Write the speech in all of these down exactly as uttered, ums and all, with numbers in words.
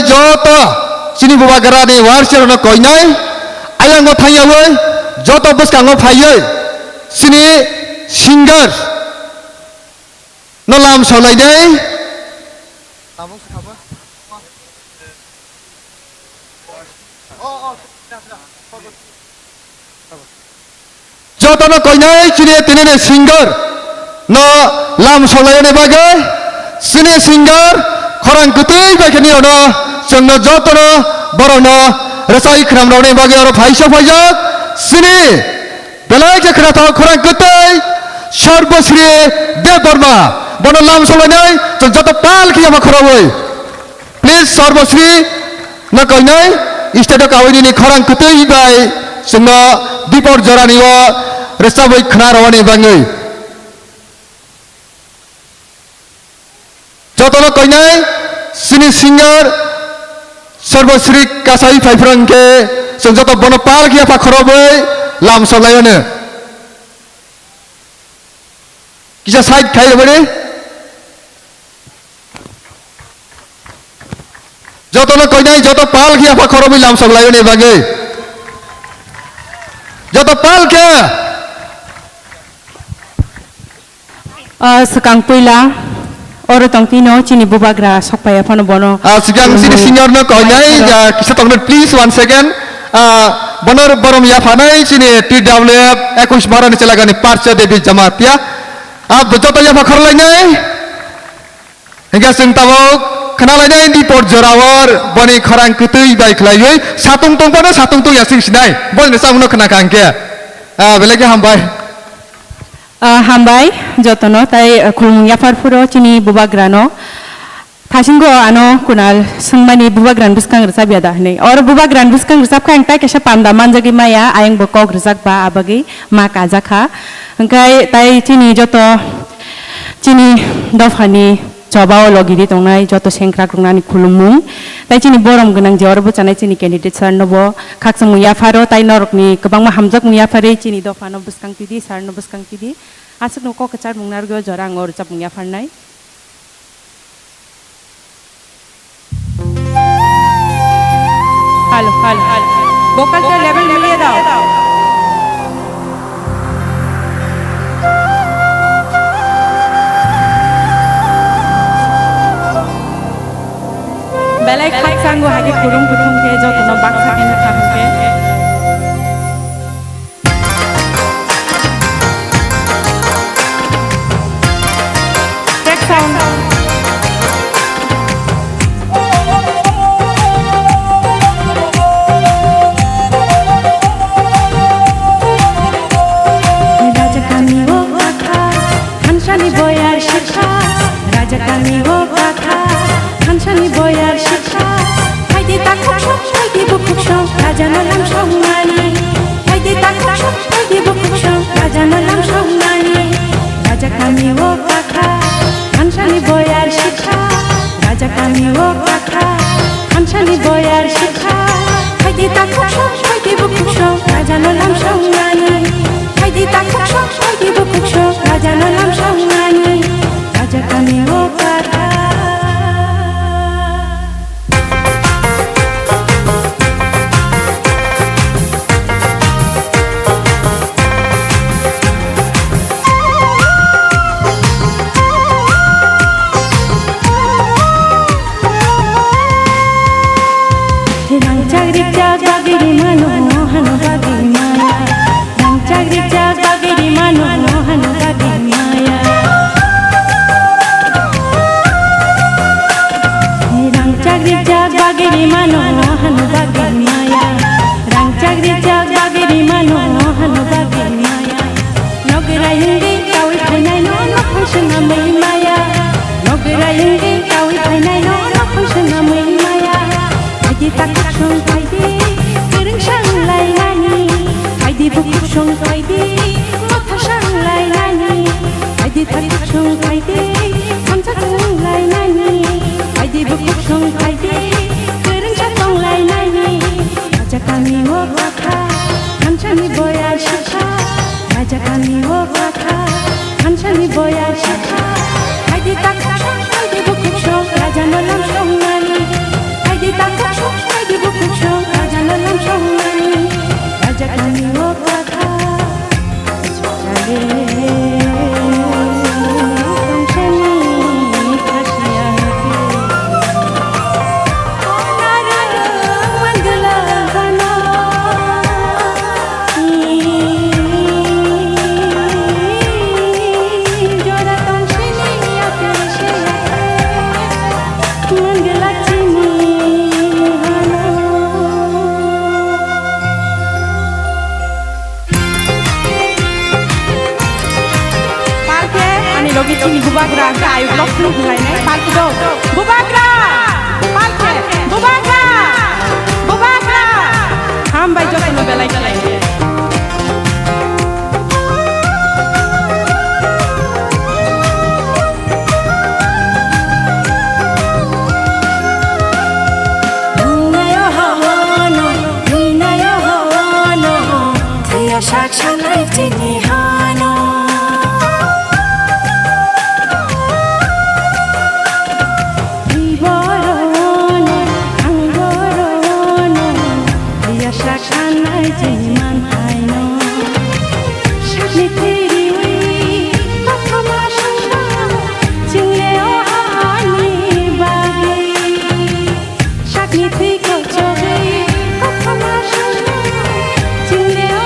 Joto chini bubagrani warrior no koinai, ayang o thangyawi, joto bwskango phaiwi, chini singer no lam solainai. Jotono koinai chini tinini singer no lam solainani bagwi chini singer khorang kwtwi bai khe nirokno chwngno jotono borokno rwchapwi khwnamrokni bagwi oro phaisa phaijak chini belai khe khwnathok khorang kwtwi Sarvasri Debbarma bono lam solainai chwng joto pal khe yapha khorogwi. Please, Sarvasri no koinai stage o kawi nini khorang kwtwi bai chwngno dipor jorani o rwchabwi khna rwani bagwi. Jotono koinai chini singer Sarvasri kasai phaiphra hwnkhe chwng joto bono pal khe yapha khorobwi lam solaio no. Kisa side khai rwmani. Jotono koinai joto pal khe yapha khorobwi lam solaio ni bagwi. Joto pal khe. Ah, swkang puila oro tongtino chini bubagra sokpaiya phano bono. Ah, swkang chini senior no koinai, ah, kisa tongno please one second. Ah, bono borom yaphanai chini T W F ekush Marani chelagani Parcha Devi Jamatia. Ah, bo joto yapha khorlainai. Hingke chwng tabuk khnalainai dipor joraor boni khorang kwtwi bai khlaiwi satung tongphano satung tong yasing sinai. Boni samungno khna kha hingke. Ah, belai khe hambai. Ah, hambai jotono, tai, ah, khulumung yaphar phuro chini bubagrano. Thasingo ano Kunal swngmani bubagrani bwskang rwchapya da hinwi. Oro bubagrani bwskang rwchapkha ang tai kaisa panda manjagwi maya, ayang bo kok rwjakba abagwi ma kajakha. Hwnkhe tai chini joto chini dophani chobao logidi tongnai joto sengkrak roknani khulumung. Tai chini borom gwnang je oro bwchanai chini candidate sir nobo khakchangmung yapharo, tai norokni kwbangma hamjakmung yapharwi chini dophano bwskang tidi, sir no bwskang tidi. Aswkno kok kwchar mung narwgwi o jora ang o rwchapmung yapharnai. Halo, halo, halo. Vocal ta level miliye dao. Belai khakchangwi hai khe khulum kuthum khe jotono baksa khe nukha hwnkhe. Take sound. Raja kami o kakha, thansani boyar sikha. Raja kami o kakha, thansani boyar sikha. Phaidi takhuk song, phaidi bukhuk song, raja no lam song mani. Phaidi takhuk song, phaidi bukhuk song, raja no lam song mani. Raja kami o kakha, thansani boyar sikha. Raja kami o kakha, thansani boyar sikha. Phaidi takhuk song, phaidi bukhuk song, raja no lam song mani. Phaidi takhuk song, phaidi bukhuk song, raja no lam song mani. Raja kami o kakha. Rangchak rijak bagwi rimano, hano bagwi maya. Rangchak rijak bagwi rimano, hano bagwi maya. Rangchak rijak bagwi rimano, hano bagwi maya. Rangchak rijak bagwi rimano, hano bagwi maya. Nogwrai wngwi kawi phainaino nokhong swnamwi maya. Nogwrai wngwi kawi phainaino nokhong swnamwi maya. Phaidi takhuk song phaidi, kwrwngsa wnglainani. Phaidi bukhuk song phaidi, motha sa wnglainani. Phaidi takhuk song phaidi, thansa wnglainani. Phaidi bukhuk song phaidi, kwrwngsa tonglainani. Raja kami o kakha, thansani boyar sikha. Raja kami o kakha, thansani boyar sikha. Phaidi takhuk song, phaidi bukhuk song, raja no lam song mani. Bubagra, ang khe ayuk lok thung thung lainai, pal kudo. Bubagra! Pal khe, Bubagra! Bubagra! Hambai jotono belai khe. Thwngnaio hano, thwinaio hano, thwiya sak sanai chini hano. Twi borokno, ang borokno, thwiya sak sanai chini manthaino. Sakni thwi riwi kothoma songno, chwngno ani bagwi. Sakni thwi kochogwi kothoma songno, chwngno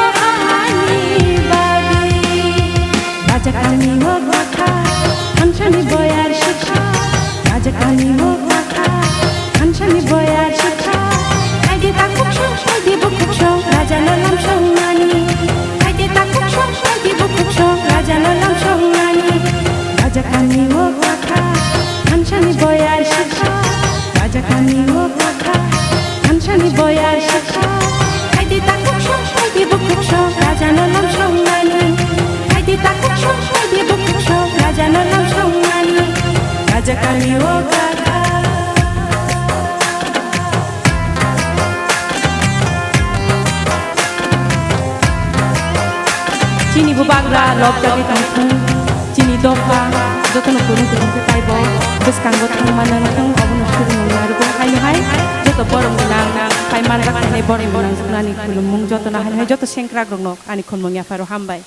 ani bagwi. Rajakani o kwkha, thansani boyar sikha. Rajakani o kwkha, thansani boyar sikha. Haidi takhuk song, haidi bukhuk song, rajano lam songnani. Haidi takhuk song, haidi bukhuk song, rajano lam songnani. Rajakani o kwkha, thansani boyar sikha. Rajakani o kwkha, thansani boyar sikha. Haidi takhuk song, haidi bukhuk song, rajano lam songnani. Haidi takhuk song, haidi bukhuk song, rajano lam songnani. Rajakani o kwkha. Chini bubagra lobjagwi tongthung, chini dopha jotono kwrwng kwrwng khe taibo bwskango thangma nangthung, obono suri nung narwgo. Haino hai joto borom gwnang, hai manjak khainai borom gwnang juknani khulumung jotono, haino hai joto sengkrakrokno ani khulumung yapharo hambai.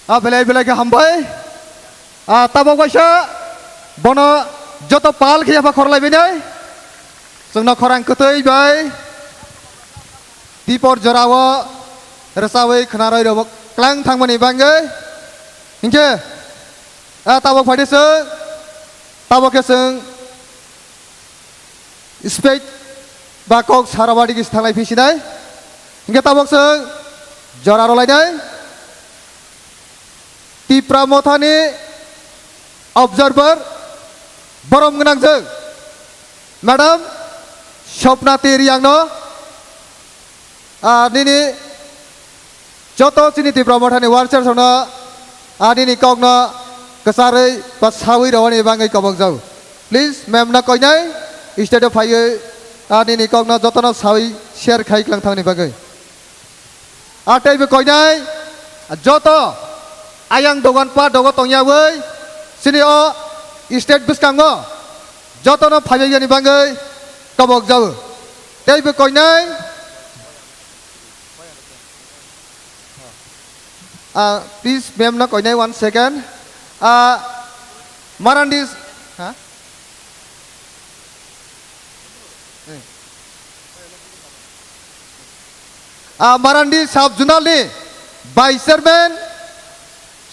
A belai belai khe hambai. A tabok waisa bono joto pal khe yapha khorlai bini. Chwngno khorang kwtwi bai tipor jorao rwchawi khwnarwi rwbo klang thangmani bagwi. Hinkhe a tabok phaidi chwng, tabok khe chwng Spet ba kok sara badi kisa thanglai phi sinai. Hinkhe tabok chwng jora rwlainai. Tipra Mothani observer borom gwnang chwng Madam Swapna T Riangno. Ah, nini joto chini Tipra Mothani workers rokno, ah, nini kokno kwcharwi ba sawi rwani bagwi kobok jago. Please, ma'am no koinai stage o phaiwi, ah, nini kokno jotono sawi share khai kwlang thangni bagwi. Ah, teibo koinai joto ayang dogan pa dogo tongyawi chini o stage bwskango jotono phaiwi yani bagwi kobok jago. Teibo koinai Ah, please, ma'am no koinai one second. Ah, Marandi, ha? Eh. Ah, Marandi sub zonal ni vice chairman,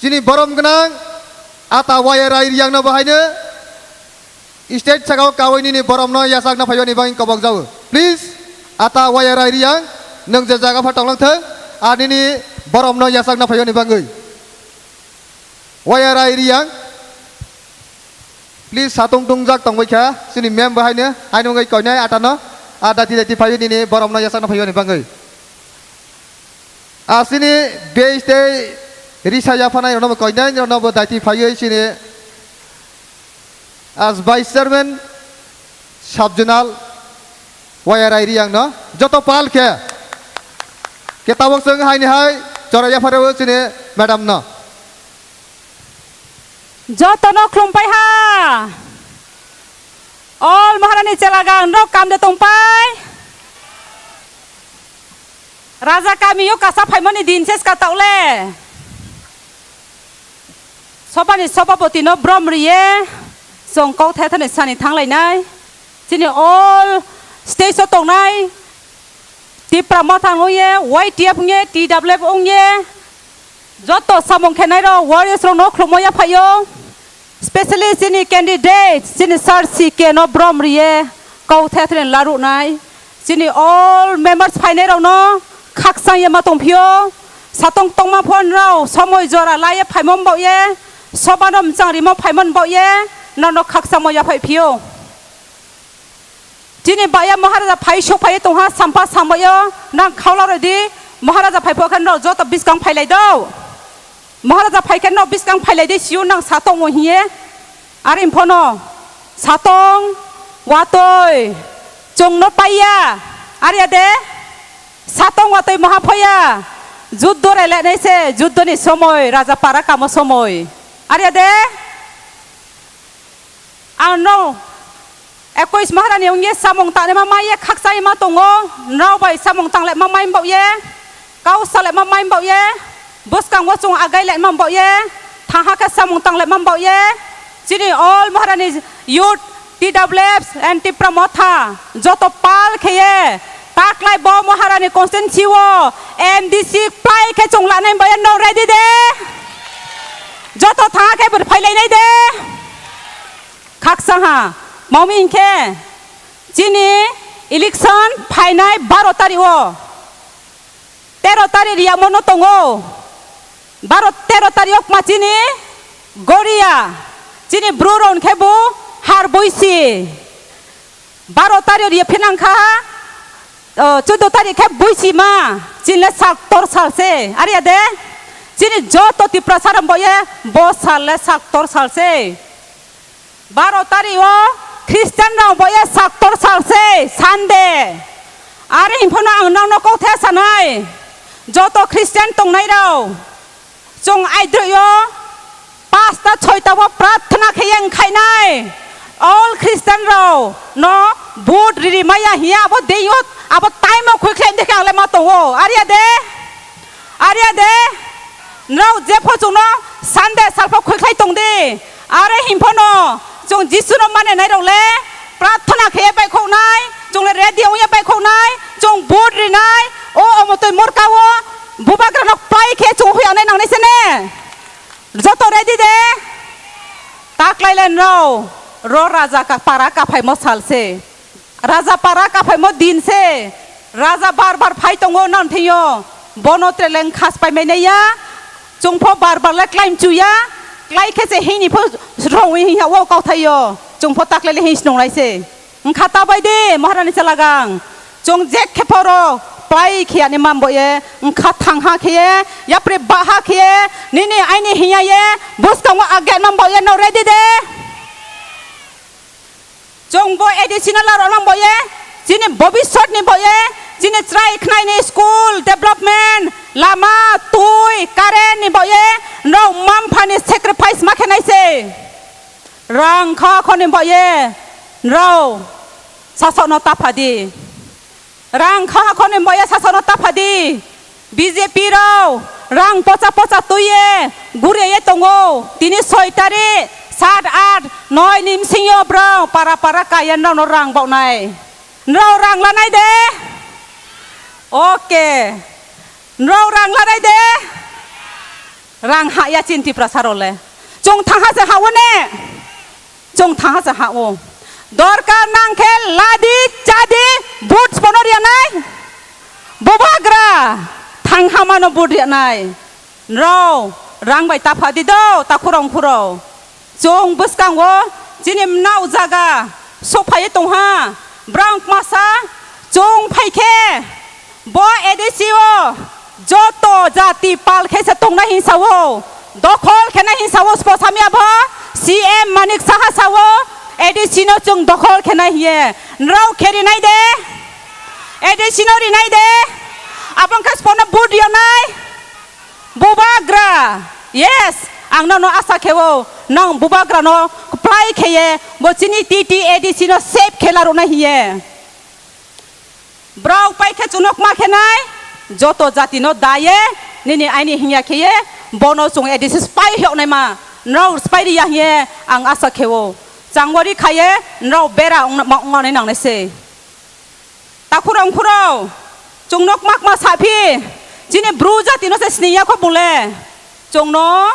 chini borom gwnang, ata Y R I Riang no bahaino. Stage sakao kawi nini boromno yachakna phaiyoni bagwi kobok jago. Please, ata Y R I Riang, nwng je jaga pha tonglang thung, a nini boromno yachakna phaiyoni bagwi. Y R I Riang, please, satung tungjak tongbai kha, chini ma'am bo haino, haino wngwi koinai atano, a dati dati phaiwi nini boromno yachakna phaiyoni bagwi. Asini base tei risa yaphanai rokno bo koinai rokno bo daiti phaiwi chini as vice chairman sub zonal Y R I Riang no joto pal khe ke tabok chwng haini hai chora yapharwi chini madam no. Jotono khulumpai ha. All Maharani chelagang rok kam de tongpai. Raja kamio kasa phaimani din ses ka taule. Sobani sobapoti no brom riye. Chwng kok the thani sani thanglainai. Chini all stage o tongnai Tipra Motha wngye, Y T F wngye, T W F wngye, joto samung khenai rok warriors rok no khulumya phaio, specially chini candidate, chini sir C K no brom riye, kok the thani laruknai, chini all members phainai rok no Khakchang ye ma tong phio, satong tongma phone rao somoi jora lai ye phaimo mbao ye, soba no mchang rimo phaimo mbao ye, nono khakchangmo yaphai phio. Chini baya Maharaja phai sok phai tongha, sampha sambai yo, nang khaula rodi, Maharaja phai pho khe no joto biskang phai lai do. Maharaja phai khe no biskang phai lai de sio nang satong o hiye. Are phono satong watoi chong no paiya. Are de satong watoi maha phoya. Juddo re le nai se, juddo ni somoi, raja para kamo somoi. Are de Ang no ekoi Maharani wngye samung tangnai ma mai ye khakchai ma tongo, nrao bai samung tang le ma mai mbao ye, kau sa le ma mai mbao ye, bwskango chwng agai le ma mbao ye, thaha khe samung tang le ma mbao ye, chini all Maharani youth, T W F and Tipra Motha joto pal khe ye taklai bo Maharani constituency o M D C plai khe chwng lanai mbao ye, no ready de? Joto thaha khe bwrwi phai lai nai de? Khakchangha, mami hinkhe chini election phainai baro tarik o, tero tarik riyamo no tongo, baro tero tarik o kma chini goria, chini bru rok hinkhe bo har boisi, baro tarik o riya phinang kha, o, chuddo tarik khe boisi ma, chini le sak tor sal se, are ya de, chini joto Tiprasa rok bo ye bo sal le sak tor sal se. Baro tarik o Christian rok bo ye sak tor sal se Sunday. Are himphano ang nang no kok the sanai. Joto Christian tongnai rok chwng aidroi o pasta soita o prarthana khe yang khainai. All Christian rok no vote riri maya hiya abo dei o abo time o khoi khlai de khe ang le ma tongo. Are ya de? Are ya de? Nrao jepho chwngno Sunday salpho khoi khlai tong di. Are himphano chwng Jisu no mane nai rok le prarthana khe bai khok nai, chwng le ready ong ya bai khok nai, chwng vote ri nai, o omo twi morka o bubagra no plai khe chwng hoya nai nang nai se ne. Joto ready de? Taklai le nrao ro raja ka para ka phaimo sal se. Raja para ka phaimo din se, raja bar bar phai tongo nang thengyo, bono treleng khas pai mai nai ya, chwng pho bar bar le klaim chu ya, klai khe se hini pho rong wi hiya o kauthai yo, chwng pho taklai le hin snung lai se. Wngkha ta bai de Maharani chalagang, chwng je khe pho ro pai khe ani mam bo ye, wngkha thang ha khe ye, yapre ba ha khe ye, nini aini hiya ye, bwskango age mam bo ye, no ready de? Chwng bo A D C no larok nang bo ye, chini bobiswt ni bo ye, chini chwrai khnai ni school development, lama, twi, current ni bo ye, nrao mampha ni sacrifice ma khe nai se. Rang kha khoni bo ye, nrao sasok no tapha di. Rang kha khoni bo ye sasok no tapha di. B J P rao rang pocha pocha twi ye guri ye tongo. Tini soi tarik, sat, at, noi ni bsing yo brao para para kaya nrao no rang baoh nai. Nrao rang lanai de? Okay. Nrao rang lanai de? Rang ha ya chin Tiprasa rao le. Chwng thaha se ha o ne? Chwng thaha se ha o. Dorkar nang khe ladi, chadi, vote bono riya nai. Bubagra thang ha mano vote riya nai. Nrao rang bai tapha di do, takhurong khurao. Chwng bwskango chini mnao jaga sophai tongha. Brang masa chwng phai khe bo A D C o joto jati pal khe se tongnai hin sao, dokhol khenai hin sao, spo samya bo C M Manik Saha sao, A D C no chwng dokhol khenai hiye. Nrao khe rinai de? A D C no rinai de? Abong khe spono vote rionai? Bubagra, yes, ang nono asa kheo, nang bubagra no kwplai kheye, bo chini T T A D C no save khe laroknai hiye. Brao pai khe chunok ma khenai, joto jati no daye, nini aini hingya kheye, bono chung A D C spai hoknai ma, nrao spai riya hiye, ang asa kheo. Changwari khaye, nrao bera ong-, ma ongmanai nangnai se. Takhurong khurao, chwngno kma kma saphi, chini bru jatino se siniya kho bole. Chwngno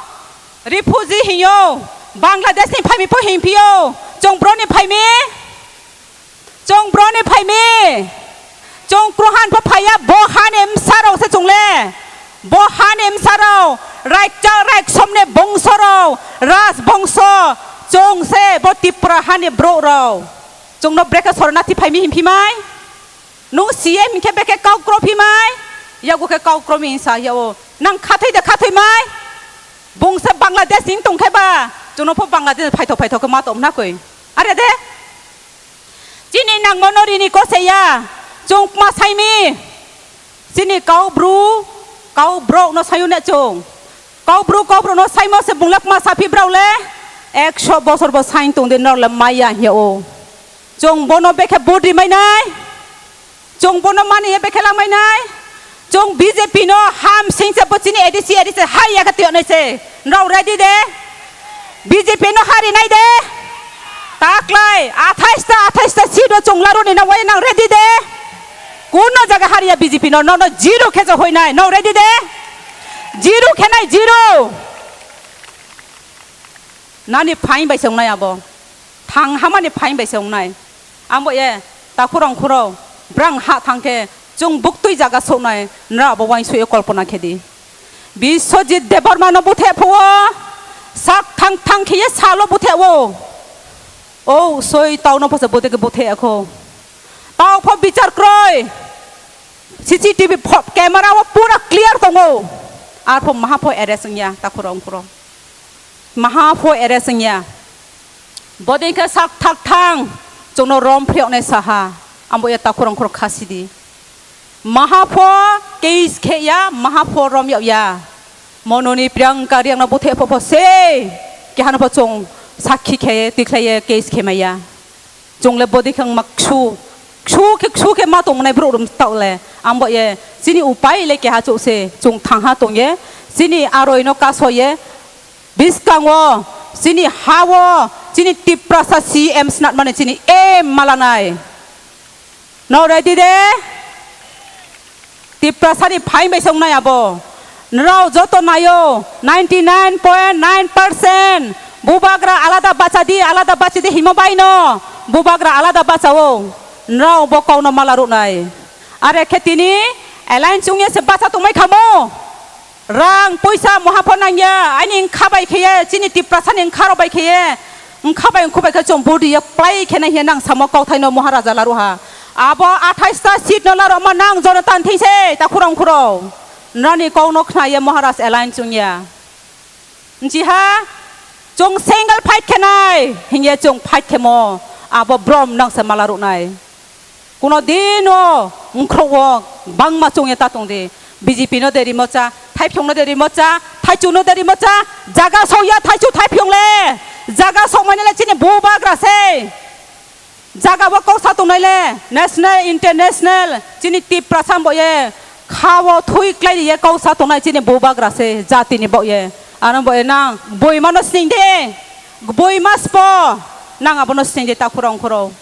refugee hinyo, Bangladesh ni phaimi pho hingphio, chwng bro ni phaimi, chwng bro ni phaimi, Chwng krohan pho phaiya, bo hani bwsarok se chwng le. Bo hani bwsarok, raikcha raiksomni bongsorok, raj bongso, chwng se bo Tripura hani borok rok. Chwngno brekhe sornathi phaimi himphimai? Nung C M hinkhe bekhe kau kro phimai? Yago khe kau kro mi hinsa yao. Nang khathai da khathai mai? Bungsa Bangladesh ning tongkhe ba, chwngno pho Bangladesh phaithok phaithok khe ma tong na koi. Are de? Chini nangmano rini kose ya, chwng ma saimi. Chini kau bru, kau brok no sayu ne chwng. Kau bru, kau brok no saimo se bungla ma saphi brao le. Ekso bosor bo sain tong de nor le maya hiya o. Chwng bono bekhe budi mai nai. Chwng bono mani ye bekhe lamai nai. Chwng B J P no ham singsa bo chini A D C, A D C hai ya kati onai se. Nrao ready de? B J P no hari nai de? Taklai, athais ta, athais ta seat o chwng laru ni na wai nang ready de? Kuno jaga hari ya B J P no, no, no zero khe ja hoi nai. No ready de? Zero khe nai, zero. Nani phain bai se wngnai abo. Thang hamani phain bai se wngnai. Ambo ye, takhurong khuro, brang ha thang khe, chwng buktwi jaga soknai, nra abo uain suyo kolpona khe di. Biswajit Debbarma no buthe phuo, sak thang thang khe ye salo buthe o. O soi tau no phosa buthe khe buthe akho. Tau pho bichar kroi. C C T V pho-, camera o pura clear tongo. Arpho maha pho arrest wngya, takhurong khuro. Maha pho arrest wngya. Bodei khe sak thak thang, chwngno rom phiyoknai saha. Ambo ya takhurong khuro khasidi. Maha pho case khe ya, maha pho rom yokya. Mononi Priyanka Riang no buthe pho pho se. Kehano pho chwng sakhi khe, tikhlai ye case khe maya. Chwng le bodi khang ma ksu, ksu khe, ksu khe ma tongmani borok rok tao le. Ambo ye, chini upai le keha chuk se, chwng thang ha tong ye, chini aroi no kaso ye, biskango, chini ha o, chini Tiprasa C M snat mani chini e malanai. No ready de? Tiprasani phain bai se wngnai abo. Nrao joto naio, ninety nine point nine percent. Bubagra alada bacha di, alada bacha di himo bai no. Bubagra alada bacha o. Nrao bo kau no mala ruknai. Are khe tini alliance wngya se bacha tongmai khamo. Rang, poisa, moha pho nangya, aini wngkha bai khe ye, chini Tiprasani wngkha rok bai khe ye, wngkha bai wngkhu bai khe chwng budi ye klai khe nai hiya nang samo kauthai no Maharaja laruha. Abo athais ta seat no larokma nang Jonathan thing se, ta khurang khuro. Nrani kok no khna ye Maharaj alliance wngya. Nchiha, chwng single fight khe nai, hingye chwng fight khe mo, abo brom nang se mala ruknai. Kuno dino wngkhrogo bangma chwngya ta tong di. B J P no de rimo cha, Thaiphyung no de rimo cha, Thaichu no de rimo cha, jaga sokya Thaichu Thaiphyung le, jaga sokmani le chini bubagra se. Jaga bo kok sa tongnai le, national, international, chini Tiprasa bo ye, kha o thui klai ye kok sa tongnai chini bubagra se, jati ni bo ye. Ano bo ye nang, boima no sning de, boima spo, nang abono sning de ta khurang khuro.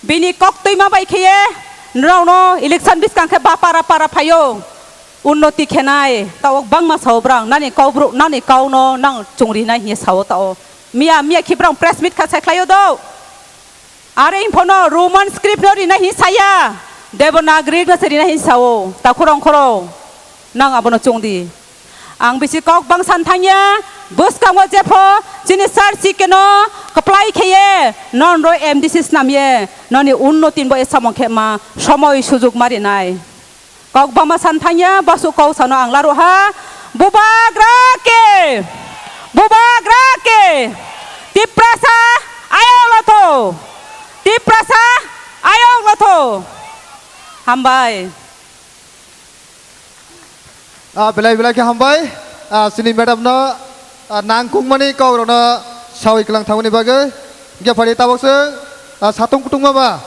Bini kok twima bai khe ye, nrao no election biskang khe ba para para phaio. Unnoti khenai, tao bangma sao brang, nani kau bru, nani kau no nang chungri nai hiye sao tao. Miya, miya khibrang press meet kha sai khlaio do. Are info no Roman script no rina hi saya, Devanagari no se rina hi sao, ta khurang khuro. Nang abono chungdi. Ang bisi kok bang san thangya, bwskango jepho chini sir C K no kaplai kheye, non roi M D C snamye, noni unnotin bo esamong khe ma somoi sujuk ma rinai. Kok bama san thangya, basu kok sano ang laruha, bubagra ke, bubagra ke, Tiprasa ayok lotho, Tiprasa ayok lotho. Hambai. Ah, belai belai khe hambai. Ah, chini madam no, ah, nangkukmani kok rok no sawi kwlang thangmani bagwi. Hingke phari tabok se, ah, satung kutung ma ba.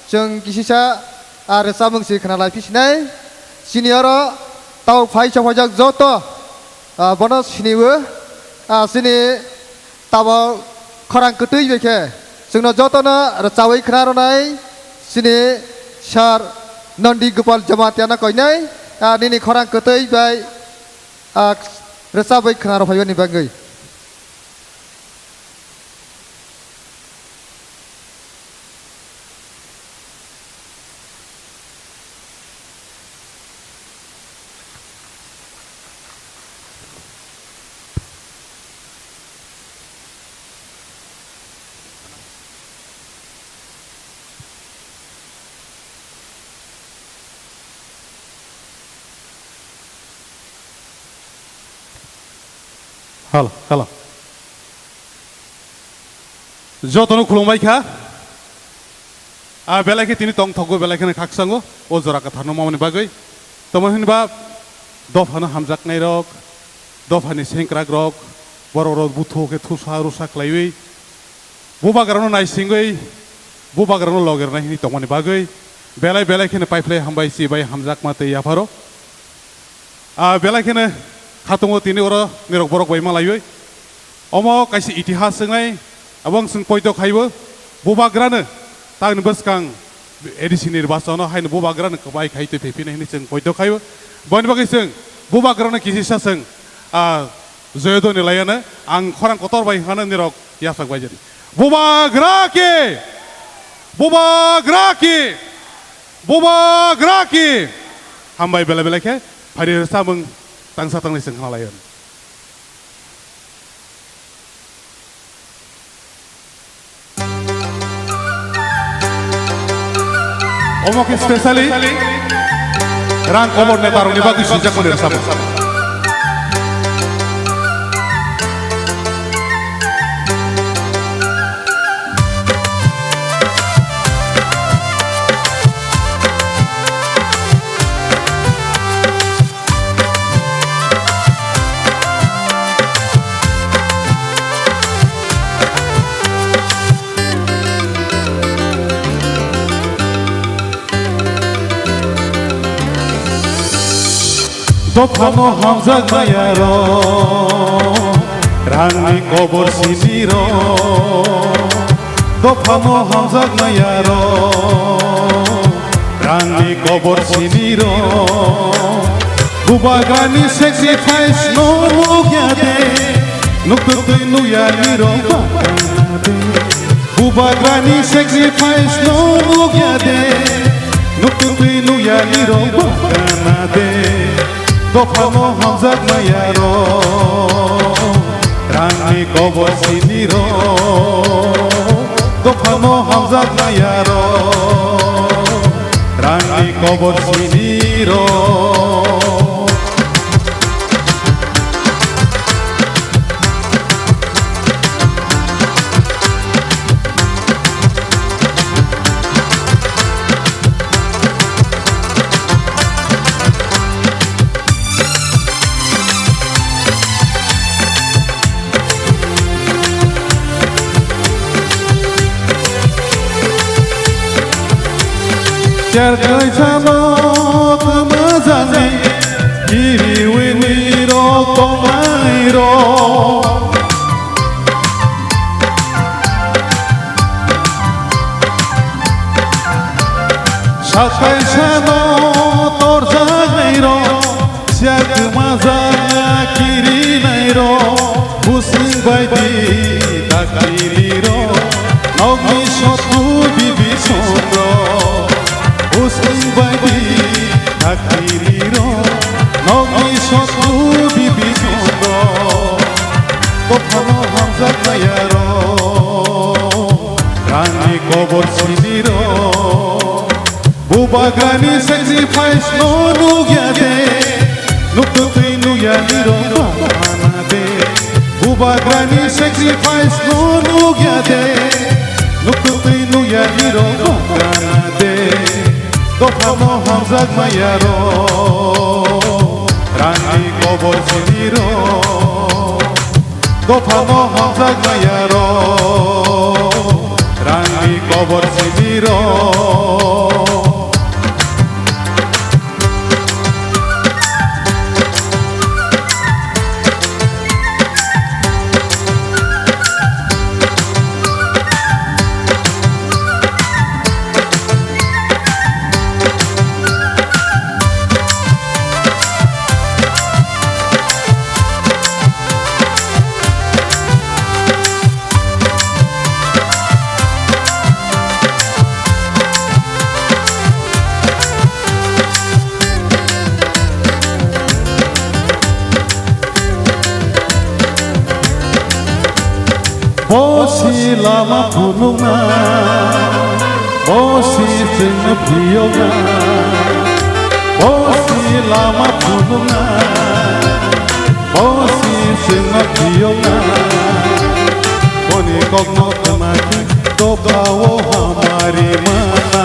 Chwng kisisa, ah, rwchapmung si khna lai phi sinai. Chini oro tabok phai chok phaijak joto, ah, bono sini o, ah, chini Tabok khorang kwtwi bai khe chwngno jotono rwchawi khna rwnai chini Sir Nondi Gopal Jamatia no koinai, ah, nini khorang kwtwi bai, ah, rwchabwi khna rw phaimani bagwi. Hello, hello. Jotono khulumbai kha. A belai khe tini tongthogo, belai kheno khakchango o jora kwtharno mamani bagwi. Tamo hinba dophano hamjaknairok, dophani sengkrakrok, borok rok buthu khe thusa rusa khlaiwi, bubagrano naisingwi, bubagrano loge rwnai hwnwi tongmani bagwi belai belai kheno paiphlai hambai, chibai hamjakma tei yapharo. A belai kheno khatungo tini oro nirok borok bai malaiwi. Omo kaisa itihas wngnai, abo ang chwng poito khaibo, bubagrano tangni bwskang A D C nirbachono haino bubagrano kwbai khai twi phaiphinai hwnwi chwng poito khaibo. Boni bagwi chwng bubagrano kisisa chwng, a, joyodoni layano ang khorang kotor bai hwnkhano nirok yasak bai jani. Bubagra ki! Bubagra ki! Bubagra ki! Hambai belai belai khe, phari rwchapmung tangsa tangnai chwng khnalaio. Omo khe specially rang kobor netarokni bagwi swijak mani rwchapmung. Dophano hamjak nai aro, rangni kobor sini ro. Dophano hamjak nai aro, rangni kobor sini ro. Bubagrani sacrifice no nukya de, nuktuk twi nukya nirok bakana de. Bubagrani sacrifice no nukya de, nuktuk twi nukya nirok bakana de. Dophano hamjak nai aro, rangni kobor sini ro. Dophano hamjak nai aro, rangni kobor sini ro. Cher kaisa no mwjangni kiriwi nirok tongnai rok. Sak kaisa no torjaknai rok. Siya kwmajak kiri nai rok, bwswng bai di dakti ni rok, nokni sotku bibi song rok. Bwswng bai di dakti ni rok, nokni sotku bibi song rok. Dophano hamjak nai aro, rangni kobor sini rok. Bubagrani sacrifice no nukya de, nuktuk twi nukya nirok bakana de. Bubagrani sacrifice no nukya de, nuktuk twi nukya nirok bakana de. Dophano hamjak maya rok, rangni kobor sini rok. Dophano hamjak maya rok, rangni kobor sini rok. Bosi lama phunukna, bosi chwngno phiyokna, bosi lama phunukna, bosi Chwngno phiyokna, boni kokno khna khe dophao hamari mana.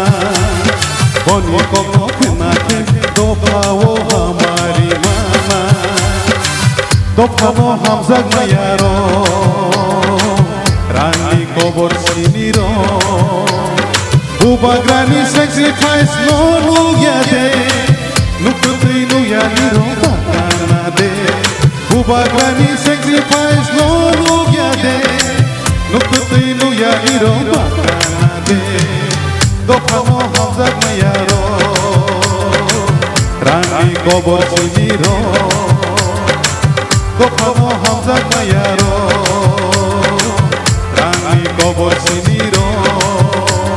Boni kokno khna khe dophao hamari mana. Dophano hamjak maya rok, rangni kobor sini rok. Bubagrani sacrifice no nukya de, nuktwi nukya ni rok bakana de. Bubagrani sacrifice no nukya de, nuktwi nukya ni rok bakana de. Dophano hamjak maya rok, rangni kobor sini rok. Dophano hamjak maya rok, rangni kobor sini rok,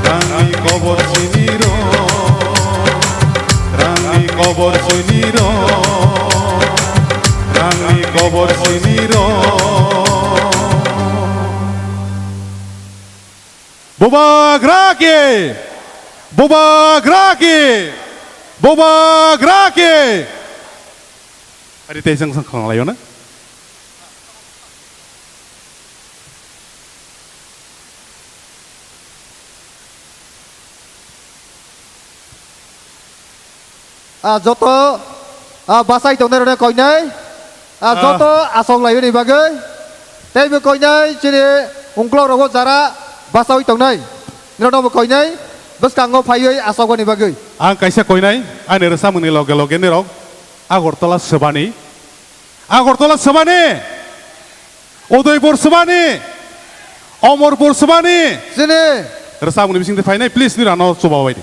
rangni kobor sini rok, rangni kobor sini rok, rangni kobor sini rok. Bubagra ki! Bubagra ki! Bubagra ki! Ari tei sang sang khang layo na? Ah, joto, ah, bachai tongnai rokno koinai, ah, ah, joto asok laimani bagwi, tei bo koinai chini ungkulok rogo jara bachaui tongnai, nirokno bo koinai bwskango phaiwi asokmani bagwi. Ang kaisa koinai, ani rwchapmungni loge loge nirok Agartala swbani, Agartala swbani, Udaipur swbani, Amarpur swbani. Chini. Rwchapmungni bisingtwi phainai, please, nirano chubabai di.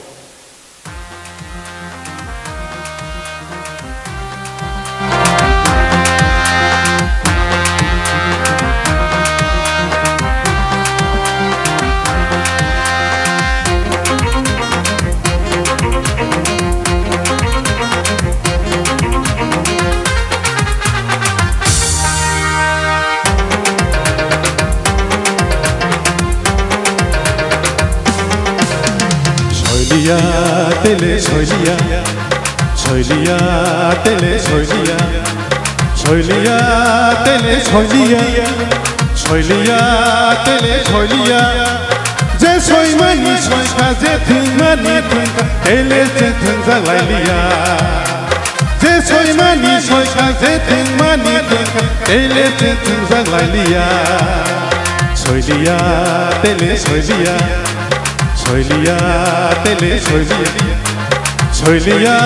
Soiliya tele soiliya, soiliya tele soiliya, soiliya tele soiliya, soiliya tele soiliya. Je soimani soikha, je thwngmani thwngkha, tele je thwngjak lailiya. Je soimani soikha, je thwngmani thwngkha, tele je thwngjak lailiya. Soiliya, tele soiliya. Soiliya, tele soiliya. Soiliya,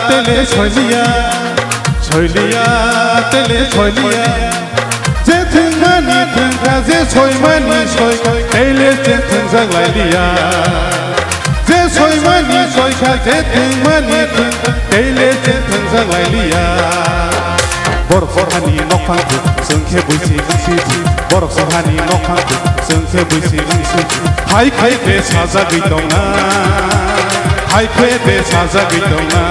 tele soiliya. Soiliya, tele soiliya. Je thwngmani thwngkha, je soimani soikha, tele je thwngjak lailiya. Je soimani soikha, je thwngmani thwngkha, tele je thwngjak lailiya. Borok sohani nokphang thwk, chwng khe buisi wngsi thwk. Borok sohani nokphang thwk, chwng khe buisi wngsi thwk. Hai khe be sajagwi tongna, hai khe be sajagwi tongna.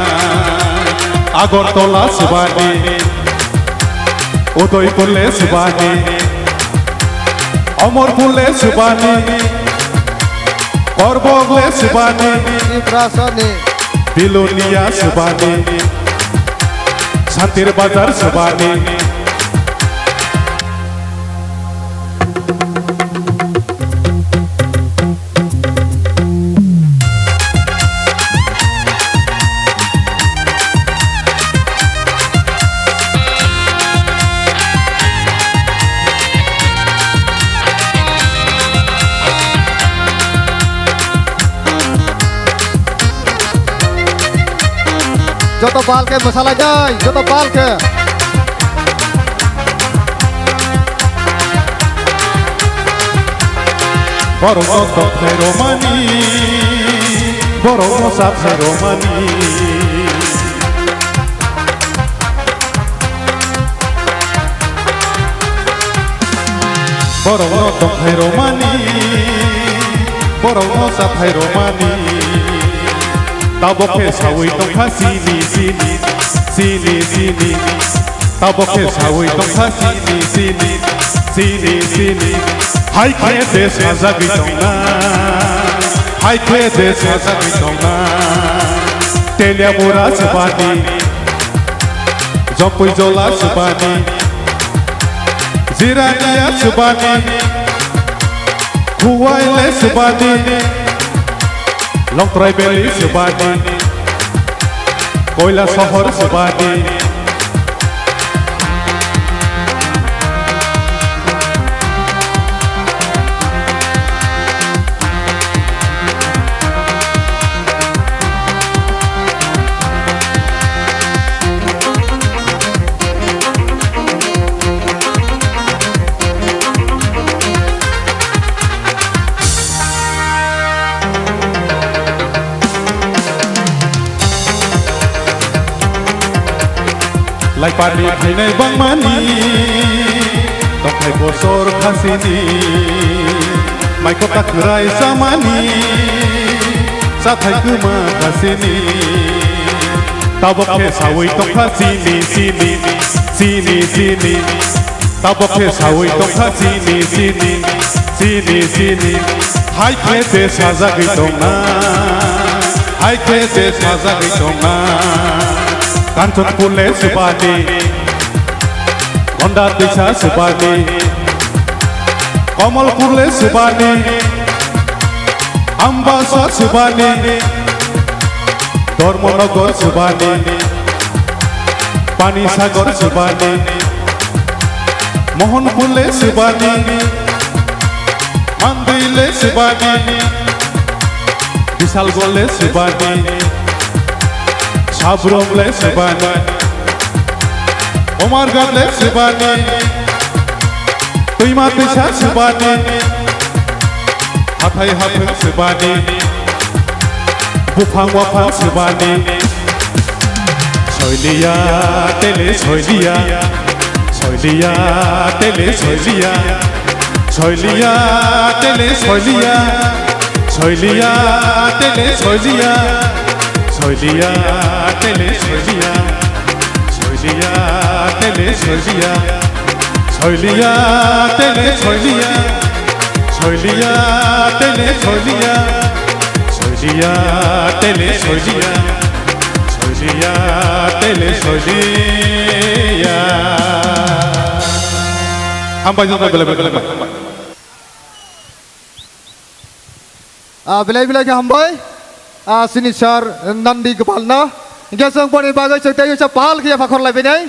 Agartala swbani, Udaipur le swbani, Amarpur le swbani, Korbok le swbani, Tiprasani, Bilonia swbani, Santir Bazar swbani. Joto bal khe mwsalainai, joto bal khe. Borokno tongthai romani, borokno chathai romani. Borokno tongthai romani, borokno chathai romani. Tabok khe sawi tongkha sini, sini, sini, sini. Tabok khe sawi tongkha sini, sini, sini, sini. Hai khe de sajagwi tongna, hai khe de sajagwi tongna. Teliamura swbani, Jompuijola swbani, Jirania Subani, Khuwaile Subani, Longtrai Valley Subani, Koila Sohor Subani. Laipani phainai bangmani, tongthai bosor khasini, mai kota khwrai chamani, sathai kwma khasini, tabok khe sawi tongkha sini, sini, sini, sini. Tabok khe sawi tongkha sini, sini, sini, sini. Hai khe se sajagwi tongna, hai khe se sajagwi tongna. Kanchanpur le Subani, Gonda Twisa Subani, Kamalpur le Subani, Ambasa Subani, Dharmanagar Subani, Panisagar Subani, Mohanpur le Subani, Mandwi le Subani, Bisalgol le Subani, Sabrom le Subani, Omargat le Subani, Twima Twisa Subani, Hathai Hathung Subani, Buphang Waphang Subani. Soiliya tele soiliya, soiliya tele soiliya, soiliya tele soiliya, soiliya tele soiliya, soiliya tele soiliya. Soiliya tele soiliya, soiliya tele soiliya, soiliya tele soiliya, soiliya tele soiliya, soiliya tele soiliya. Hambai, hambai, belai, belai, belai. Ah, belai belai khe hambai. Ah, sini sir Nandi Gopalno. Hingke chwng boni bagwi chwng tei usa pal khe yapha khor lai phinai.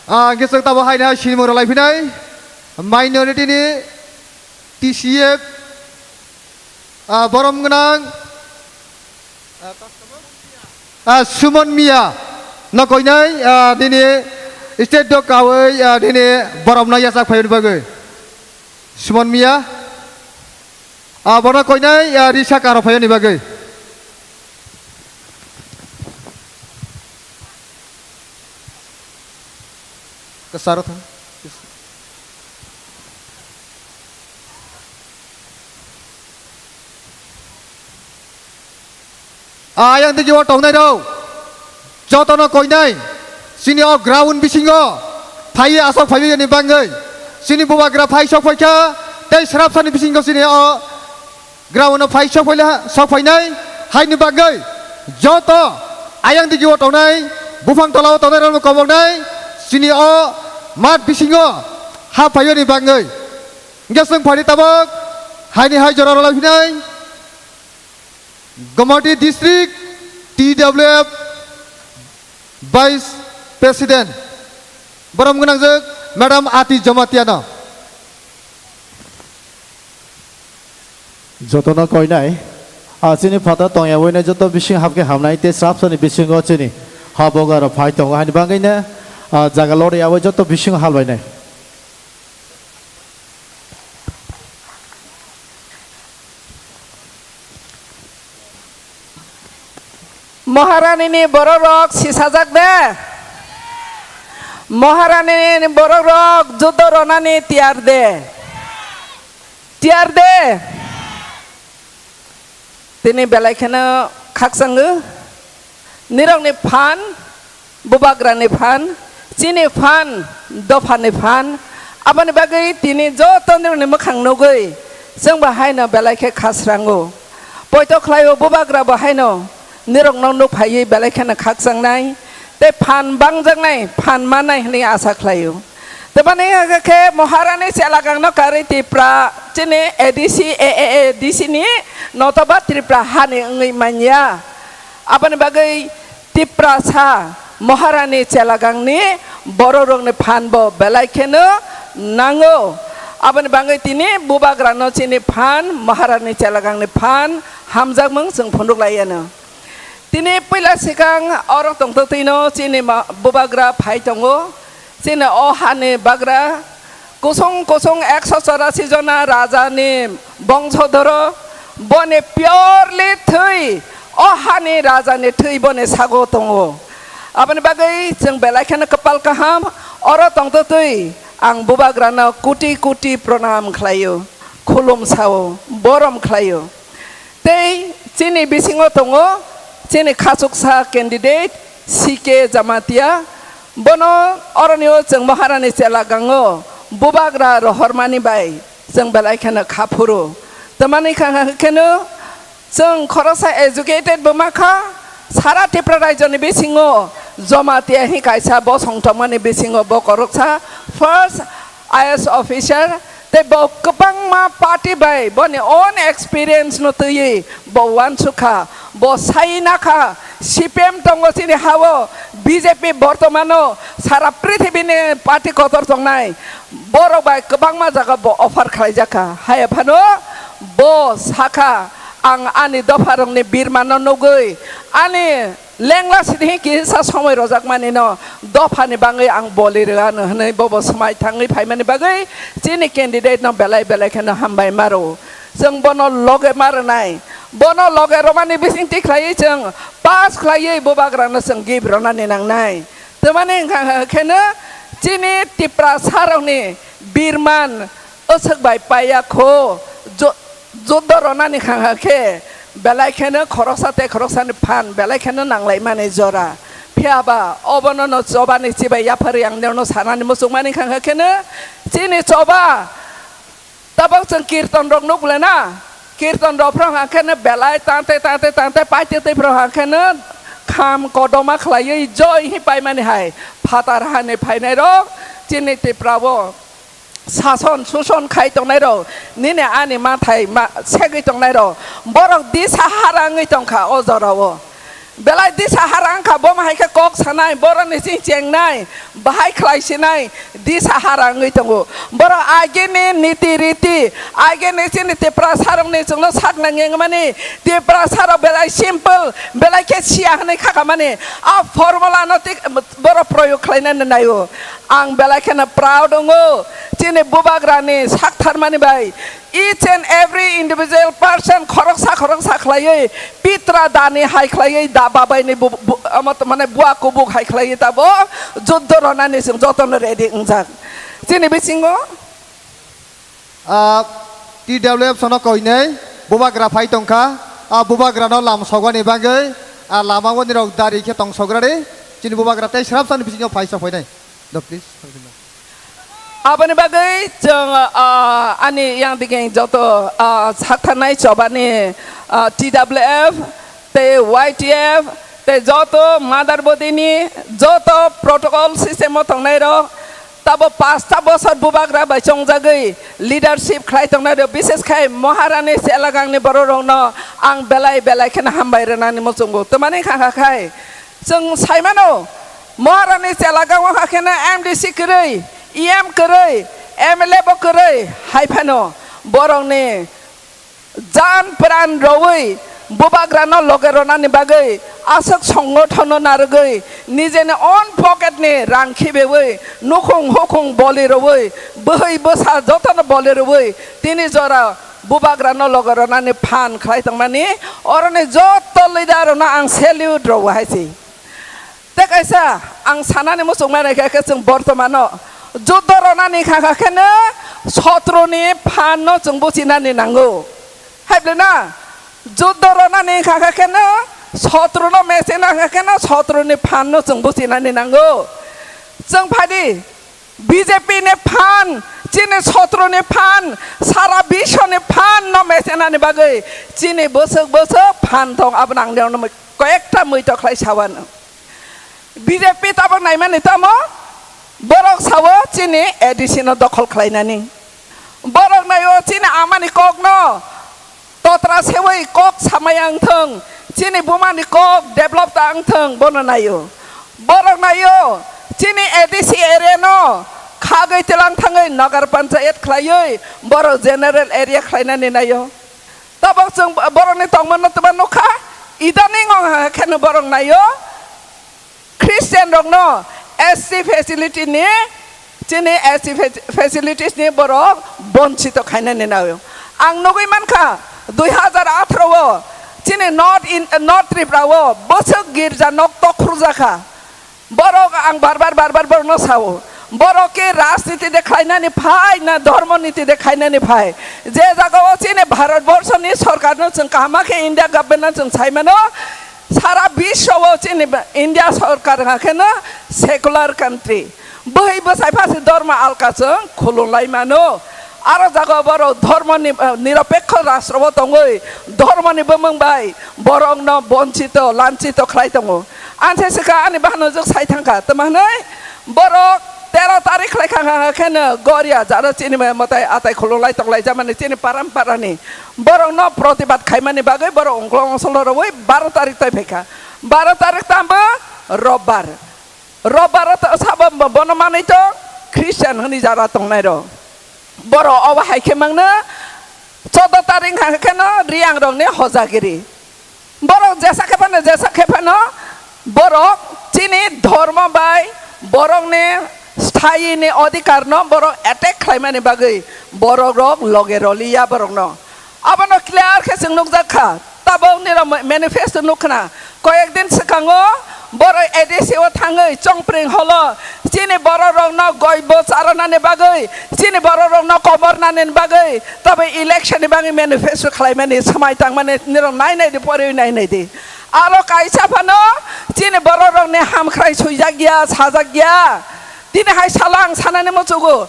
Ah, hingke chwng tabo haino hai sinimung rw lai phinai. Minority ni T C F, ah, borom gwnang. Ah, Sumon Miya no koinai, ah, nini state do kawi, ah, nini borom no yachak phaiyoni bagwi. Sumon Miya, ah, bono koinai, ah, risa karo phaiyoni bagwi. Kwcharo thang. Ayang digi o tongnai rok jotono koinai chini o ground bisingo phaiwi asok phaiwi ni bagwi chini bubagra phai sok phaikha tei srapsani bisingo chini o ground o phai sok phaila sok phainai haini bagwi joto ayang digi o tongnai buphang tola o tongnai rokno koboknai chini o mat bisingo ha phaiwi ni bagwi. Hingke chwng phari tabok haini hai jora rwlai phinai Gomati District T W F Vice President borom gwnangjak Madam Ati Jamatia no. Jotono koinai, ah, chini phataro tongya wine joto bising hapkhe hamnai tei srapsani bisingo chini ha bogaro phai tongo haini bagwino, ah, jaga lori awi joto bising halbainai. Maharani ni borok rok sisajak de? Maharani ni borok rok judo ronani tiyar de? Tiyar de? Tini belai kheno khakchango. Nirokni phan, bubagrani phan, chini phan, dophani phan, aboni bagwi tini joto nirokni mwkhang nugwi chwngbo haino belai khe khasrango. Poito khlaio bubagrabo haino nirokno nukphaiwi belai kheno khakchangnai tei phan bangjaknai, phan mannai hwnwi asa khlaio. Tamani hwnkhe Maharani Chelagangno karwi Tipra chini A D C, A A A D C ni notoba Tripura hani wngwi manya. Aboni bagwi Tiprasa Maharani Chelagangni bororokni phan bo belai kheno nango. Aboni bagwi tini bubagrano chini phan, Maharani Chelagangni phan hamjakmung chwng phunuk lai anw. Tini puila swkang oro tongtwtwino chini ma-, bubagra phai tongo. Chini o hani bagra kusung kusung ekso chorasi jona rajani bongsodoro, boni purely thwi, o hani rajani thwi boni sago tongo. Aboni bagwi chwng belai kheno kwpal kaham, oro tongtwtwi ang bubagrano koti koti pranam khlaio, khulum sao, borom khlaio. Tei chini bisingo tongo chini khachuksa candidate C K Jamatia. Bono oronio chwng Maharani Chelagango bubagra rohormani bai chwng belai kheno kha phuru. Tamani kha kheno chwng khoroksa educated bo ma kha, sara Tripura rajyoni bisingo Jamatia hi kaisa bosong tongmani bisingo bo khoroksa first I A S officer, tei bo kwbangma party bai boni own experience no twiwi bo uansukha, bo sai nakha, C P M tongo chini hao, B J P bortomano sara prithibini party kotor tongnai, borok bai kwbangma jaga bo offer khlaijakha. Haiya phano bo sakha, ang ani dopharokni birmano nugwi, ani lengla sidi kisa somoi rojakmani no dophani bagwi ang boli rwano hwnwi bobo swmai thangwi phaimani bagwi chini candidate no belai belai kheno hambai maro. Chwng bono loge ma rwnai, bono loge romani bising tikhlaiwi chwng pass khlaiwi bubagrano chwng gift ronani nangnai. Tamani wngkha kheno chini Tiprasa rokni birman Aswk bai paiya kho, jo-, juddo ronani kha khe, belai kheno khoroksa tei khoroksani phan belai kheno nanglaimani jora. Phiya ba obono no chobani chibai yapharwi ang nirokno sanani muchungmani kha kheno, chini choba tabok chwng kirton rok nuk lena, kirton rok phro ha kheno belai tante tante tante paitwi twi phro ha kheno kham kodoma khlaiwi joi hi paimani hai phatar hani phainai rok chini Tripura o. Sason suson khai tongnai rok, nini ani mathai ma-, segwi tongnai rok, borok disa hara wngwi tongkha o jora o. Belai disa hara wngkha, bo hai khe kok sanai, borokni ching chengnai, bahai khlai sinai, disa hara wngwi tongo. Borok agini niti riti, agini chini Tiprasa rokni chwngno sakna ngengmani, Tiprasa rok belai simple, belai khe siya hwnwi khakamani, a formula no tik borok proyog khlainani naio. Ang belai kheno proud wngo chini bubagrani saktharmani bai. Each and every individual person khoroksa khoroksa khlaiwi pitra dani hai khlaiwi da babaini bu-, bu-, amo to mane bua kubuk hai khlaiwi tabo juddo ronani chwng jotono ready wngjak. Chini bisingo Ah, T W F sono koinai bubagra phai tongkha. Ah, bubagrano lam sogani bagwi, ah, lama o nirok dari khe tong sogradi. Chini bubagra tei srapsani bisingo phai sok phainai. Do, please. Aboni bagwi chwng, ah, ani yang digeng joto, ah, saktharnai chobani, ah, T W F, tei Y T F, tei joto mother body ni joto protocol system o tongnai rok, tabo pasta bosor bubagra bai chongjagwi leadership khlai tongnai rok, bises khai Maharani Chelagangni borok rokno ang belai belai kheno hambai rwnani muchungo. Tamani kha kha khai chwng saimano, Maharani Chelagangno kha kheno M D C kwrwi, E M kwrwi, M L A bo kwrwi, hai phano borokni jan pran rwwi bubagrano loge rwnani bagwi aswk songothono narwgwi nijeni own pocket ni rang khibiwi nukhung hukhung boli rwwi bwhwi bwsa jotono boli rwwi tini jora bubagrano loge rwnani phan khlai tongmani oroni joto leader rokno ang salute rwo hai se. Tei kaisa ang sanani muchungmani khe, khe chwng bortomano juddo ronani kha kha kheno sotroni phanno chwng buchinani nango. Haible na? Juddo ronani kha kha kheno sotrono mechena kha kheno sotroni phanno chwng buchinani nango. Chwng phadi B J P ni phan, chini sotroni phan, sara biswni phanno mechenani bagwi chini bwswk bwswk phan tong, abono ang nirokno mui-, koyekta muitok khlai sawano. B J P tabok naimani tamo? Borok sao chini A D C no dokhol khlainani. Borok naio chini amani kokno totra sewi kok samaya wngthwng, chini bumani kok develop ta wngthwng, bono naio. Borok naio chini A D C area no khagwi tilang thangwi Nagar Panchayat khlaiwi borok general area khlainani naio. Tabok chwng borokni tongmano twma nukha, idaning ong ha kheno borok naio. Christian rokno S C facility ni, chini S C fac-, facilities ni borok bonchito khainani naio. Ang nugwi mankha, dui hazar atharo o chini North in, North Tripura o bwswk girja nok tok khurjakha. Borok ang bar bar, bar bar borokno sao. Borok ke rajniti de khlainani phai na dhormo niti de khlainani phai? Je jaga o chini Bharat Borsho ni sorkar no chwng kaham khe India government no chwng sai mano, sara biswo o chini ba-, India sorkar ha kheno secular country. Bwhwi bwsai phasi dhormo alka chwng khulum lai mano. Aro jaga borok dhormo ni, eh, niropekho rashtra o tongwi dhormo ni bumung bai borok no bonchito, lanchito khlai tongo. Ang se swkha ani bahanojwk sai thangkha, tamo hwnwi borok tero tarik khlai kha, kha, kha kheno Goria jaro chini mai mwtai atai khulum lai tong lai jamani chini param parani borokno protibad khaimani bagwi borok ungklong ongsolno rwui baro tarik tai phaikha. Baro tarik tamo Robbar. Robbar o to sabo bo-, bono manwi to Christian hwnwi jara tongnai rok. Borok obo hai khe mangno choudo tarik wngkha kheno Riang rokni hojagiri. Borok jesa khe phano, jesa khe phano borok chini dhormo bai borokni sthayini odhikarno borok attack khlaimani bagwi borok rok loge roliya borokno. Abono clear khe chwng nukjak kha. Tabok nirok manifesto nukkhna. Koyek din swkango borok A D C o thangwi Chongpring holo chini borok rokno goi bo charanani bagwi, chini borok rokno komor nani bagwi, tabe election ni bagwi manifesto khlaimani swmai tangmani nirok nai nai di, poriwi nai nai di. Aro kaisa phano chini borok rokni hamkhrai swijak ya, sajak ya. Tini hai salo ang sanani muchugo.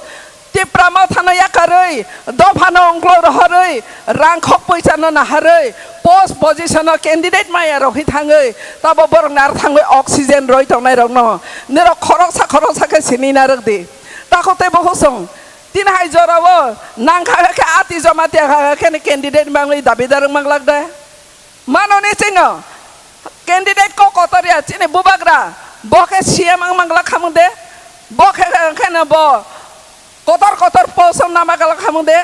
Tipra Motha no yakarwi, dopha no ungklok rohorwi, rang khok poisa no naharwi, post position no candidate maya rok hi thangwi, tabo borok nar thangwi oxygen roi tongnai rok no, nirok khoroksa khoroksa khe sini narwk di. Takhuk tei bukhuk song, tini hai jora o nang kha khe ati joma tiya kha khe ni candidate mangwi dabidar wng manglak de. Manoni chwngno candidate kok kotor ya chini bubagra, bo khe C M wng manglak khamung de, bo khe, khe no bo kotor kotor post nama glak khamung de,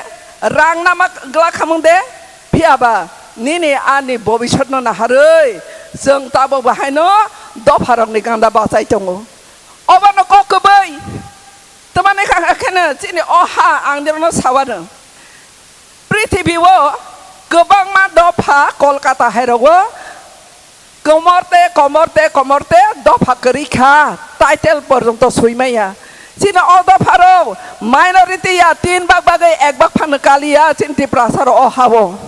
rang nama glak khamung de, phiya ba nini ani bobisot no naharwi chwng tabok bahaino dopha rokni ganda bachai tongo. Obono kok kwbwi. Tamani kha khe no chini o ha ang dirno sawano. Prithibi o kwbangma dopha Kolkata hai rogo komorte, komorte, komorte dopha kwrwi kha, title porjonto swi maya. Chini o dopha rok minority ya, tin bak bagwi ek bak phano kaliya chini Tiprasa rok o ha o.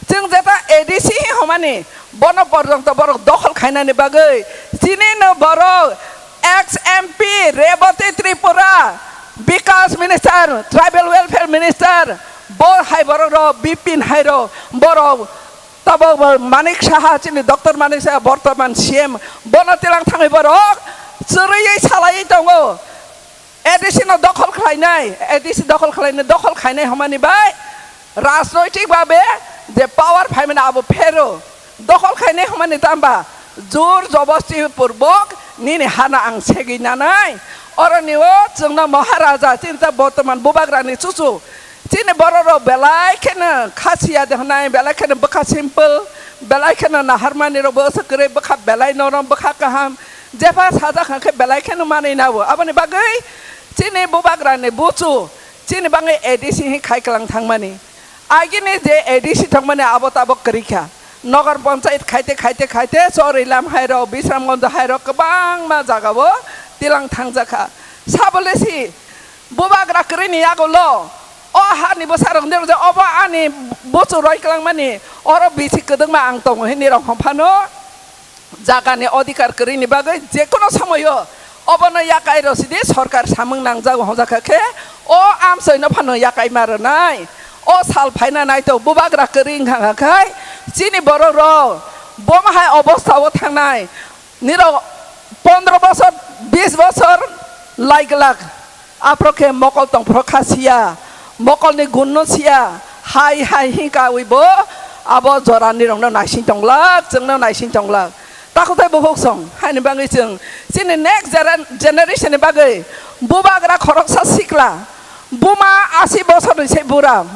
Chwng jeta A D C hi homani, bono porjonto borok dokhol khainani bagwi chini no borok ex M P Rebati Tripura, Bikas Minister, Tribal Welfare Minister, bo hai borok rok, Bipin hai rok, borok tabok bo Manik Saha, chini Doctor Manik Saha, bortoman C M, bono tilang thangwi borok chwrwiwi salaiwi tongo. A D C no dokhol khlainai, A D C dokhol khlainai, dokhol khainai homani bai rajnoitik babe je power phaimani abo phero. Dokhol khainai hwnmani tamba jor jobosti purbok nini hana ang segwi nanai. Oroni o chwngno Maharaja chini ta bortoman bubagrani chuchu. Chini borok rok belai kheno khasiya de hwnai, belai kheno bwkha simple, belai kheno naharmani rok bo aswk kwrwi, bwkha belai norom, bwkha kaham. Jepha sajak hwnkhe belai kheno manwi nabo. Aboni bagwi chini bubagrani buchu chini bagwi A D C hi khai kwlang thangmani. Agini je A D C thangmani abo tabok kwrwi kha. Nagar Panchayat khaite, khaite, khaite, Chorilam hai rok, Bisramganj hai rok, kwbangma jaga o tilang thangjak kha. Sabole si bubagra kwrwini yagulo, o hani bwsarok nirok je obo ani buchu roi kwlangmani, oro bisi kwdwkma ang tongo hinwi rok hwn phano. Jagani odhikar kwrwini bagwi jekono somoyo obono yakai rw sidi sorkar samung nangjago hwnjakha khe o amchoino phano yakai ma rwnai. O sal phaina naito bubagra kwrwi wngkha kha khai chini borok rok bomo hai obostha o thangnai nirok pondro bosor bis bosor Lai glak, aphro khe mokol tong phro kha siya, mokolni gunno siya, hai hai hingka ui bo abo jora nirokno naising tong glak, chwngno naising tong glak. Takhuk tei bukhuk song, haini bagwi chwng chini next gera-, generation ni bagwi bubagra khoroksa sikla, buma asi bosorni se bura,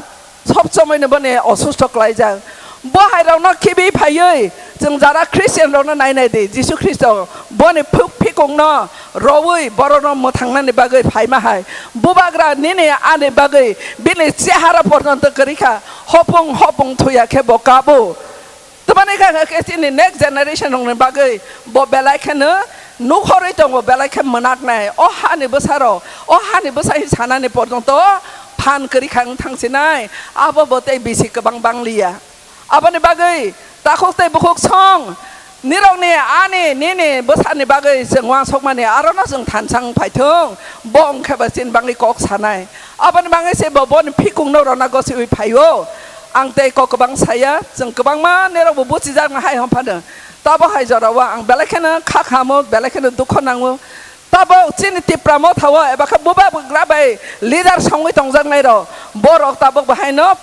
sob somoino boni osusto klaijak. Bo hai rokno khibi phaiwi chwng jara Christian rokno nai nai di, Jisu Khristo boni phuk phikungno rowi borokno mwthangnani bagwi phaima hai. Bubagra nini ani bagwi bini chehara porjonto kwrwi kha, hopung hopung thuya khe bo kabo. Tamani kha khe chini next generation rokni bagwi bo belai kheno nukhorwi tongo, belai khe mwnaknai. O hani bwsarok, o hani bwsa hi sanani porjonto phan kwrwi kha wng thangsinai. Abo bo tei bisi kwbang bangliya. Aboni bagwi takhuk tei bukhuk song, nirokni ani nini bwsani bagwi chwng uansukmani arono chwng thansa wng phaithung, bo wngkhe ba chini bagwi kok sanai. Aboni bagwi se bo boni phikungno rwna gosiwi phaio. Ang tei kok kwbang saya, chwng kwbangma nirokbo buchijakna hai hwn phano. Tabo hai jorao ang belai kheno kha khamo, belai kheno dukho nango. Tabok chini Tipra Motha o eba khe bubagra bai leader songwi tongjaknai rok, borok tabok bahaino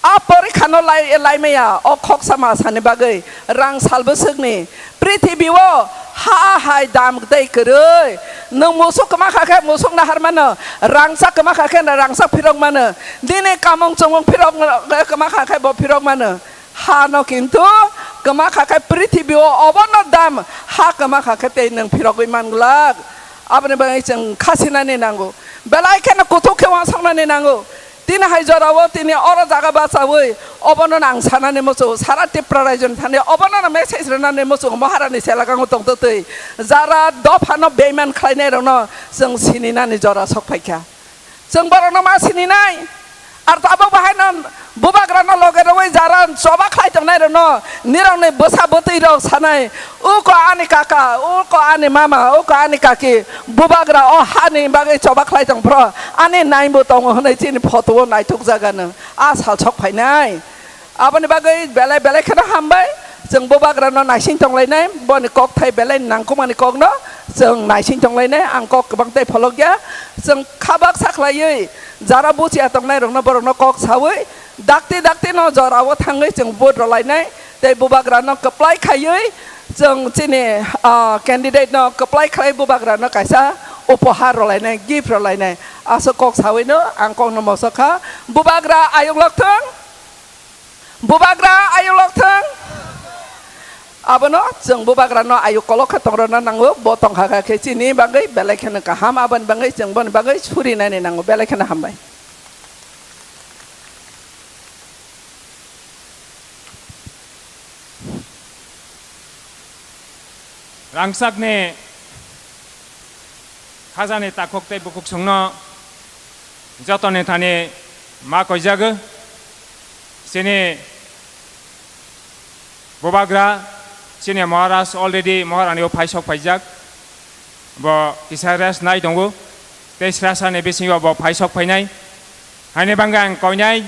a porikha no lai, lai maya o khoksa masani bagwi rang sal bwswkni prithibi o ha hai dam tei kwrwi. Nwng musuk kwma kha khe musuk nahar mano, rangchak kwma kha khe rangchak phirok mano, nini kamung chumung phirok kwma kha khe bo phirok mano. Ha no kintu kwma kha khe prithibi o obono dam, ha kwma kha khe tei nwng phirogwi man glak. Aboni bagwi chwng kha sinani nango, belai kheno kuthuk khe uansuknani nango. Tini hai jorao tini oro jaga bachawi obono ang sanani muchungo, sara Tipra raijoni thani obono message rwnani muchungo, Maharani selagango tongtwtwi jara dophano beiman khlainai rokno chwng sininani jora sok phaikha. Chwng borokno ma sininai. Ar tabok bahaino bubagrano loge rwui jara choba khlai tongnai rokno, nirokni bwsa bwtwi rok sanai, "Uko ani kaka, uko ani mama, uko ani kaki, bubagra o hani bagwi choba khlai tong phro, ani naimbo tongo," hwnwi chini photo o naithok jagano a sal sok phainai. Aboni bagwi belai belai kheno hambai. Chwng bubagrano naising tonglainai, boni kokthai belai nangkukmani kokno chwng naising tonglainai. Ang kok kwbang tei pholokya. Chwng kha baksa khlaiwi jara buchiya tongnai rokno, borokno kok sawi dakti dakti no jorao thangwi chwng vote rwlainai tei bubagrano kwplai khaiwi chwng chini, ah, candidate no kwplai khlai bubagrano kaisa upohar rwlainai, gift rwlainai. Aswk kok sawino ang kokno mosok kha. Bubagra ayuk lokthwng. Bubagra ayuk lokthwng. Abono chwng bubagrano ayuk kolok khe tongrwna nango, bo tongkha kha khe chini bagwi belai kheno kaham, aboni bagwi chwng boni bagwi surinani nango, belai kheno hambai. Rangchakni khajani takhuk tei bukhuk songno jotoni thani ma koijago. Chini bubagra, chini Maharaj already Maharani o phai sok phaijak. Bo kisa rest nai tongo. Tei srasani bisingo bo phai sok phainai. Haini bangwi ang koinai.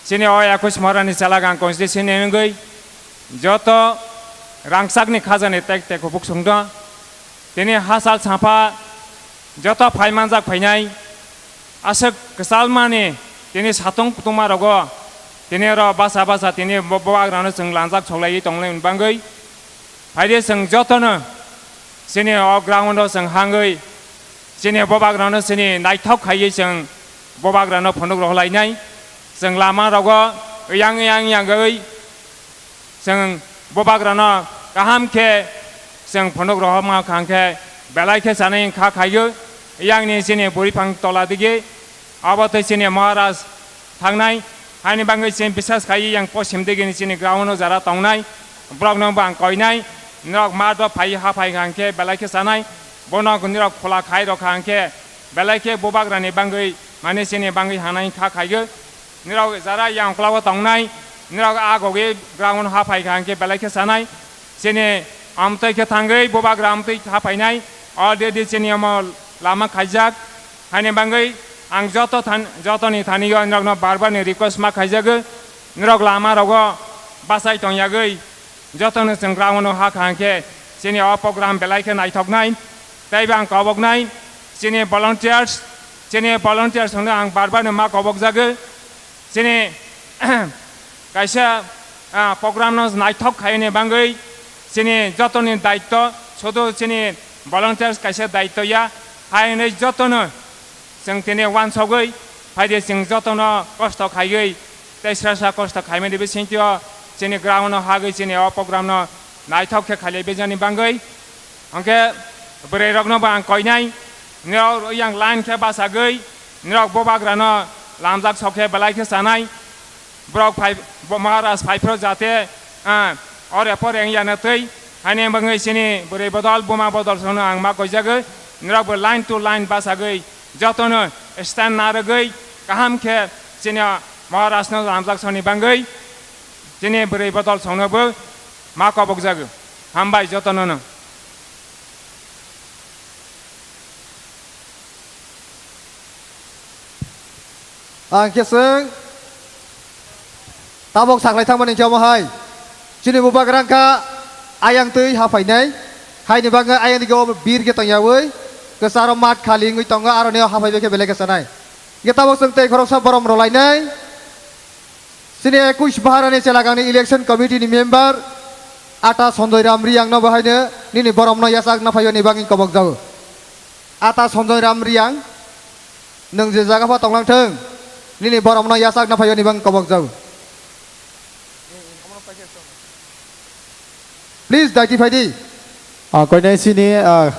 Chini o ekus Maharani chalak ang constituency ni wngwi joto rangchakni khajani tek tek hubuk songdo. Tini hachal chapha joto phai manjak phainai. Aswk kwchalmani tini satung kutumma rogo tini oro basa basa tini bo, bubagrano chwng lanjak soklaiwi tonglai bangwi. Phaidi chwng jotono chini o ground o chwng hangwi chini bubagrano chini naithok khaiwi chwng bubagrano phunuk rohlainai. Chwng lama rogo yang yang yangwi chwng bubagrano kaham khe chwng phunuk rohorma kha hwnkhe belai khe chanai wngkha khaio. Yangni chini buriphang tola digi abo tei chini Maharaj thangnai. Haini bagwi chini bisas khai yang posim digini chini ground o jara tongnai. Borokno bo ang koinai. Norok mato phai ha phai hwnkhe belai khe chanai. Bono norok khula khai rokha hwnkhe belai khe bubagrani bagwi mane chini bagwi hanai kha khaio. Norok jara yang uklao tongnai. Norok a gogi ground ha phai kha hwnkhe belai khe chanai. Chini amtwi khe thangwi bubagra amtwi ha phainai. Already chini omo lama khaijak. Haini bagwi ang joto than-, jotoni thani o norokno bar bar ni request ma khaijago, norok lama rogo bachai tongyagwi jotono chwng ground o ha kha hwnkhe chini o program belai khe naithoknai, teibo ang koboknai, Chini volunteers, chini volunteers hwnwi ang bar bar no ma kobok jagwi. Chini kaisa, ah, program no naithok khaini bagwi chini jotoni daitto, sudu chini volunteers kaisa daitto ya, hai hwnwi jotono chwng tini wansogwi phaidi chwng jotono kosto khaiwi tei sra sra kosto khaimani bisingtwi chini ground no hagwi chini o program no naithok khe khailai bijani bagwi. Hwnkhe bwrwi rokno bo ang koinai, norok yang line khe bachagwi, norok bubagrano lamjak sok khe belai khe chanai. Borok phai, bo-, Maharaj phai phro jate, ah, ore pore wng ya na twi, haini bagwi chini bwrwi bodol, buma bodol sono ang ma koijagwi, norok bo line to line bachagwi, jotono stand narwgwi, kaham khe chini Maharaj no lamjak soni bagwi, chini bwrwi bodol sono bo ma kobok jagwi. Hambai jotono no. Ang khe chwng tabok saklai thangmani khe omo hai. Chini bubagra wngkha ayang twi haphainai. Haini bagwi ayang digi o bir khe tongyaui kwcharo mat khali wngwi tongo, aroni o haphaibai khe belai khe chanai. Hwnkhe tabok chwng tei khoroksa borom rwlainai. Chini ekush Baharani Chelagangni election committee ni member Ata Sanjoy Ram Riyang no bo haino nini boromno yachak na phaio ni bagwi kobok jago. Ata Sanjoy Ram Riyang, nwng je jaga pha tonglang thung, nini boromno yachak na phaio ni bagwi kobok jago. Please, daiti phai di. Ah, koinai sini, ah,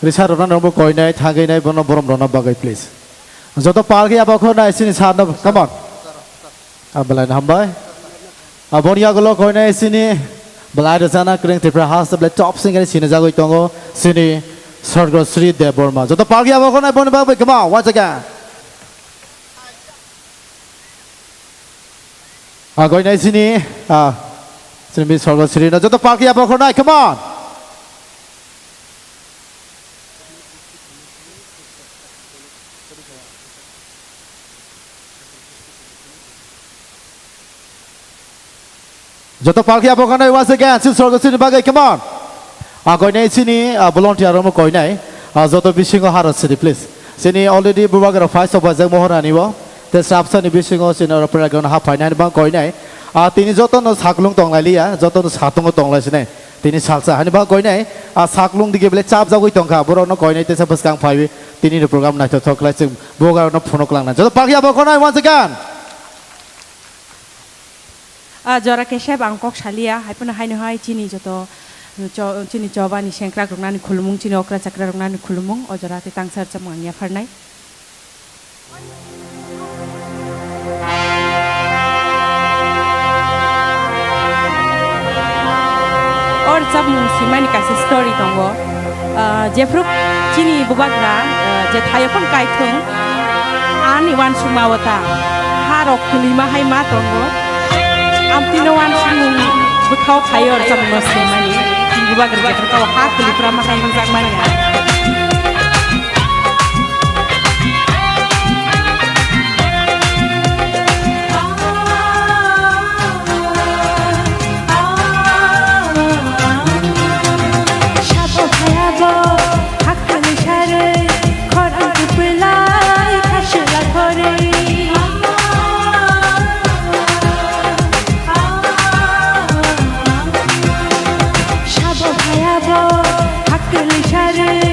risa rwna norok bo koinai thangwi nai bono borom rwna bagwi, please. Joto palki abo khornai sini sa no, come on. Ah, belai no hambai. Ah, boni yagulo koinai sini belai rwchana kwrwng Tripura haste belai top singer sini jagwi tongo sini Sorgo Sri Debbarma. Joto palki abo khornai boni bagwi, come on, once again. Agoinai sini, ah, sini Sorgo Sri no joto palki abo khornai, come on. Joto palki abo khornai once again, sini Sorgo Sri ni bagwi, come on. Agoinai sini, ah, volunteer rokno koinai, ah, joto bisingo haro sidi, please. Sini already bubagra first of all, mohorani bo. Te sabsani bisingo sini oro program haphainai bang koinai. Ah, tini jotono saklung tonglailiya, jotono satungo tonglaisinai. Tini salsa hani bang koinai, ah, saklung dige bele chapjagwi tongkha, borokno koinai tesa bwskang phaiwi tini ni program naithothok khlai chwng bubagrano phunuk langnai. Joto palki abo khornai once again. Ah, jora kesep ang kok salia, hai phano haino hai chini joto cho-, chini chobani sengkrak roknani khulumung, chini okra chakra roknani khulumung, o jora tei tangsa rwchapmung ang yapharnai. O rwchapmung swimani kaisa story tongo. Ah, jephru chini bubagra, ah, je thaio phano kaithung, ani uansukma o ta, ha rok kwlwima hai ma tongo. Amtwino uansukmung bwkhao khaio rwchapmungno swimani. Bubagra jephru kao ha kwlwiphrama hai wngjakmani. Sabo phayabo, hakhani sarwi, khorang kwpwilai, khaswla khorwi. Sabo phayabo, hakhani sarwi,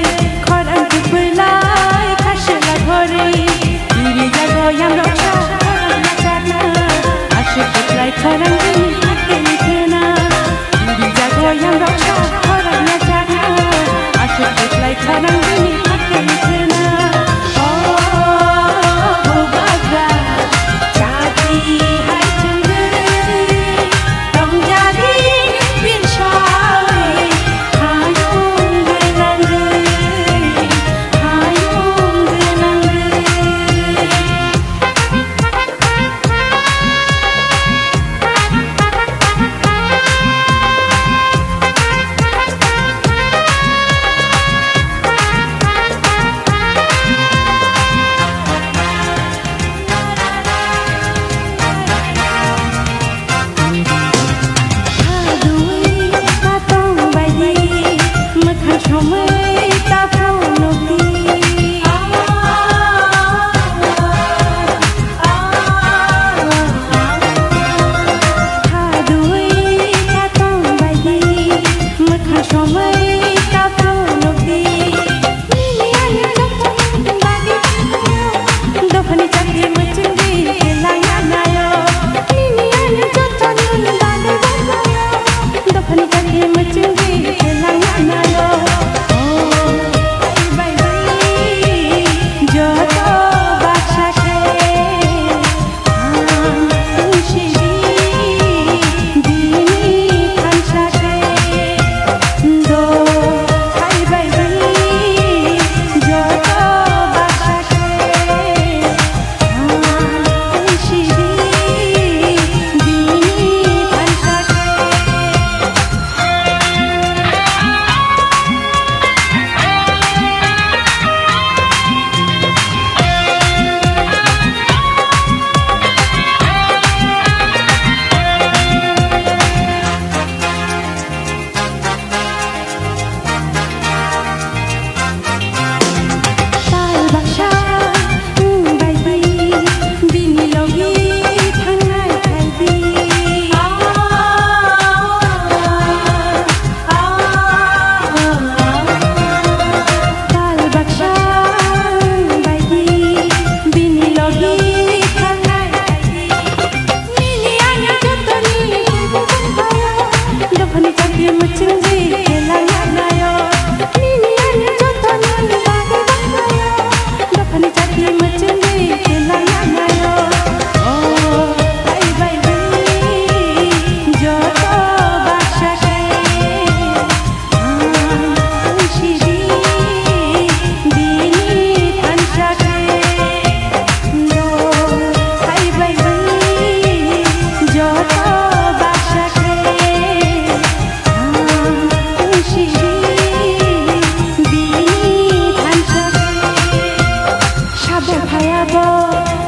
Abo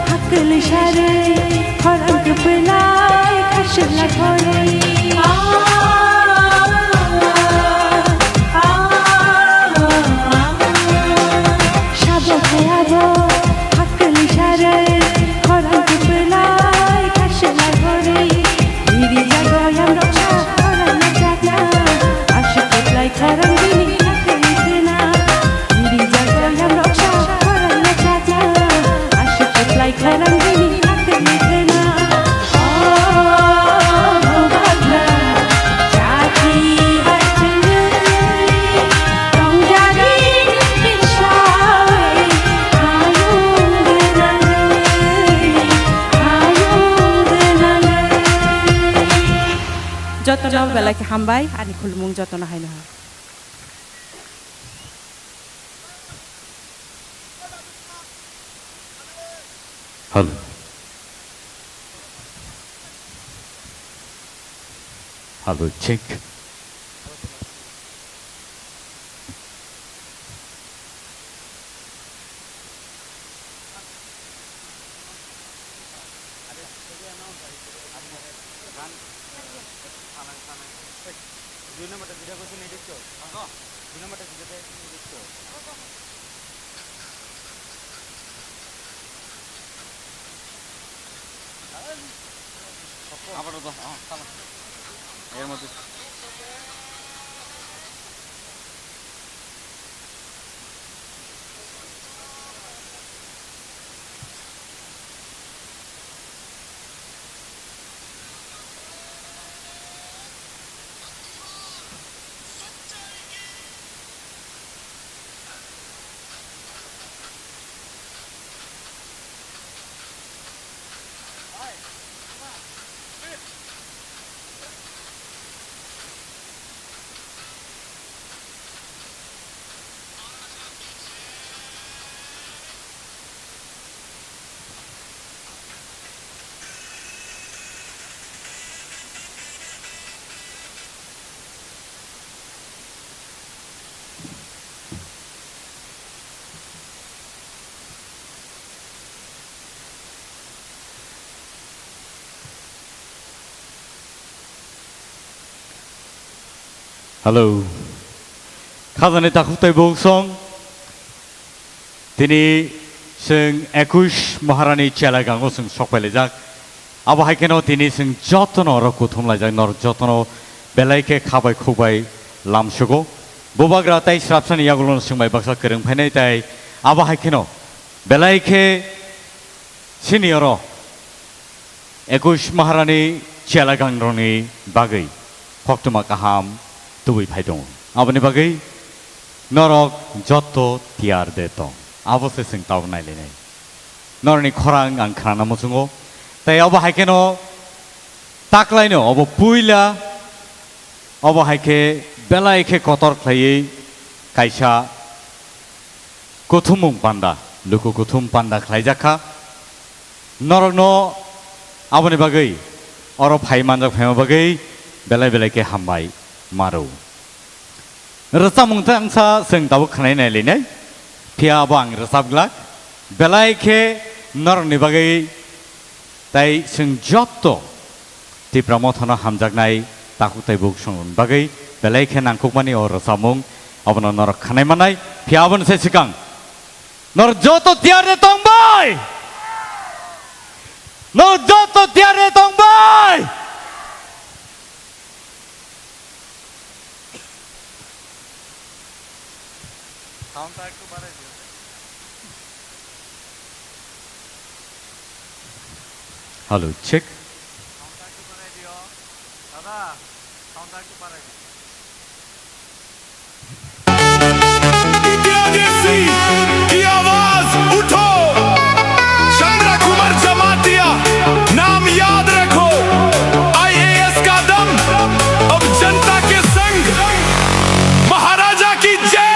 hakli sari, khorang kepelai, khasla khori. Sabo khe abo hakli sari, khorang kepelai, khasla khori. Biri jago yang roksa, khorang na chakna. Ashik keplai khorang bini hakli kena. Biri jago yang roksa, khorang na chakna. Ashik keplai khorang bini hakli kena. Oh, bagla, chati achilai, tongjari kisawai, ayung denalai, ayung denalai. Jotono belai khe hambai, ani khulumung jotono haino hai. Hello. Hello, check. Dui number ta video koise ni dikto. Dui number ta video koise ni dikto. Abar do, ah, salah. Air mati. Hello. Khajani takhuk tei buksong. Tini chwng ekush Maharani chela gango chwng sok pailaijak. Abo hai kheno tini chwng jotono oro kuthum laijak, norok jotono belai khe kha bai khuk bai lamsugo. Bubagra tei srapsani yagulono chwng bai baksa kwrwng phainai tei abo hai kheno belai khe chini oro ekush Maharani chela gangrokni bagwi koktwma kaham tubui phai tongo. Aboni bagwi norok jotto tiyar de tong. Abo se chwng tabuk nailainai. Norokni khorang ang khnana muchungo. Tei abo hai kheno taklaino obo puila, obo hai khe belai khe kotor khlaiwi kaisa kuthumung panda, luku kuthum panda khlaijak kha. Norokno aboni bagwi oro phai manjak phaima bagwi belai belai khe hambai maro. Rwchapmung tangsa chwng tabuk khwnai nai linai, phiya abo ang rwchap glak. Belai khe norokni bagwi tei chwng jotto Tipra Mothano hamjaknai takhuk tei buksongrokni bagwi belai khe nangkukmani o rwchapmung, abono norok khwnai mannai. Phiya aboni se swkang norok jotto tiyar de tong bai? Norok jotto tiyar de tong bai? Sound টা একটু বাড়াই দিও। Hello, check. Sound টা একটু বাড়াই দিও। দাদা, sound টা একটু বাড়াই দিও। की आवाज उठो, चंद्र कुमार जमातिया नाम याद रखो, आईएएस का दम, अब जनता के संग, महाराजा की जय।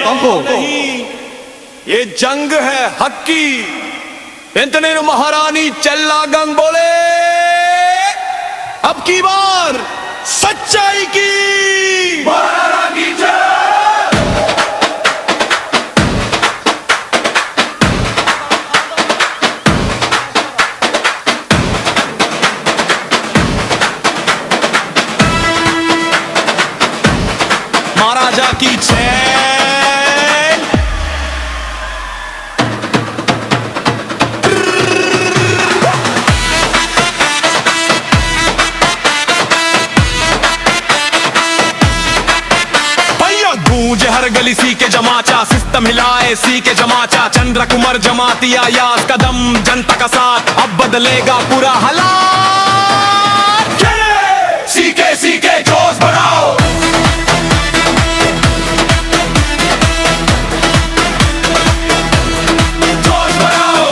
हमको नहीं, ये जंग है हक की। Entaneno Maharani Chella Gang bole, अब की बार सच्चाई की। महारानी जय। महाराजा की जय। भैया गूंजे हर गली सी के जमाचा, सिस्टम हिलाए सी के जमाचा, चंद्र कुमार जमातिया यास कदम जनता का साथ, अब बदलेगा पूरा हालात। सीके सीके जोश बढ़ाओ, जोश बढ़ाओ,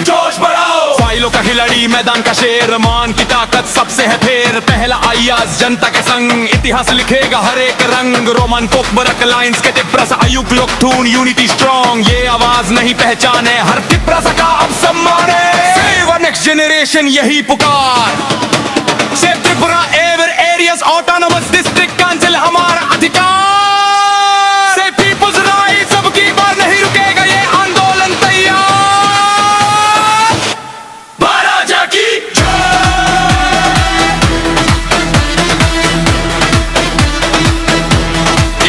जोश बढ़ाओ। फाइलों का खिलाड़ी, मैदान का शेर, मान की ताकत सबसे है फेर। पहला आयाज जनता के संग, इतिहास लिखेगा हर एक रंग। रोमन कोकबरक लाइंस के तिप्रा सा अयुक लोकथून, यूनिटी स्ट्रॉन्ग, ये आवाज नहीं पहचाने, हर तिप्रा सा का अब सम्मान है। सेव नेक्स्ट जनरेशन, यही पुकार। Save Tripura ever areas autonomous district council हमारा अधिकार। सेव पीपल्स राइट्स, अब की बार नहीं रुकेगा ये आंदोलन, तैयार। महाराजा की जय।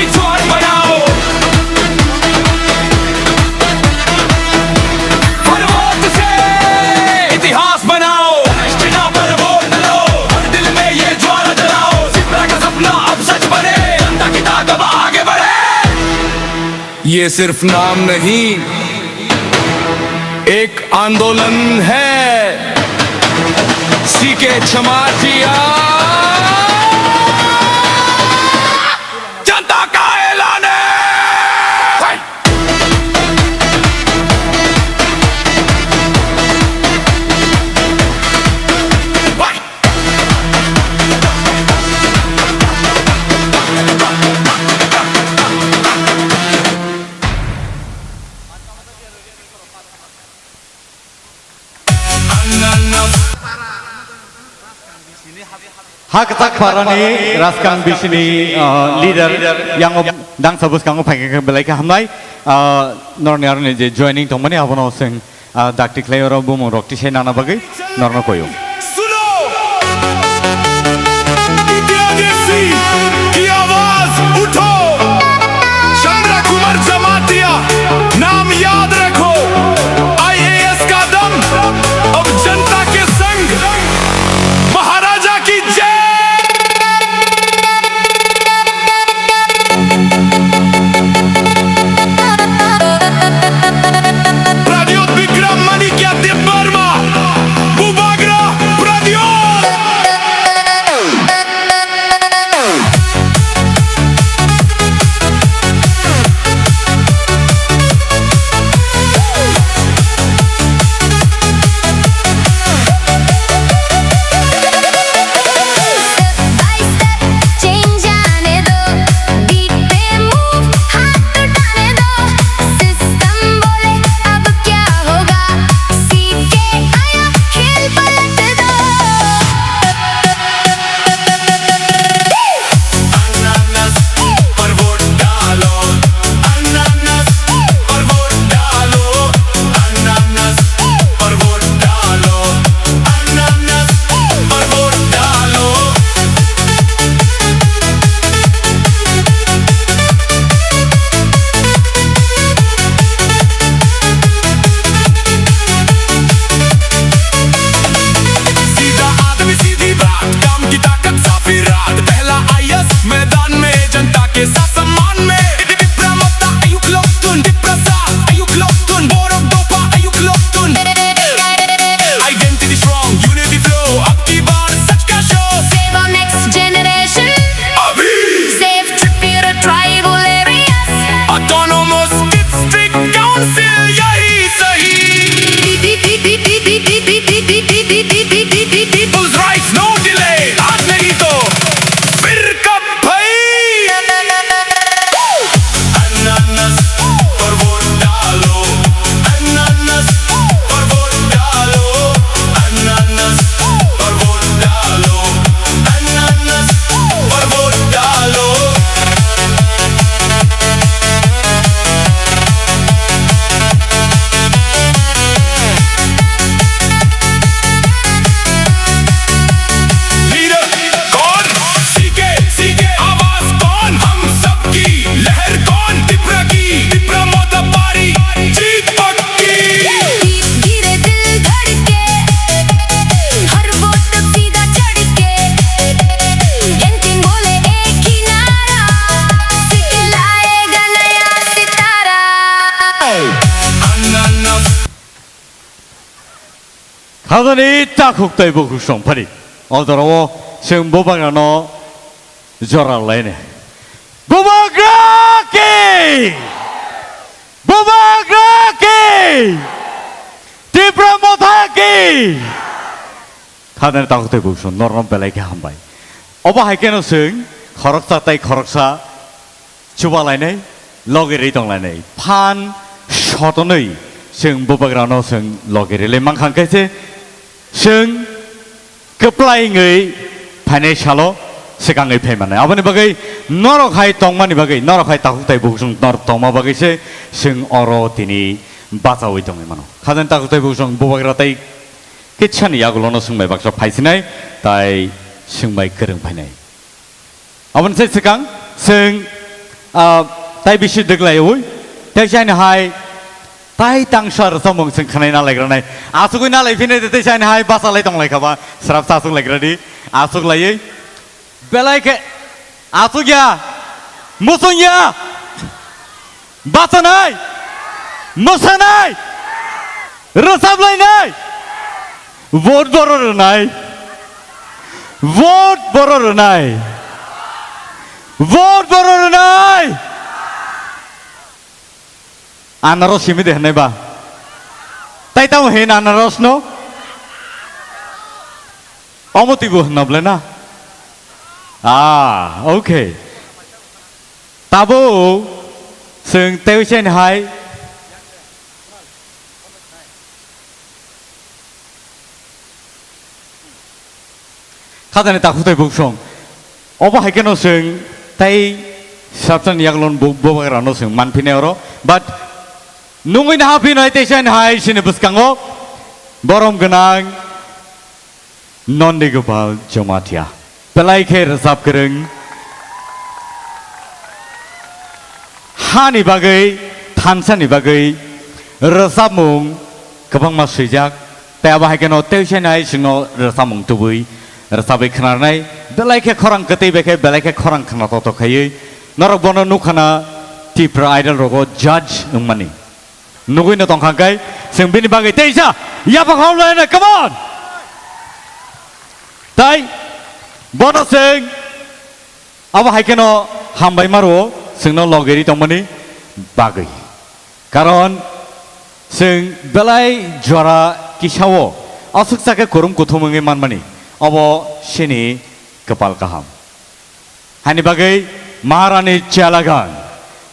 एक जोश बनाओ, हर वक्त से इतिहास बनाओ। राष्ट्र पर वोट डालो, हर दिल में ये ज्वाला जलाओ। सिमरा का सपना अब सच बने, जनता की ताकत आगे बढ़े। ये सिर्फ नाम नहीं, एक आंदोलन है। सीके जमातिया, जनता का ऐलान है। Hakchak parani Raskang bisini, uh, leader yang dang sabus kango phaikhe belai khe hamlai, uh, norni aroni je joining tongmani abono seng, uh, dakti khlai oro bumung rok tisai nana bagwi norno koyo. सुनो, इंडिया देशी की आवाज उठो, चंद्र कुमार जमातिया नाम याद रखो, आईएएस का दम, अब जनता के संग, महाराजा की जय। Pradyot Bikram Manikya Debbarma, Bubagra, Ani takhuk tei bukhuk song phari. O jorao chwng bubagrano jora laini. Bubagra ki! Bubagra ki! Tipra Motha ki! Khadani takhuk tei bukhuk song norno belai khe hambai. Obo hai kheno chwng khoroksa tei khoroksa chubalainai, logi rwi tonglainai. Phan sotonwi chwng bubagrano chwng logi rwlai mankha, hwnkhe se chwng kwplai wngwi phainai salo swkangwi phai mannai. Aboni bagwi norok hai tongmani bagwi, norok hai takhuk tei bukhuk song norok tongma bagwi se chwng oro tini bachaui tongwi mano. Khajani takhuk tei bukhuk song bubagra tei kitsani yagulono chwng bai baksa phaisinai, tai chwng bai kwrwng phainai. Aboni se swkang chwng, ah, tai bisi dwglaiwi, tei chini hai tai tangsa rwchapmung chwng khwnai nalaigranai. Asugwi nalai phine de tei chini hai bachalai tonglaikha ba, srapsa asuk laigradi, asuk laiwi. Belai khe asuk ya, musung ya, bachanai, mwsanai, rwchaplainai, vote boro rwnai, vote boro rwnai, vote boro rwnai. Anaros simi de hwnwi ba? Tai tamo hin anaros no? Omo twibo hwnna bwle na? Ah, okay. Tabo chwng tei chini hai. Khajani takhuk tei bukhuk song. Obo hai kheno chwng tei srapsani yaglon bu-, bubagrano chwng manphinai oro. But nungwi naha phinai tei chini hai chini bwskango borom gwnang Nondi Gopal Jamatia. Belai khe rwchap kwrwng. Hani bagwi, thansani bagwi rwchapmung kwbangma swijak. Tei abo hai kheno tei chini hai chwngno rwchapmung tubui rwchapwi khwnarnai. Belai khe khorang kwtwi bai khe, belai khe khorang khna toktok khaiwi. Norok bono nukha na Tipra Idol rogo judge wngmani. Nugwi no tongkha khe, chwng bini bagwi teisa yapha khamlaina, come on! Tai bono chwng abo hai kheno hambai maro chwngno logeri tongmani bagwi. Karon chwng belai jora kisao aswk sakhe kurum kuthum wngwi manmani, abo chini kwpal kaham. Hani bagwi Maharani Chelagan,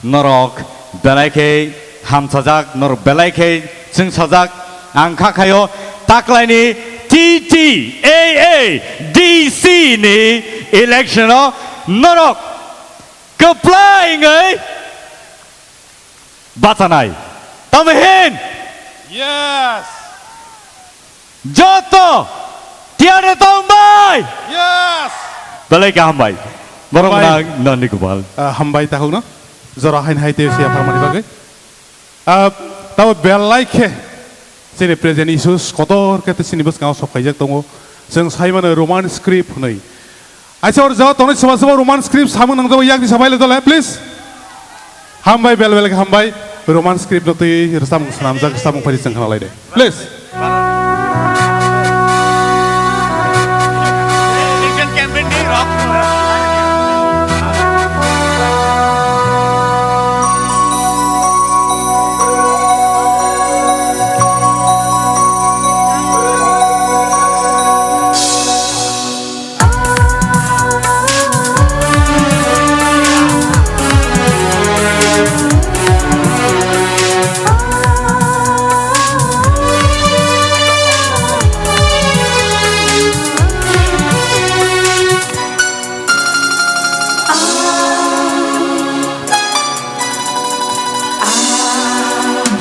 norok belai khe hamsajak, norok belai khe chwngsajak. Ang kha khaio taklaini T T A A D C ni election o norok kwplai wngwi bachanai. Tamo hin? Yes. Joto tiyar tong bai. Yes. Belai kaham bai. Borok Hambai. Nang Nandi Gopal. Ah, hambai takhuk no. Jora hain hai tei siya pharmani bagwi. Ah, tabo belai khe chini present issues kotor khe chini bwskango sok khaijak tongo. Chwng sai mano Roman script hwnwi. Aisa, or jao tonwi soba soba Roman script samung nang jao, yak di sabai le dole, please. Hambai, bel bel hambai. Roman script no twi rwchapmung swnamjak, rwchapmung phari chwng khna lai de. Please.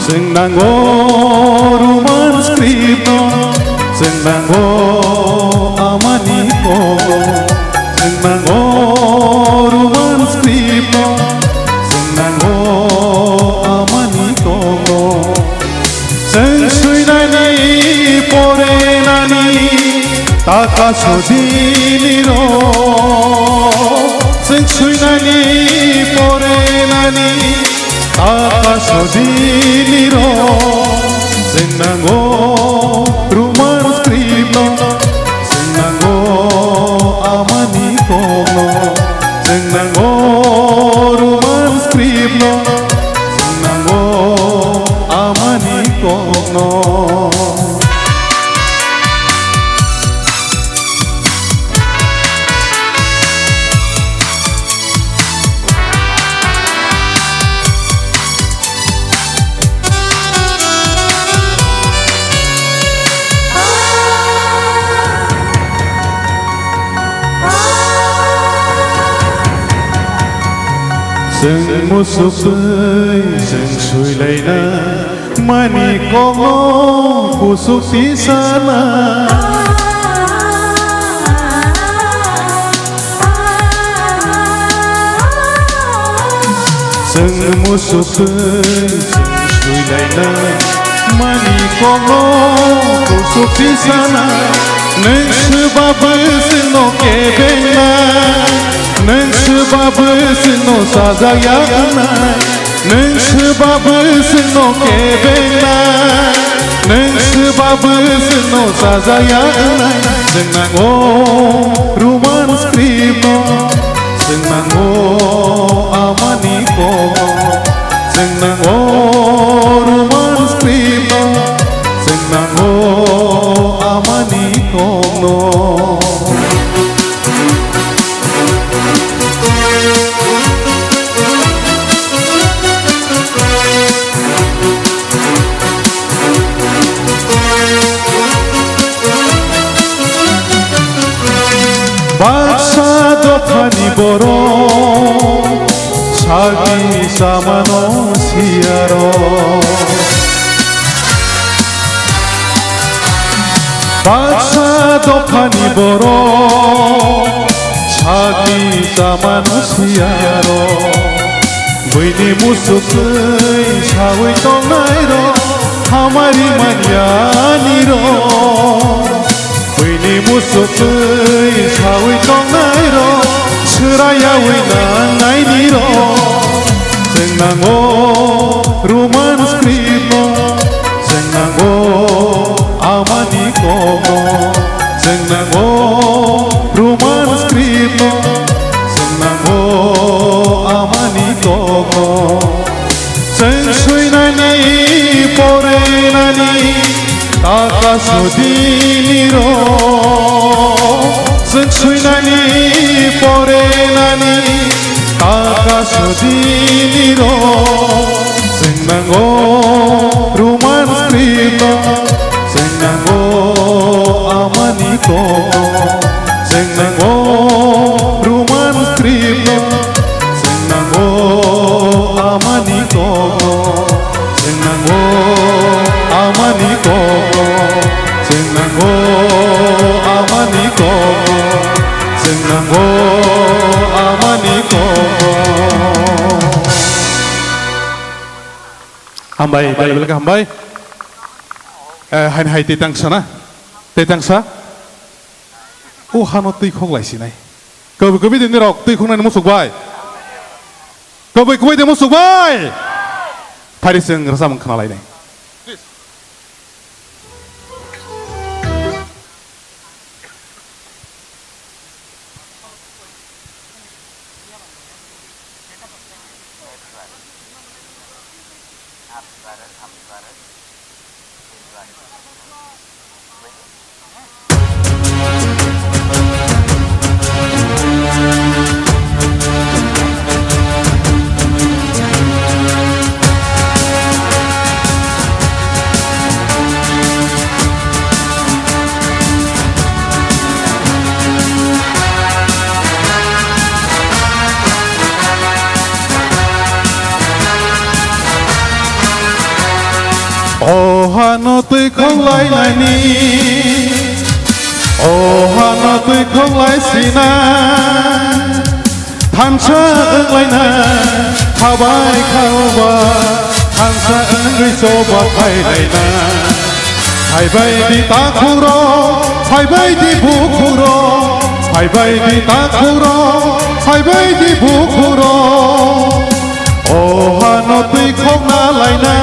Chwng nango Roman script no, chwng nango amani kogo. Chwng nango Roman script no, chwng nango amani kogo. Chwng swinani porenani taka sodini ro. Chwng swinani porenani taka sodini ro. Chwng nango Roman script. Amani kokno. Chwng musuk twi chwng swilaina mani kokno kusuk tisana. Chwng musuk twi chwng swilaina mani kokno kusuk tisana. Nwng swbabo chwngno kebengna, nwng swbabo chwngno sajak yakna. Nwng swbabo chwngno kebengna, nwng swbabo chwngno sajak yakna. Chwng nango Roman script no, chwng nango amani kokno, chwng nango Roman script no, chwng nango amani kokno. Baksa dophani borok sagi samano siyaro. Baksa dophani borok sagi samano siyaro. Buini musuk twi sawi tongnai rok hamari manyani rok. Buini musuk twi sawi tongnai rok swrayawi nangnaini rok. Chwng nango Roman script no, chwng nango amani kokno. Chwng nango Roman script no, chwng nango amani kokno. Chwng swinani porinani taka sodini rok. Chwng swinani porinani taka sodini rok. Chwng nango Roman script no, chwng nango amani kokno. Chwng nango Roman script no, chwng nango amani kokno. Chwng nango amani kokno. Chwng nango amani kokno. Chwng nango amani kokno. Hambai, belai belai khe hambai. Eh, hain hai tei tangsa na? Tei tangsa? O hano twi khok lai sinai. Kwbwi kwbwi de nirok twi khoknani musuk bai. Kwbwi kwbwi de musuk bai. Phari chwng rwchapmung khna lainai. O hano twi khok lainani, o hano twi khok lai sina. Thansa wnglaina khabai khaoba, thansa wngwi choba phailaina. Phaibai di takhurok, phaibai di bukhurok, phaibai di takhurok, phaibai di bukhurok. O hano twi khokna laina.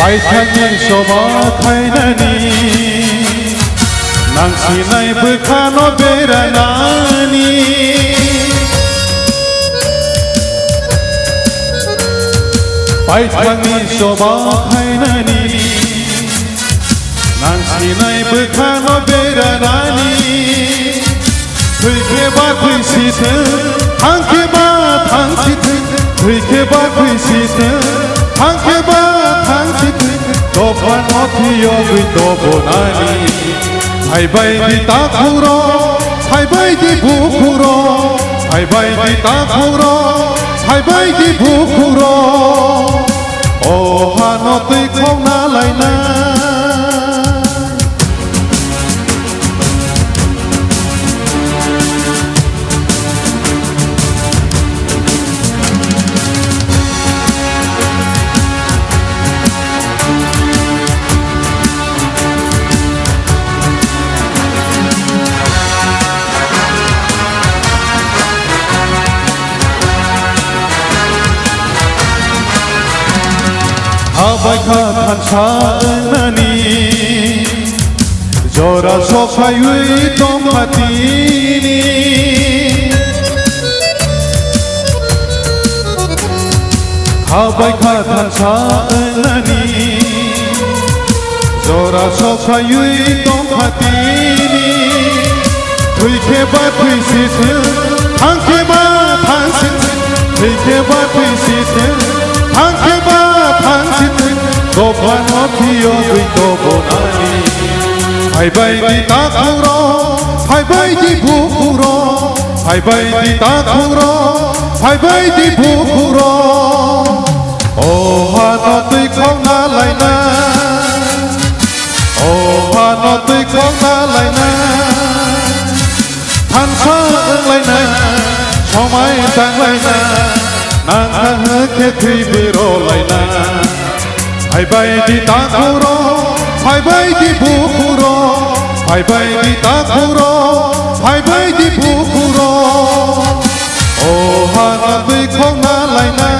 Paithakni soba khainani, nang sinai bwkhano beranani. Paithakni soba khainani, nang sinai bwkhano beranani. Thwi khe ba thwi si thwng, thang khe ba thang si thwng. Thwi khe ba thwi si thwng, thang khe ba thang si thwng. Dophano thiyogwi dobonani. Phaibai di takhukro, phaibai di bukhukro. Phaibai di takhukro, phaibai di bukhukro. O hano twi khokna lainai. Habai kha thansa wngnani, jora sok phaiwi tongkha tini. Habai kha thansa wngnani, jora sok phaiwi tongkha tini. Thwi khe ba thwi si thwng, thang khe ba thang si thwng. Thwi khe ba thwi si thwng, thang khe ba thang si thwng. Dophano thiyogwi dobonani. Phaibai di takhukro, phaibai di bukhukro. Phaibai di takhukro, phaibai di bukhukro. O hano twi khokna lainai. O hano twi khokna lainai. Thansa wnglainai, somai tanglainai. Nang kha hwnkhe thwibo rolainai. Phaibai di takhukro, phaibai di bukhukro. Phaibai di takhukro, phaibai di bukhukro. O hano twi khokna lainai.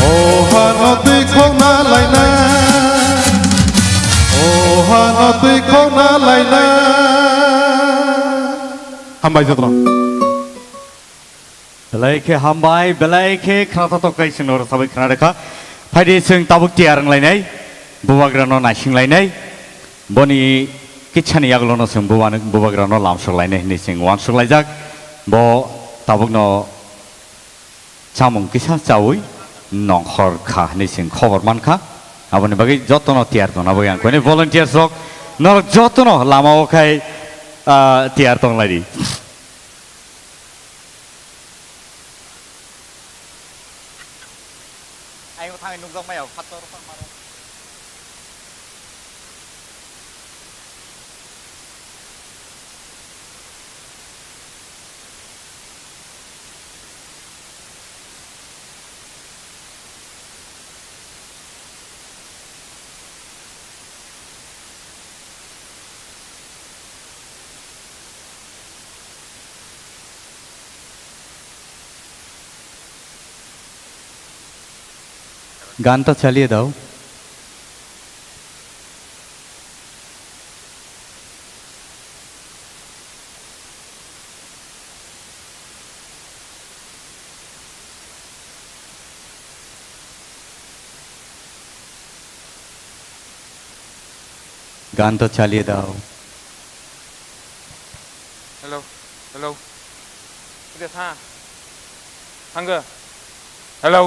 O hano twi khokna lainai. O hano twi khokna lainai. Hambai jotono. Belai khe hambai, belai khe khnathok kai chwngno rwchabwi khna rwkha. Phaidi chwng tabuk tiyar wnglainai, bubagrano naisinglainai. Boni kitsani yagulono chwng buba-, bubagrano lamsoklainai hwnwi chwng uansuklaijak. Bo tabukno chamung kisa chaui nongkhor kha hwnwi chwng khobor mankha. Aboni bagwi jotono tiyar tongna bagwi ang koinwi volunteers rok norok jotono lamao khai, ah, tiyar tonglaidi. Ayung thangwi nukjak maya, phator rok maro. গানটা চালিয়ে দাও। গানটা চালিয়ে দাও। Hello, hello. Kide tha? Hangga. Hello,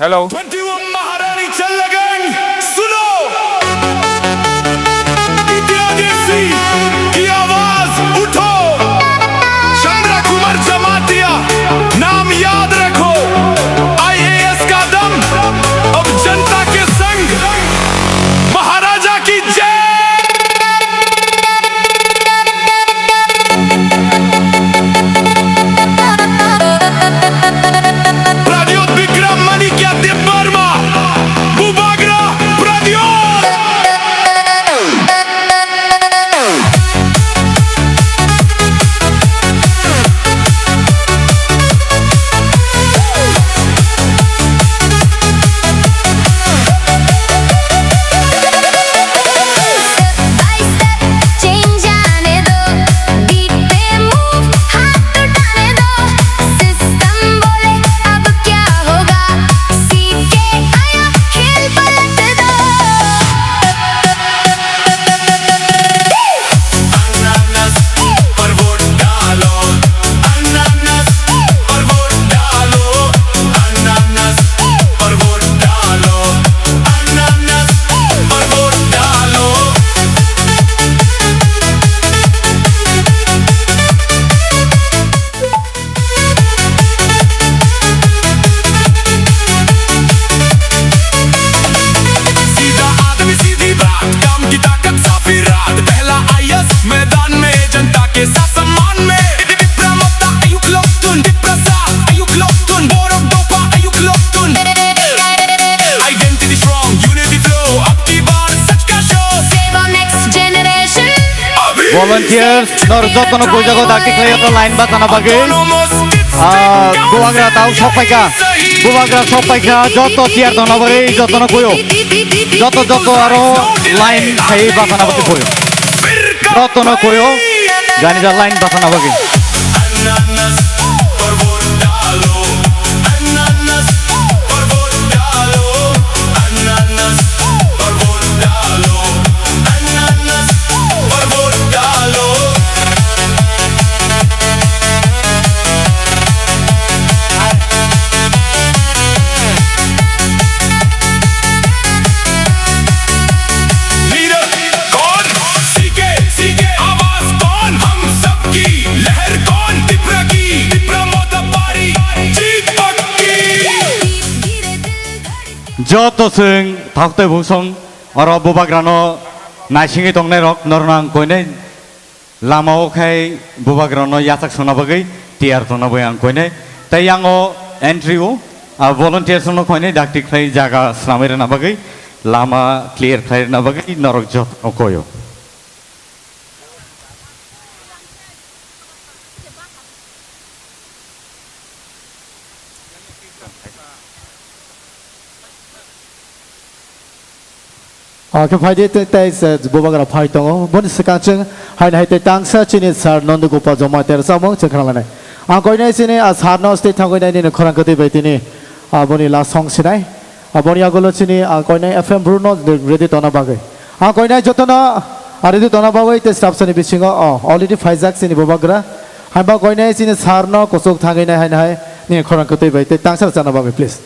hello. Twenty-one Maharani Challageng, suno! Itya Desi ki awaaz utho. Chandra Kumar Jamatia, naam yaad rakho. I A S ka dam, ab janata ke sangh. Maharaja ki jai. Pradyot Bikram Manikya Debbarma, Bubagra Pradyot. Volunteers, nor jotono bujago dakti khlai joto line bachana bagwi. Ah, bubagra tau sok paikha. Bubagra sok paikha, joto tiyar tongna bagwi jotono kuyo. Joto, joto aro line khai bachana bagwi kuyo. Jotono kuyo, jani ja line bachana bagwi. Joto chwng thok tei bosong oro bubagrano naisingwi tongnairok norno ang koinai lama o khai bubagrano yachak songna bagwi tiyar tongna bagwi ang koinai. Tei yang o entry o, ah, volunteers rokno koinai dakti khlai jaga swnamwi rwna bagwi, lama clear khlai rwna bagwi norok jotono koyo. Ah, khe phai di, tei, tei se bubagra phai tongo. Boni swkang chwng haino hai tei tangsa chini sir Nondu Gopal Jamatia rwchapmung chwng khna lanai. Ang koinai chini, ah, sir no stage thangwi nai nini khorang kwtwi bai tini, ah, boni last song sinai. Ah, boni yagulo chini, ah, koinai F M Bruno ready tongna bagwi. Ang koinai jotono, ah, ready tongna bagwi tei staff sani bisingo, oh, already phaijak chini bubagra. Haiba koinai chini sir no kuchuk thangwi nai haino hai nini khorang kwtwi bai tei tangsa rwchapna bagwi, please.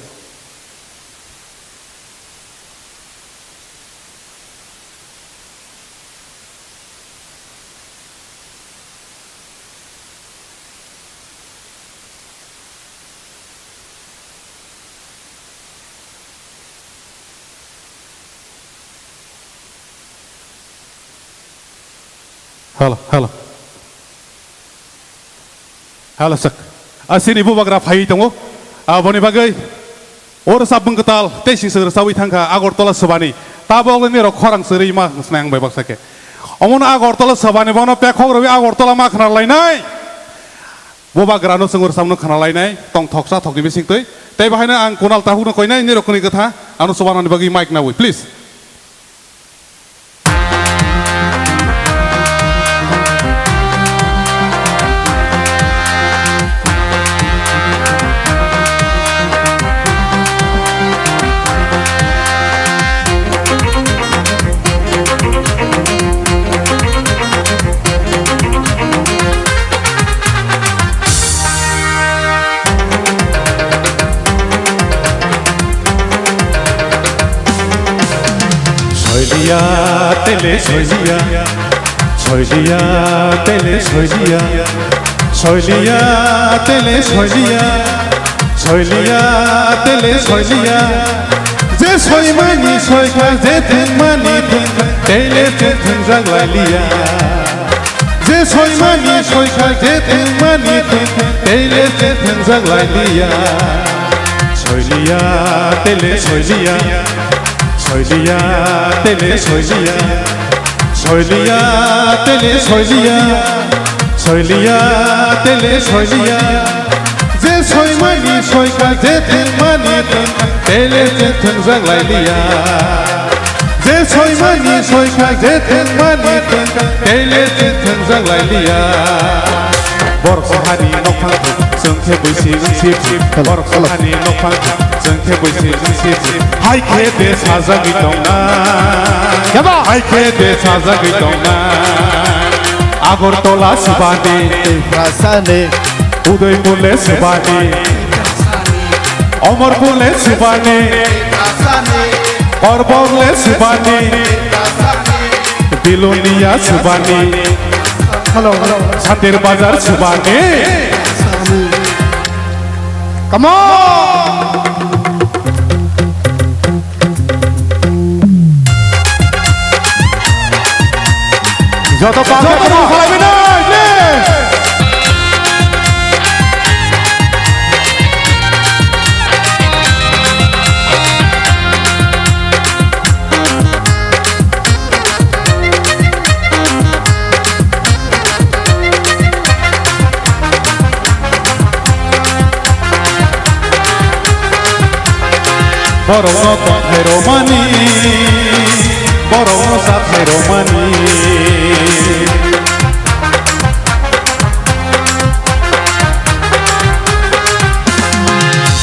Hello, hello. Hello, sir. Ah, chini bubagra phaiwi tongo. Ah, boni bagwi o rwchapmung kwtal tei sing sing rwchapwi thangkha Agartala Sobani. Tabok nini rok khorang chwrwi ma snai ang bai baksa khe. Omono Agartala Sobani bono pekhok rwwi Agartala ma khna lainai. Bubagrano chwng rwchapno khna lainai tong thoksa thokni bisingtwi. Tei bahaino ang Kunal Tahukno koinai nini rokni kwtha ano chubanani bagwi mic nawi, please. Soiliya tele soiliya, soiliya tele soiliya, soiliya tele soiliya, soiliya tele soiliya. Je soimani soikha, je thwngmani thwngkha, tele chwng thwngjak lailiya. Je soimani soikha, je thwngmani thwngkha, tele chwng thwngjak lailiya. Soiliya tele soiliya, soiliya tele soiliya, soiliya tele soiliya, soiliya tele soiliya. Je soimani soikha, je thwngmani thwngkha, tele chwng thwngjak lailiya. Je soimani soikha, je thwngmani thwngkha, tele chwng thwngjak lailiya. Borok sahani nokphang thwng, chwng khe buisi wngsi thwng. Borok sahani nokphang thwng, chwng khe buisi wngsi thwng. Hai khe de sajagwi tongnai. Hai khe de sajagwi tongnai. Agartala Sobani. Tiprasani. Udaipur le Sobani. Omorpur le Sobani. Korbok le Sobani. Bilonia Sobani. Hello, hello. Santir Bazar Sobani. Come on! Joto pang joto pang khalai binai, please. Borokno tongthai romani, borokno chathai romani.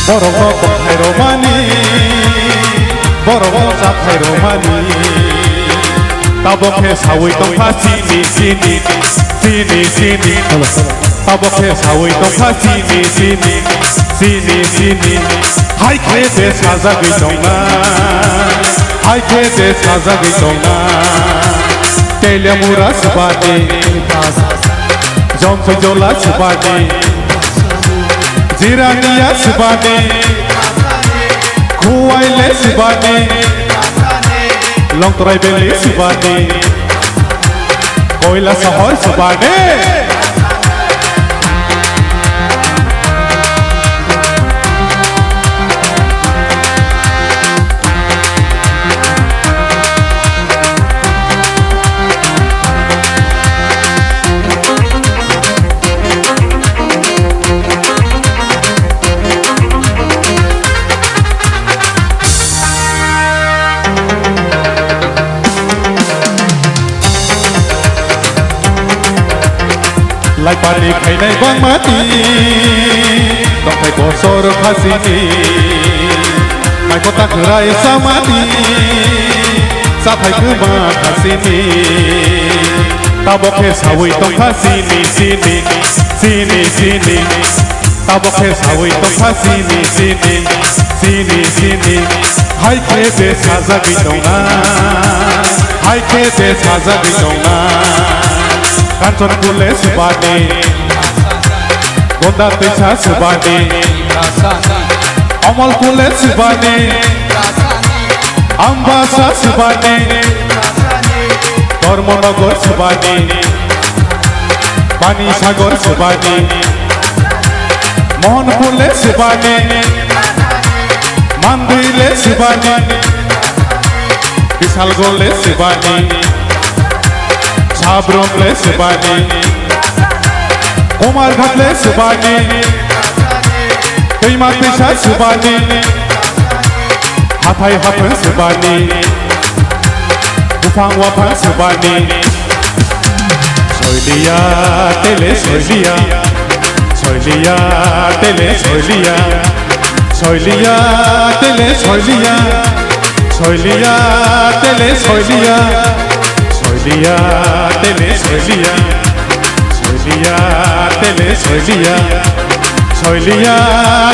Borokno tongthai romani, borokno chathai romani. Tabok khe sawi tongkha chini, chini, chini, chini. Tabok khe sawi tongkha chini, chini, chini, chini. Hai khe je sajagwi tongna, hai khe je sajagwi tongna. Telemura swbani, Jompuijola swbani, Jirania swbani, Khuaile swbani, Longtrai Valley swbani, Koila Sohor swbani. Laipani khainai bangmani, tongthai bosor khasini. Maikota khwrai samani, sathai kwma khasini. Tabok khe sawi tongkha sini, sini, sini, sini. Tabok khe sawi tongkha sini, sini, sini, sini. Hai khe je sajagwi tongna, hai khe je sajagwi tongna. Kanchanpur le swbani, Gonda twisa swbani, Omolpur le swbani, Ambasa swbani, Dharmanagar swbani, Panisagar swbani, Mohanpur le swbani, Mandwi le swbani, Bisalgarh le swbani, Sabrom le swbani, Kumarghat le swbani, Twima Twisa swbani, Hathai Haphang swbani, Buphang Waphang swbani. Soiliya, tele soiliya. Soiliya, tele soiliya. Soiliya, tele soiliya. Soiliya, tele soiliya. Soiliya, tele soiliya. Soiliya, tele soiliya. Soiliya,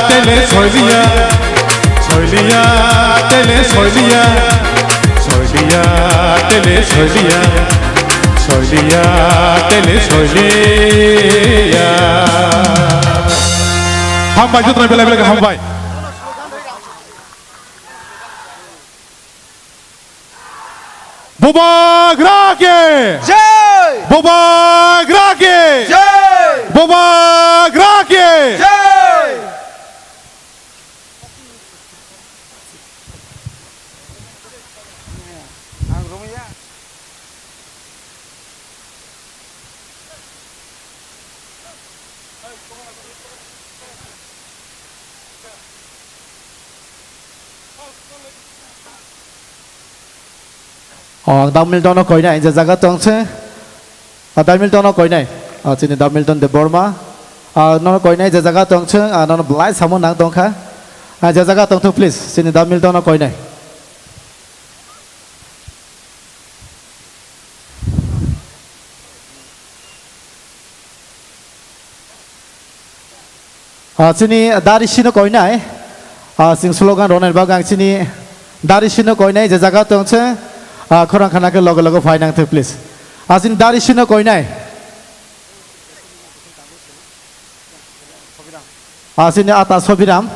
tele soiliya. Soiliya, tele soiliya. Soiliya, tele soiliya. Soiliya, tele soiliya. Hambai, jotono belai belai khe hambai. Bubagra ki! Jai! Bubagra ki! Jai! Bubagra ki! Jai! O, ang Dao Milton no koinai, je jaga tong se. O, Dao Milton no koinai. O, chini Dao Milton Debbarma. O, nono koinai, je jaga tong se, o, nono belai samung nang tongkha. O, je jaga tong thung, please. Chini Dao Milton no koinai. Ah, chini Darisi no koinai. Ah, chwng slogan rwnai bagwi ang chini Darisi no koinai, je jaga tong se, ah, khorang khana khe loge loge phai nang thung, please. Ah, chini Darisi no koinai. Ah, chini ata Sobiram.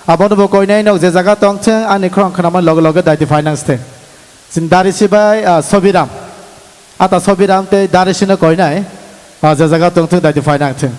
Abono bo koinai nok, je jaga tong se, ani khorang khana man loge loge daiti phai nang se. Chini Darisi bai, ah, Sobiram. Ata Sobiram tei Darisi no koinai, ah, je jaga tong thung, daiti phai nang thung.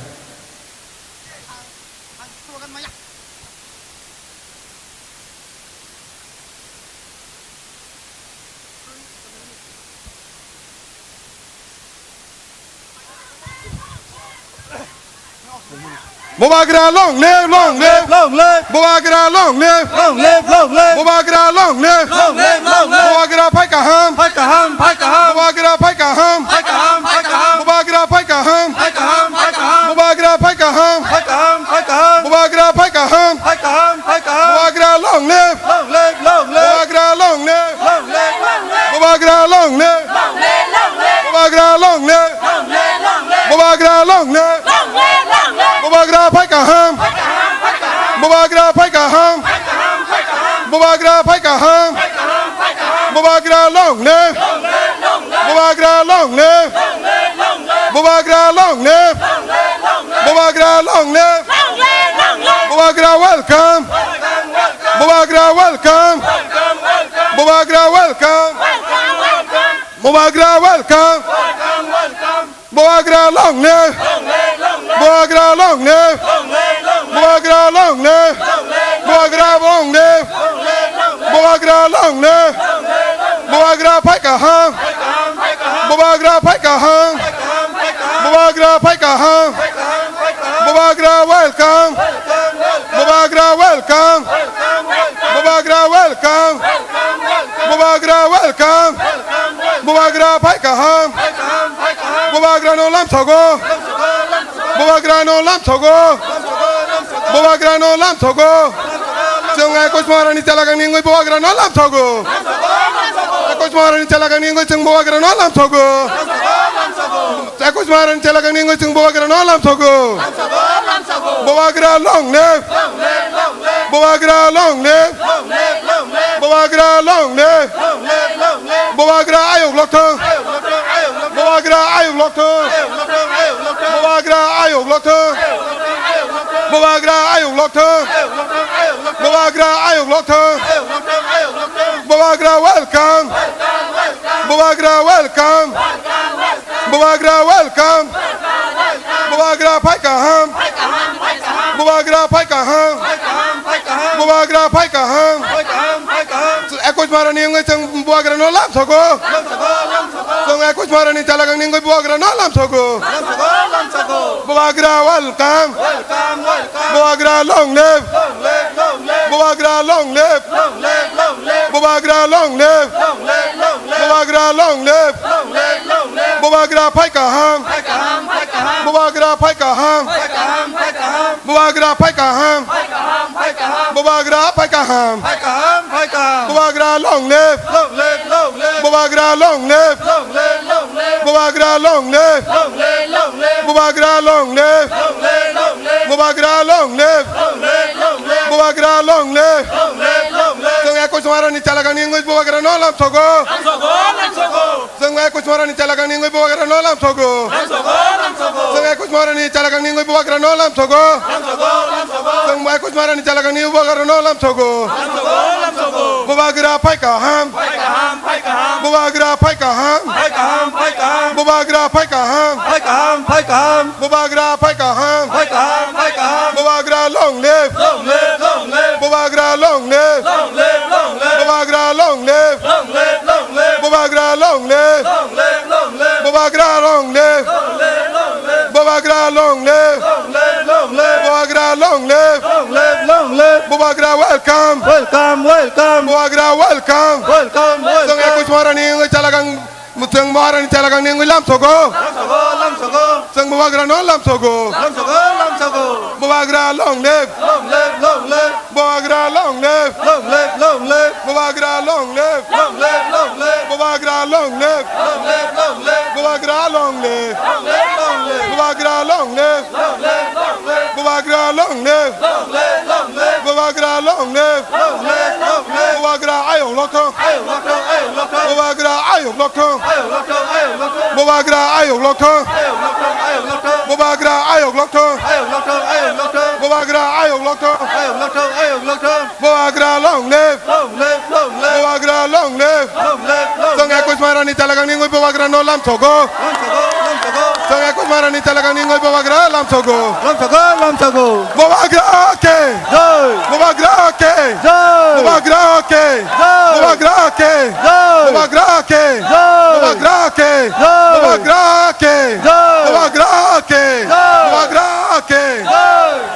Bubagra long live, long live. Long live. Bubagra long live. Long live, long live. Bubagra long live. Long live, long live. Bubagra phai kaham. Phai kaham, phai kaham. Bubagra phai kaham. Phai kaham, phai kaham. Bubagra phai kaham. Phai kaham, phai kaham. Bubagra phai kaham. Phai kaham, phai kaham. Bubagra phai kaham. Phai kaham, phai kaham. Bubagra long live. Long live, long live. Bubagra long live. Long live, long live. Bubagra long live. Long live, long live. Bubagra long live. Long live, long live. Bubagra long live. Long live, long live. Bubagra phai kaham. Phai kaham, phai kaham. Bubagra phai kaham. Phai kaham, phai kaham. Bubagra phai kaham. Phai kaham, phai kaham. Bubagra long live. Long live, long live. Bubagra long live. Long live, long live. Bubagra long live. Long live, long live. Bubagra long live. Long live, long live. Bubagra welcome. Welcome, welcome. Bubagra welcome. Welcome, welcome. Bubagra welcome. Welcome, welcome. Bubagra welcome. Welcome, welcome. Bubagra long live. Long live, long live. Bubagra long live. Long live, long live. Bubagra long live. Long live, long live. Bubagra long live. Long live, long live. Bubagra long live. Long live, long live. Bubagra phai kaham. Phai kaham, phai kaham. Bubagra phai kaham. Phai kaham, phai kaham. Bubagra phai kaham. Phai kaham, phai kaham. Bubagra welcome. Welcome, welcome. Bubagra welcome. Welcome, welcome. Bubagra welcome. Welcome, welcome. Bubagra welcome. Welcome, welcome. Bubagra phai kaham. Phai kaham, phai kaham. Bubagra no lamsogo. Lamsogo, lamsogo. Bubagra no lamsogo. Lamsogo, lamsogo. Bubagra no lamsogo. Lamsogo, lamsogo. Chwng Ekush Maharani chalagangni wngwi Bubagra no lamsogo. Lamsogo, lamsogo. Ekush Maharani chalagangni wngwi chwng Bubagra no lamsogo. Lamsogo, lamsogo. Ekush Maharani chalagangni wngwi chwng Bubagra no lamsogo. Lamsogo, lamsogo. Bubagra long live. Long live, long live. Bubagra long live. Long live, long live. Bubagra long live. Long live, long live. Bubagra ayuk lokthong. Ayuk lokthong, ayuk lokthong. Bubagra ayuk lokthong. Ayuk lokthong, ayuk lokthong. Bubagra ayuk lokthong. Ayuk lokthong, ayuk lokthong. Bubagra ayuk lokthong. Ayuk lokthong, ayuk lokthong. Bubagra ayuk lokthong. Ayuk lokthong, ayuk lokthong. Bubagra welcome. Welcome, welcome. Bubagra welcome. Welcome, welcome. Bubagra welcome. Welcome, welcome. Bubagra phai kaham. Phai kaham, phai kaham. Bubagra phai kaham. Phai kaham, phai kaham. Bubagra phai kaham. Phai kaham, phai kaham. Ekush Maharani wngwi chwng Bubagra no lamsogo. Lamsogo, lamsogo. Chwng Ekush Maharani chalagangni wngwi Bubagra no lamsogo. Lamsogo, lamsogo. Bubagra welcome. Welcome, welcome. Bubagra long live. Long live, long live. Bubagra long live. Long live, long live. Bubagra long live. Long live, long live. Bubagra long live. Long live, long live. Bubagra phai kaham. Phai kaham, phai kaham. Bubagra phai kaham. Phai kaham, phai kaham. Bubagra phai kaham. Phai kaham, phai kaham. Bubagra phai kaham. Phai kaham, phai kaham. Bubagra long live. Long live, long live. Bubagra long live. Long live, long live. Bubagra long live. Long live, long live. Bubagra long live. Long live, long live. Bubagra long live. Long live, long live. Bubagra long live. Long live, long live. Chwng Ekush Maharani chalagangni wngwi Bubagra no lamsogo. Lamsogo, lamsogo. Chwng Ekush Maharani chalagangni wngwi Bubagra no lamsogo. Lamsogo, lamsogo. Chwng Ekush Maharani chalagangni wngwi Bubagra no lamsogo. Lamsogo, lamsogo. Chwng Ekush Maharani chalagangni Bubagra no lamsogo. Lamsogo, lamsogo. Bubagra phai kaham. Phai kaham, phai kaham. Bubagra phai kaham. Phai kaham, phai kaham. Bubagra phai kaham. Phai kaham, phai kaham. Bubagra phai kaham. Phai kaham, phai kaham. Bubagra long live. Long live, long live. Bubagra long live. Long live, long live. Bubagra long live. Long live, long live. Bubagra long live. Long live, long live. Bubagra long live. Long live, long live. Bubagra long live. Long live, long live. Bubagra long live. Long live, long live. Bubagra welcome. Welcome, welcome. Bubagra welcome. Welcome, welcome. Chwng Ekush Maharani wngwi chalagang Chwng Maharani chalagangni wngwi lamsogo. Lamsogo, lamsogo. Chwng Bubagra no lamsogo. Lamsogo, lamsogo. Bubagra long live. Long live, long live. Bubagra long live. Long live, long live. Bubagra long live. Long live, long live. Bubagra long live. Long live, long live. Bubagra long live. Long live, long live. Bubagra long live. Long live, long live. Bubagra long live. Long live, long live. Bubagra long live. Long live, long live. Bubagra ayuk lokthong. Ayuk lokthong, ayuk lokthong. Bubagra ayuk lokthong. Ayuk lokthong, ayuk lokthong. Bubagra ayuk lokthong. Ayuk lokthong, ayuk lokthong. Bubagra ayuk lokthong. Ayuk lokthong, ayuk lokthong. Bubagra ayuk lokthong. Ayuk lokthong, ayuk lokthong. Bubagra long live. Long live, long live. Bubagra long live. Long live, long live. Chwng Ekush Maharani chalagangni wngwi Bubagra no lamsogo. Lamsogo, lamsogo. Chwng Ekush Maharani chalagangni wngwi Bubagra lamsogo. Lamsogo, lamsogo. Bubagra ke. Jai. Bubagra ke. Jai. Bubagra ke. Jai. Bubagra ke. Jai. Bubagra ke. Jai. Bubagra ke. Jai. Bubagra ke. Jai. Bubagra ke. Jai. Bubagra ke. Jai.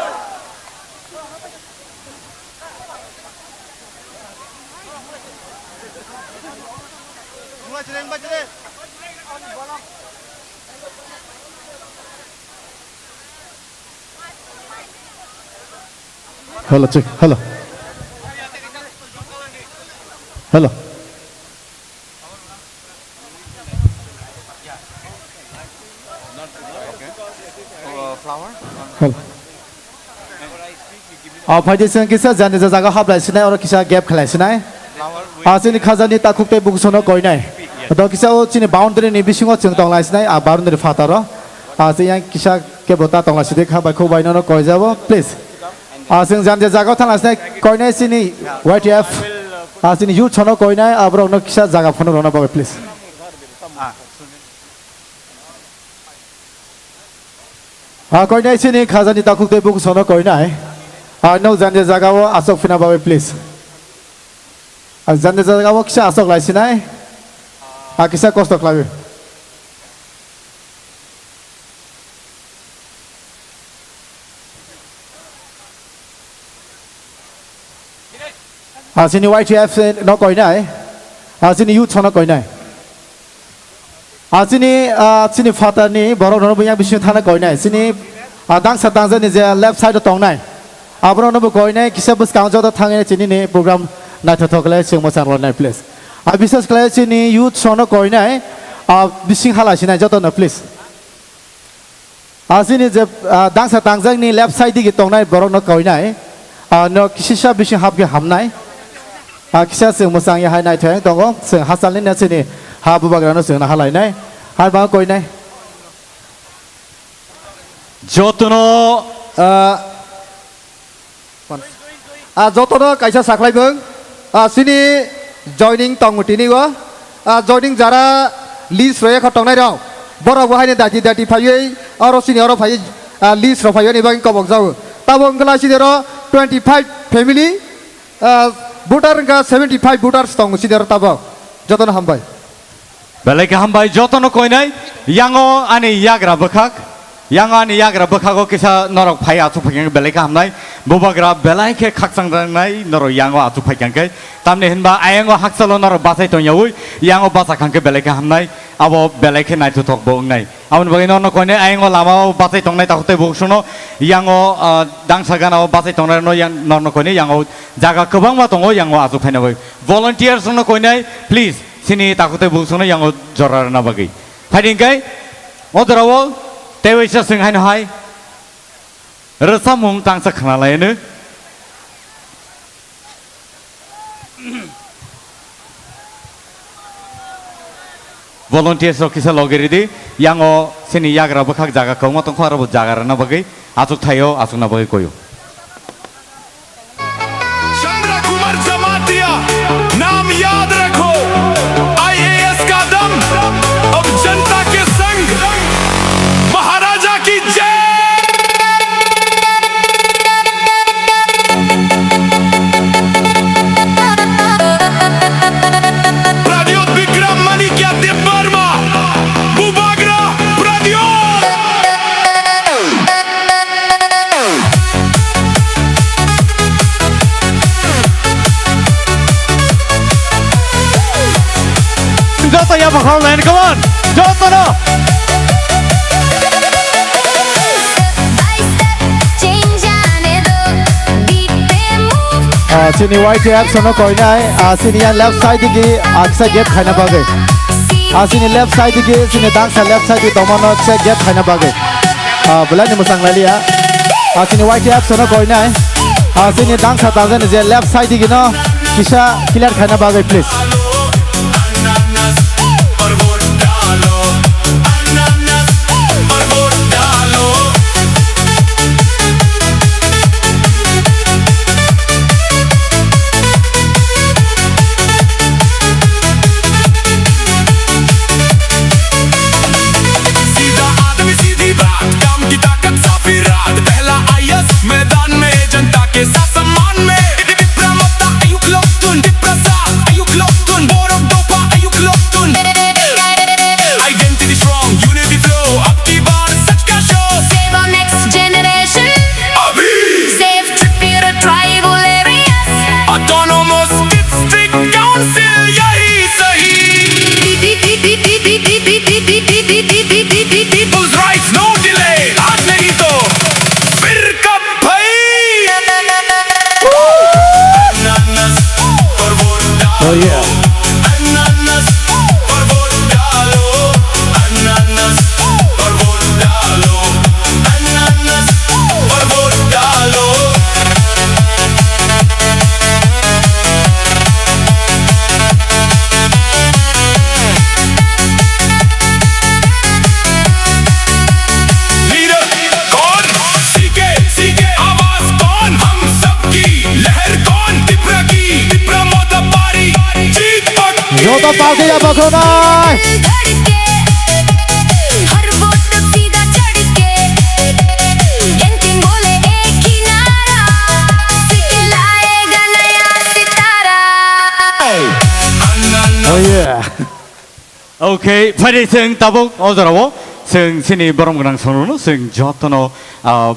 Hello, check. Hello. Hello. Hello. Ah, phaidi chwng kisa jani jaga hap lai sinai, oro kisa gap khlai sinai. Ah, chini khajani takhuk tei bukusono koinai. Do kisa o chini boundary ni bisingo chwng tong lai sinai, ah, boundary phataro. Ah, chini yang kisa kebo ta tong lai sidi kha bai khuk bai nono koi jabo, please. Ah, chwng jani jaga thang lai sinai, koinai chini Y T F. Ah, chini youth sono koinai, ah, borok no kisa jaga phano rona bagwi, please. Ah, koinai chini khajani takhuk tei bukusono koinai. Ah, no janja jaga o asok phina bawi, please. Ah, janja jaga o kisa asok lai sinai. Ah, kisa kosto khlai. Ah, chini Y T F no koinai. Ah, chini youth no koinai. Ah, chini, ah, chini father ni borok no bo yang bising thana koinai. Chini, ah, dangsa tangjani je left side o tongnai. Abro no bo koinai kisa bwskang joto thangwi chini ni program naithothok le chwng mwchang rwnai, please. Ah, bisas khlai chini youth no koinai. Ah, bising hala sinai joto no, please. Ah, chini je, ah, dangsa tangjakni left side digi tongnai borokno koinai. Ah, no kisisa bising hapkhe hamnai. Ah, kisa chwng mwchang ya hai naithok tongo. Chwng hachalni na chini ha bubagrano chwngno halainai. Hai ba koinai. Jotono, ah, Ah, jotono kaisa saklai bwng. Ah, chini joining tongo tini o. Ah, joining jara list rwya kho tongnai rok. Borok bo haino dati dati phaiwi oro chini oro phaiwi, ah, list rok phaiwi ni bagwi kobok jago. Tabo wngkha chini oro twenty five family, ah, voter wngkha seventy five voters tongo chini oro tabo. Jotono hambai. Belai khe hambai jotono koinai, yango ani yagra bwkhak, yango ani yagra bwkhago kisa norok phai achuk phaikha belai khe hamnai, bubagra belai khe khakchang jangnai norok yango achuk phaikha khe, tamni hinba ayango hakchalo norok bachai tongyaui, yango bacha khangkhe belai khe hamnai, abo belai khe naithothok bo wngnai. Aboni bagwi norno koinai ayango lamao bachai tongnai takhuk tei bukusono, yango, ah, dangsa ganao bachai tongnai norno yang, norno koinai yango jaga kwbangma tongo yango achuk phaina bagwi. Volunteers rokno koinai, please. Chini takhuk tei bukusono yango jora rwna bagwi. Phaidi hwnkhe o jorao tei waisa chwng haino hai rwchapmung tangsa khna lai hwno. Volunteers rok kisa logi ridi, yango chini yagra bwkhak jaga kwbangma tongkho, aro bo jaga rwna bagwi achuk thaio, achukna bagwi koio. चंद्र कुमार जमातिया, नाम याद रखो, आईएएस का दम, अब जनता के संग, महाराजा की जय। प्रद्योत विक्रम माणिक्य देव वर्मा, बुबाग्रा Pradyot. Joto yapha khao line, come on. Joto no. Ah, chini Y T F sono koinai, ah, chini yang left side digi, ah, kisa gate khaina bagwi. Ah, chini left side digi, chini dangsa left side digi tongmano kisa gate khaina bagwi. Ah, belai ni mwchang lai liya. Ah, chini Y T F sono koinai. Ah, chini dangsa tangjani je left side digi no kisa clear khaina bagwi, please. सीधा आदमी, सीधी बात, काम की ताकत, साफ इराद। पहला आईएएस मैदान में, जनता के साथ सम्मान में। Tipra mata, ayuk loktun, Tiprasa, ayuk loktun. Oh yeah. Ananas, por favor, dalo. Ananas, por favor, dalo. Ananas, por favor, dalo. Leader कौन? सीके, सीके आवाज कौन? हम सबकी लहर कौन? तिपरा की, तिपरा मोदा पारी, जीत पक्की। Joto party ya bakronai. धड़के, हर वोट सीधा चढ़ के, gangster बोले एक ही नारा, सीके लाएगा नया सितारा। Oh yeah. Okay, phaidi chwng tabuk o jorao chwng chini borom gwnang songrokno chwng jotono, ah,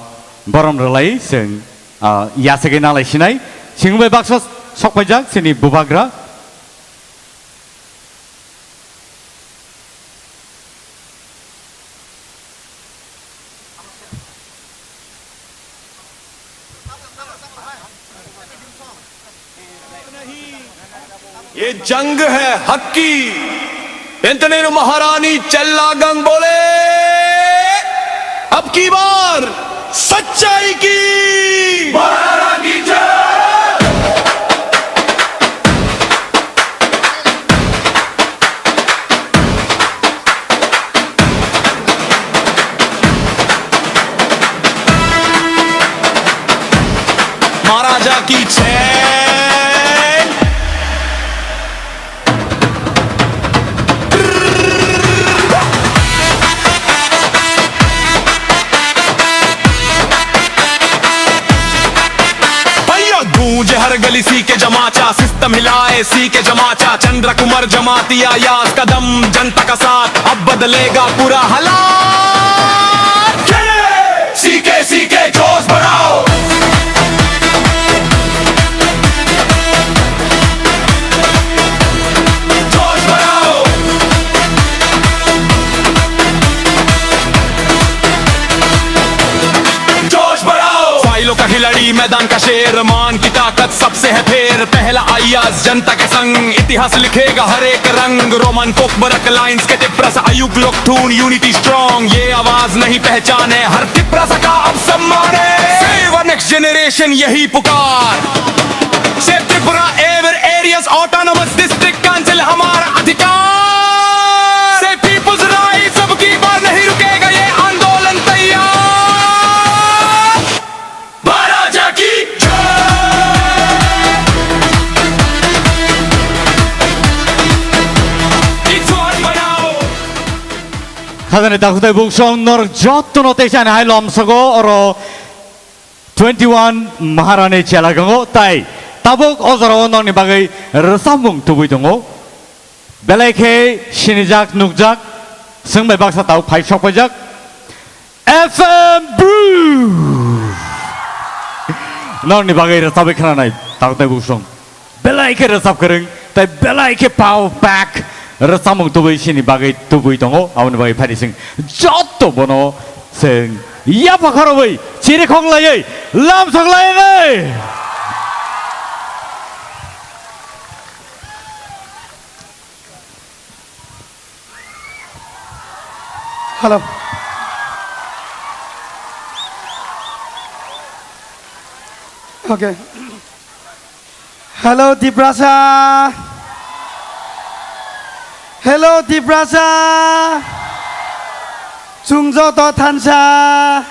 borom rwlai chwng, ah, yasagwi nalai sinai. Chwng bai baksa sokpaijak chini bubagra. ये जंग है हक की। Entaneno Maharani Challagang bole, अब की बार सच्चाई की। महारानी की जय। महाराजा की जय। भैया गूंजे हर गली सीके जमाचा, सिस्टम हिलाए सीके जमाचा, चंद्र कुमार जमातिया यास कदम जनता का साथ, अब बदलेगा पूरा हालात। सीके सीके जोश बढ़ाओ। जोश बढ़ाओ। जोश बढ़ाओ। फाइलों का खिलाड़ी, मैदान का शेर, मान की ताकत सबसे है फेर। पहला अय्याज जनता के संग, इतिहास लिखेगा हर एक रंग। रोमन कोकबरक लाइंस के तिप्रसा अयुक लोकथून, यूनिटी स्ट्रॉन्ग, ये आवाज नहीं पहचान है, हर तिप्रसा का अब सम्मान है। Save our next generation, यही पुकार। Save Tripura, Ever Areas, Autonomous District Council, हमारा अधिकार। Save people's rights, अब की बार नहीं रुकेगा ये आंदोलन, तैयार। महाराजा की जय। Josh बढ़ाओ। Khajani takhuk tei buksong norok jotono teisa ni hai lomsogo oro twenty one Maharani Challagango tai tabuk o jorao nokni bagwi rwchapmung tubui tongo. Belai khe sinijak nukjak, chwng bai baksa tau phai sok paijak F M Bru. Norokni bagwi rwchabwi khwnanai tau tei buksong. Belai khe rwchap kwrwng tei belai khe power pack rwchapmung tubui sini bagwi tubui tongo. Aboni bagwi phaidi chwng joto bono chwng yapha khorobwi chirikhok laiwi lamsok lainai. Hello. Okay. Hello, Tiprasa. Hello, Tiprasa. Chwng joto thansa.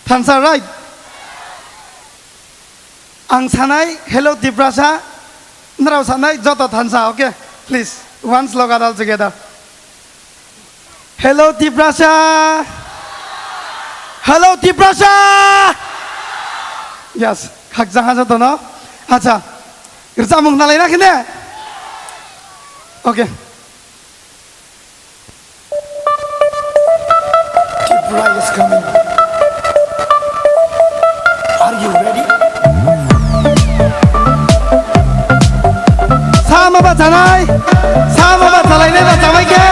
Thansa, right? Ang sanai, hello Tiprasa, nrao sanai, joto thansa, okay? Please, one slogan all together. Hello Tiprasa! Hello Tiprasa! Yes, khakjang ha joto no. Acha, rwchapmung nalai na khne? Okay. Tripura is coming. Are you ready? Sama ba chanai, sama ba chalai nai ba chamai ke.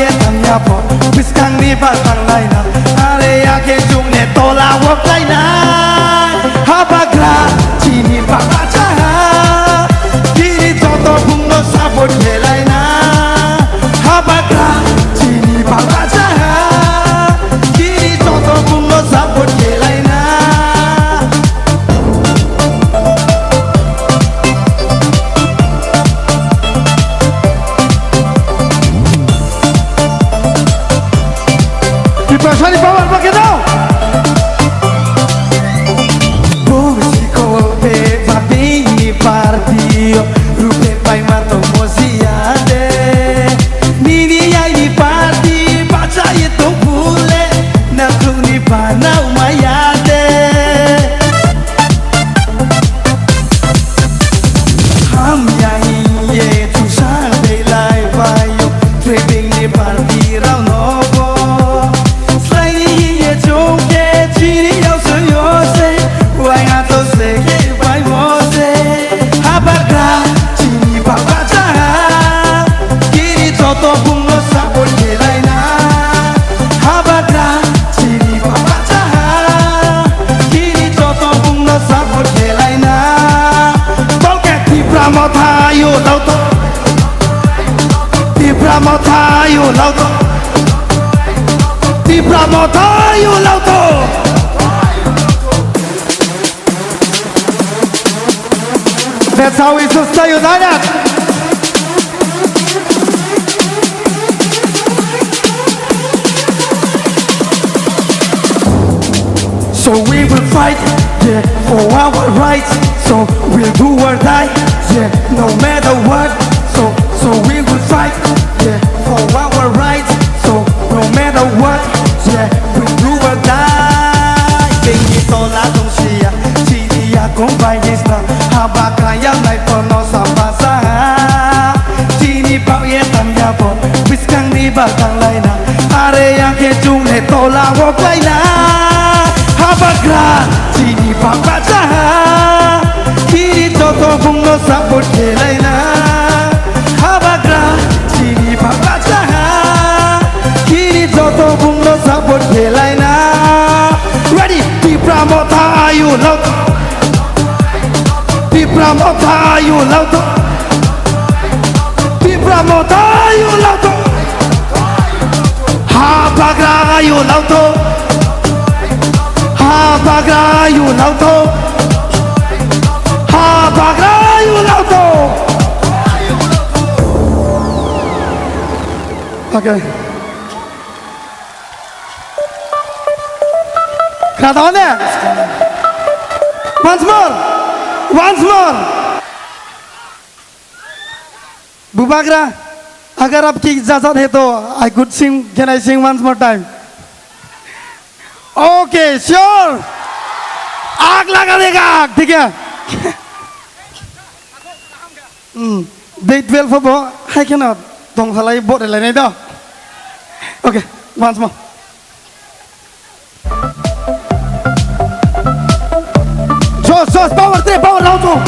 Ye tangya bo, bwskangni ba tanglaina, are yakhe chwngni tola o klaina. Habagra, chini baba chaha, chini joto bungno support khelaina. Habagra, chini baba chaha, chini joto bungno support khelaina. Tiprasani power ba khe dao. Bongsi kolbe ba bini party o, rupe pai ma tong mosia de. Nini ai ni party bacha ye tong bule, na khuni ba nau maya de. Hamya hiye chusang belai bayo, trading ni party rao nogo. Slaini hiye chongke chini yao se yo se, wai ha to se ke bai mo se. Habagra chini baba chaha, kini joto bungno support khelaina. Habagra chini baba chaha, kini joto bungno support khelaina. Tolke Tipra Motha yo lauto. Tipra Motha yo lauto. Tipra Motha yo lauto. That's how we should stay united. So we will fight, yeah, for our rights. So we'll do or die, yeah, no matter what. So, so we will fight, yeah, for our rights. So no matter what, yeah, we do or die. Bengi tola tongsia, chini ya kong bai isna, haba kaya nai pono sa basa. Chini pau ye tang ya po, biskang ni ba tang lai na. Are yang ke chung le tola wo klai na. Habagra, chini pau ba cha. Chini joto bung no support khe lai na. Habagra, chini pau ba cha. Chini joto bung no support khe lai na. Ready? Tipra Motha ayu lo. Tipra Motha ayu lo. Tipra Motha ayu lo. Habagra ayu lo. Habagra ayu lo. Habagra ayu lo. Okay. Khna tong de. Once more. Once more. Bubagra, agar aap ki ijazat hai to I could sing, can I sing once more time? Okay, sure. Aag laga dega, aag, thik hai. Hmm. Day twelve bo hai kheno tong salai bo re lai nai do. Okay, once more. Josh, Josh, power, three, power, round two.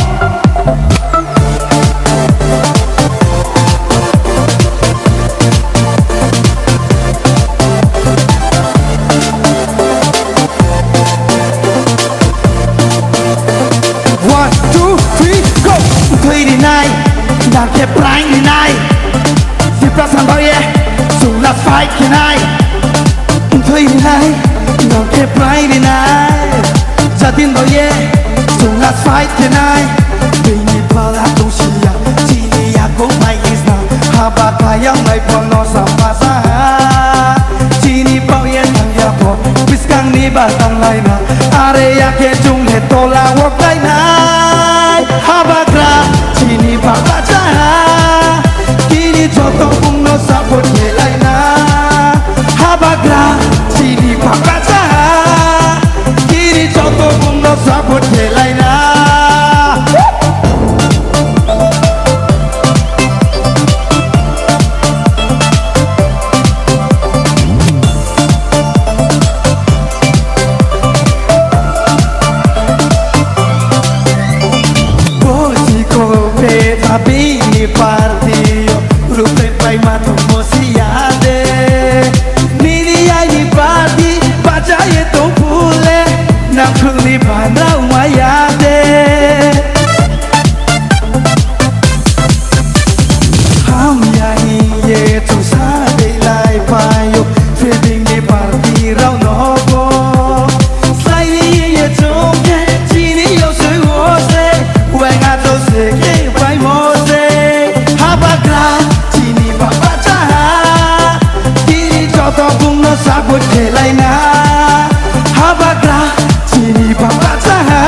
One, two, three, go! Thwi rinai, nang khe prank rinai. Sipra sandao ye, chwng last fight khenai. Thwi rinai, nang khe prank rinai. Jatin bao ye, chwng last fight khenai. Bini phala tongsiya, chini yakung bai isna. Haba kayang bai pono sa pasa. Chini bao ye nang ya po, biskang ni ba tang lai na. Are ya khe chwng le tola wok lai nai. Habagra, chini baba cha. Chini joto bung no support khe lai na. Habagra, chini baba cha. Chini joto bung no support khe lai na. Bo Sabut khelaina, habagra, chini baba chaha,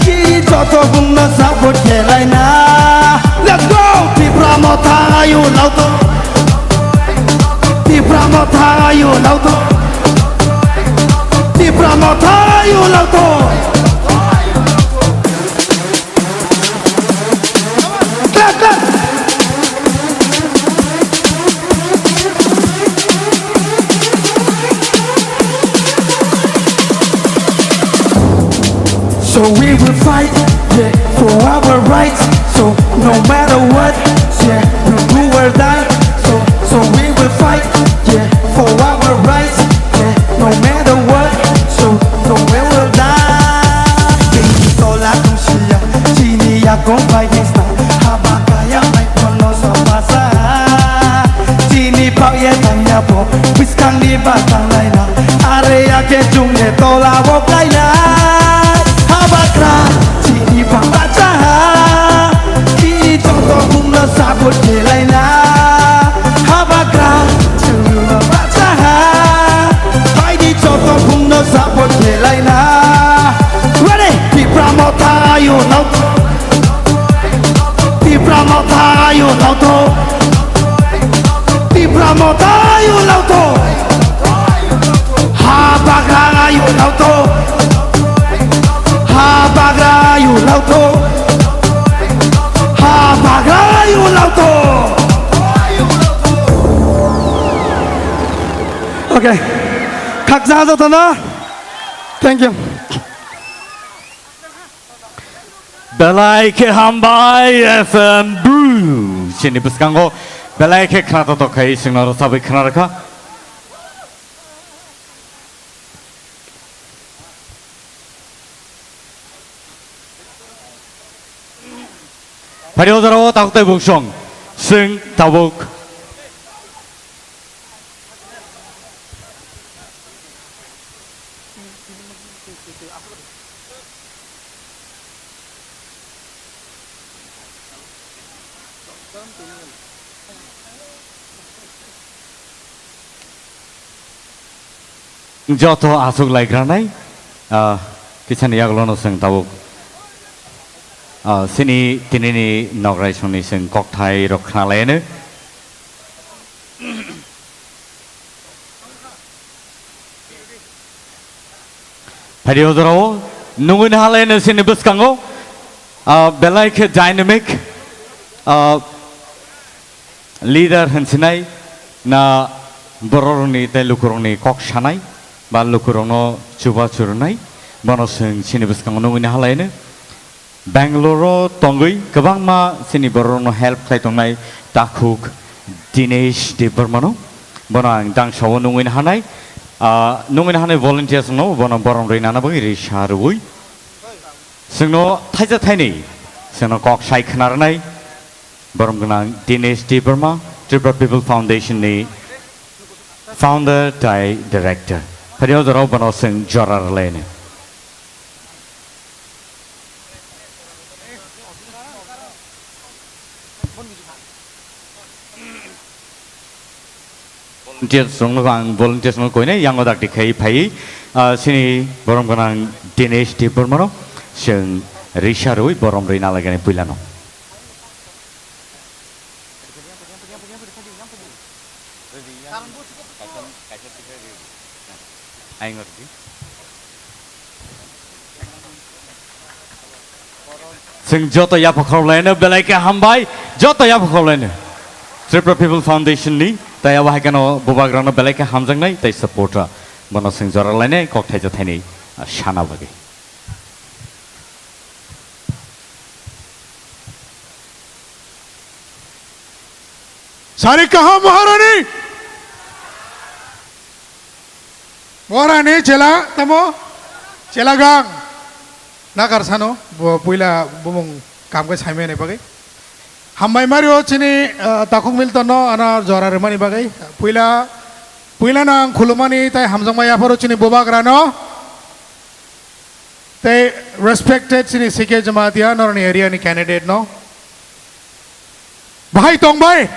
chini joto bungno sabut khelaina. Let's go! Tipra motha ayu lauto, Tipra motha ayu lauto, Tipra motha ayu lauto. Clap, clap. So we will fight, yeah, for our rights. So no matter what, yeah, we'll do or die. So, so we will fight, yeah, for our rights, yeah, no matter what. So, so we will die. Chini tola tungsia, chini yakong bai hisna, haba kaya mai kono sapasa. Chini pau ye tanya bo, biskang ni batang laina. Are ake chungne tola bo kaina. Habagra, chini bangla chaha. Chini joto bungno sabut khelaina. Habagra, chini bangla chaha. Baini joto bungno sabut khelaina. Ready? Tipra motha ayu lauto. Tipra motha ayu lauto. Tipra motha ayu lauto. Habagra ayu lauto. Habagra ayu lauto. Habagra ayu lauto. Okay. Khaksa jotono. Thank you. Belai khe hambai F M Bru. Chini bwskango belai khe khna totok khai singno rwchabwi khna rwkha. Phari o jorao tabuk tei bungsong. Sing tabuk. Joto aswk laikranai, ah, kisani yagulono chwng tabuk, ah, chini tinini nokrai songni chwng kokthai rok khnalaino. Phaidi o jorao nungwi nahalaino chini bwskango, ah, belai khe dynamic, ah, leader hinsinai na bororokni tei lukurokni kok sanai ba lukurokno chuba churunai, bono chwng chini bwskango nungwi nahalaino. Bangalore-o tongwi kwbangma chini bororokno help khlai tongnai takhuk Dinesh Debbarmano. Bono ang dangsao nungwi nahanai, ah, nungwi nahanai volunteers-no bono borom rwi nana bagwi risa rwui. Chwngno thaisa thainwi chwngno kok sai khna rwnai borom gwnang Dinesh Debbarma, Tripura People Foundation-ni founder tei director. Phari o jorao bono chwng jora rwlaino. Volunteers rokno ang volunteers no koinai yango dakti khai phai, ah, chini borom gwnang Dinesh Debbarmano chwng risa rwi borom rwi nalaikani puilano. Chwng joto yapha khorokhlaino belai khe hambai, joto yapha khorokhlaino. Tripura People Foundation ni, tei abo hai kheno bubagrano belai khe hamjaknai tei support rw. Bono chwng jora lainai kok thaisa thainwi, ah, sana bagwi. Sari kaham Maharani. Maharani chela tamo? Chela gang. Nakar sano, bo puila bumung kam khe saimani bagwi. Hambai mario chini, ah, Takhuk Milton no ana jora rwmani bagwi. Puila, puila no ang khulumani tai hamjakma yapharo chini bubagra no. Tei respected chini C K Jamatia norni area ni candidate no. Bahai tong bai.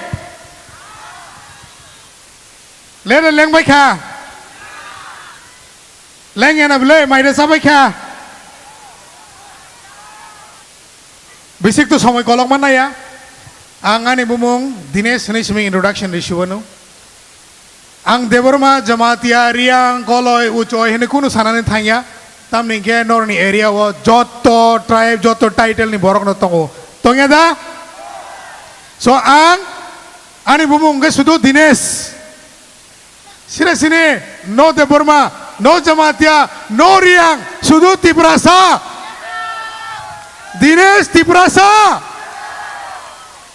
Lere lengbai kha. Leng yana bele maire sabai kha. Bisik to somoi kolok man naya. Ang ani bumung Dinesh hinwi simi introduction ri siwano. Ang Debbarma, Jamatia, Riang, Koloi, Uchoi hinwi kunu sanani thangya. Tamni hwnkhe norni area o jotto tribe, jotto title ni borok no tongo. Tongya da? So ang ani bumung hwnkhe sudu Dinesh. Sire sini, no Debbarma, no Jamatia, no Riang, sudu Tiprasa. Dinesh Tiprasa.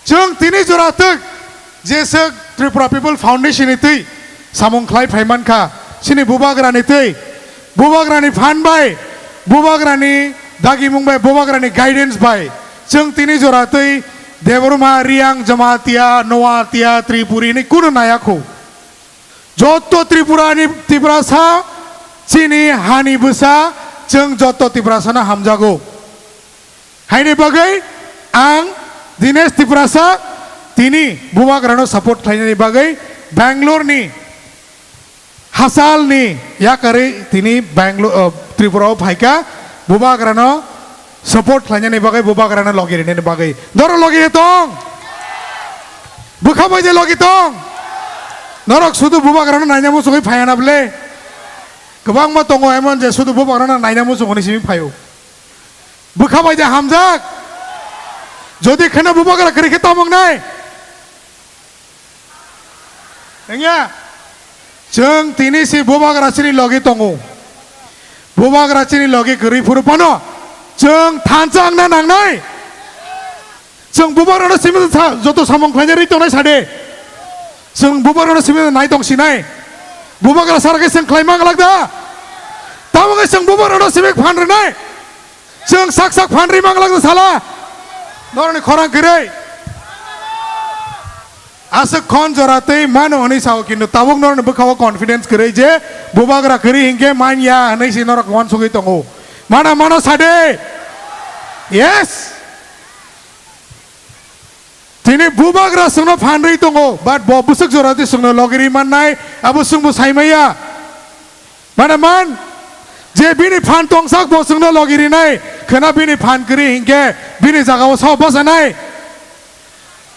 Chwng tini jora twk jeswk Tripura People Foundation ni twi samung khlai phai mankha. Sini bubagra ni twi, bubagra ni phan bai, bubagra ni dagimung bai, bubagra ni guidance bai. Chwng tini jora twi Debbarma, Riang, Jamatia, Noatia, Tripuri ni kunu nayakhu. Jotto Tripura ni Tiprasa, chini hani bwsa, chwng jotto Tiprasa no hamjago. Haini bagwi ang Dinesh Tiprasa tini bubagrano support khlainani bagwi Bangalore ni hasalni yakarwi tini Bangalore, uh, Tripura o phaikha bubagrano support khlainani bagwi, bubagrano logi rinani bagwi. Doro logi tong. Bwkha bai de logi tong. Norok sudu bubagrano naina muchungwi phaiya na bwle. Kwbangma tongo emon je sudu bubagrano naina muchungoni simi phaio. Bwkha bai de hamjak. Jodi kheno bubagra kwrwi khe tamo wngnai. Wngya? Chwng tini si bubagra chini logi tongo. Bubagra chini logi kwrwi phuru phano chwng thansa wngna nangnai. Chwng bubagrano simi sa-, joto samung khlaina ri tongnai sade. Chwng bubagrano simi nai tong sinai. Bubagra sara khe chwng khlai mang glak da. Tamo khe chwng bubagrano simi phan rwnai. Chwng sak sak phan ri mang glak da sala. Norokni khorang kwrwi. Aswk khon jora twi mano hwnwi sao, kintu tabuk norokni bwkhao confidence kwrwi je bubagra kwrwi hinkhe manya hwnwi se norok uansugwi tongo. Mana mano sade. Yes. Tini bubagra chwngno phan rwi tongo, but bo bwswk jora twi chwngno logi rwi mannai, abo chwngbo saimaya. Mana man, je bini phan tongsak bo chwngno logi rinai, khwna bini phan kwrwi hinkhe bini jagao sao bwchanai.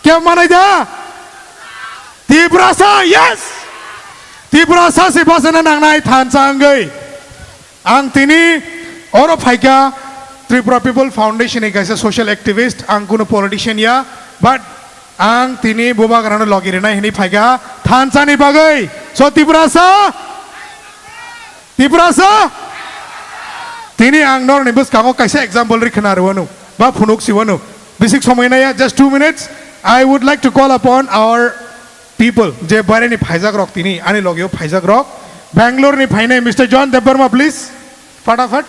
Khe manai da? Tiprasa, yes! Tiprasa se bwchana nangnai thansa wngwi. Ang tini oro phaikha Tripura People Foundation ni kaisa social activist, ang kunu politician ya, but ang tini bubagrano logi rinai hwnwi phaikha thansani bagwi. So Tiprasa, Tiprasa, tini ang norokni bwskango kaisa example ri khna rwano, ba phunuk siwano. Bisik somoi naya, just two minutes. I would like to call upon our people, je baireni phaijak rok tini, ani logio phaijak rok. Bangalore ni phainai Mister John Debbarma, please. Fatafat.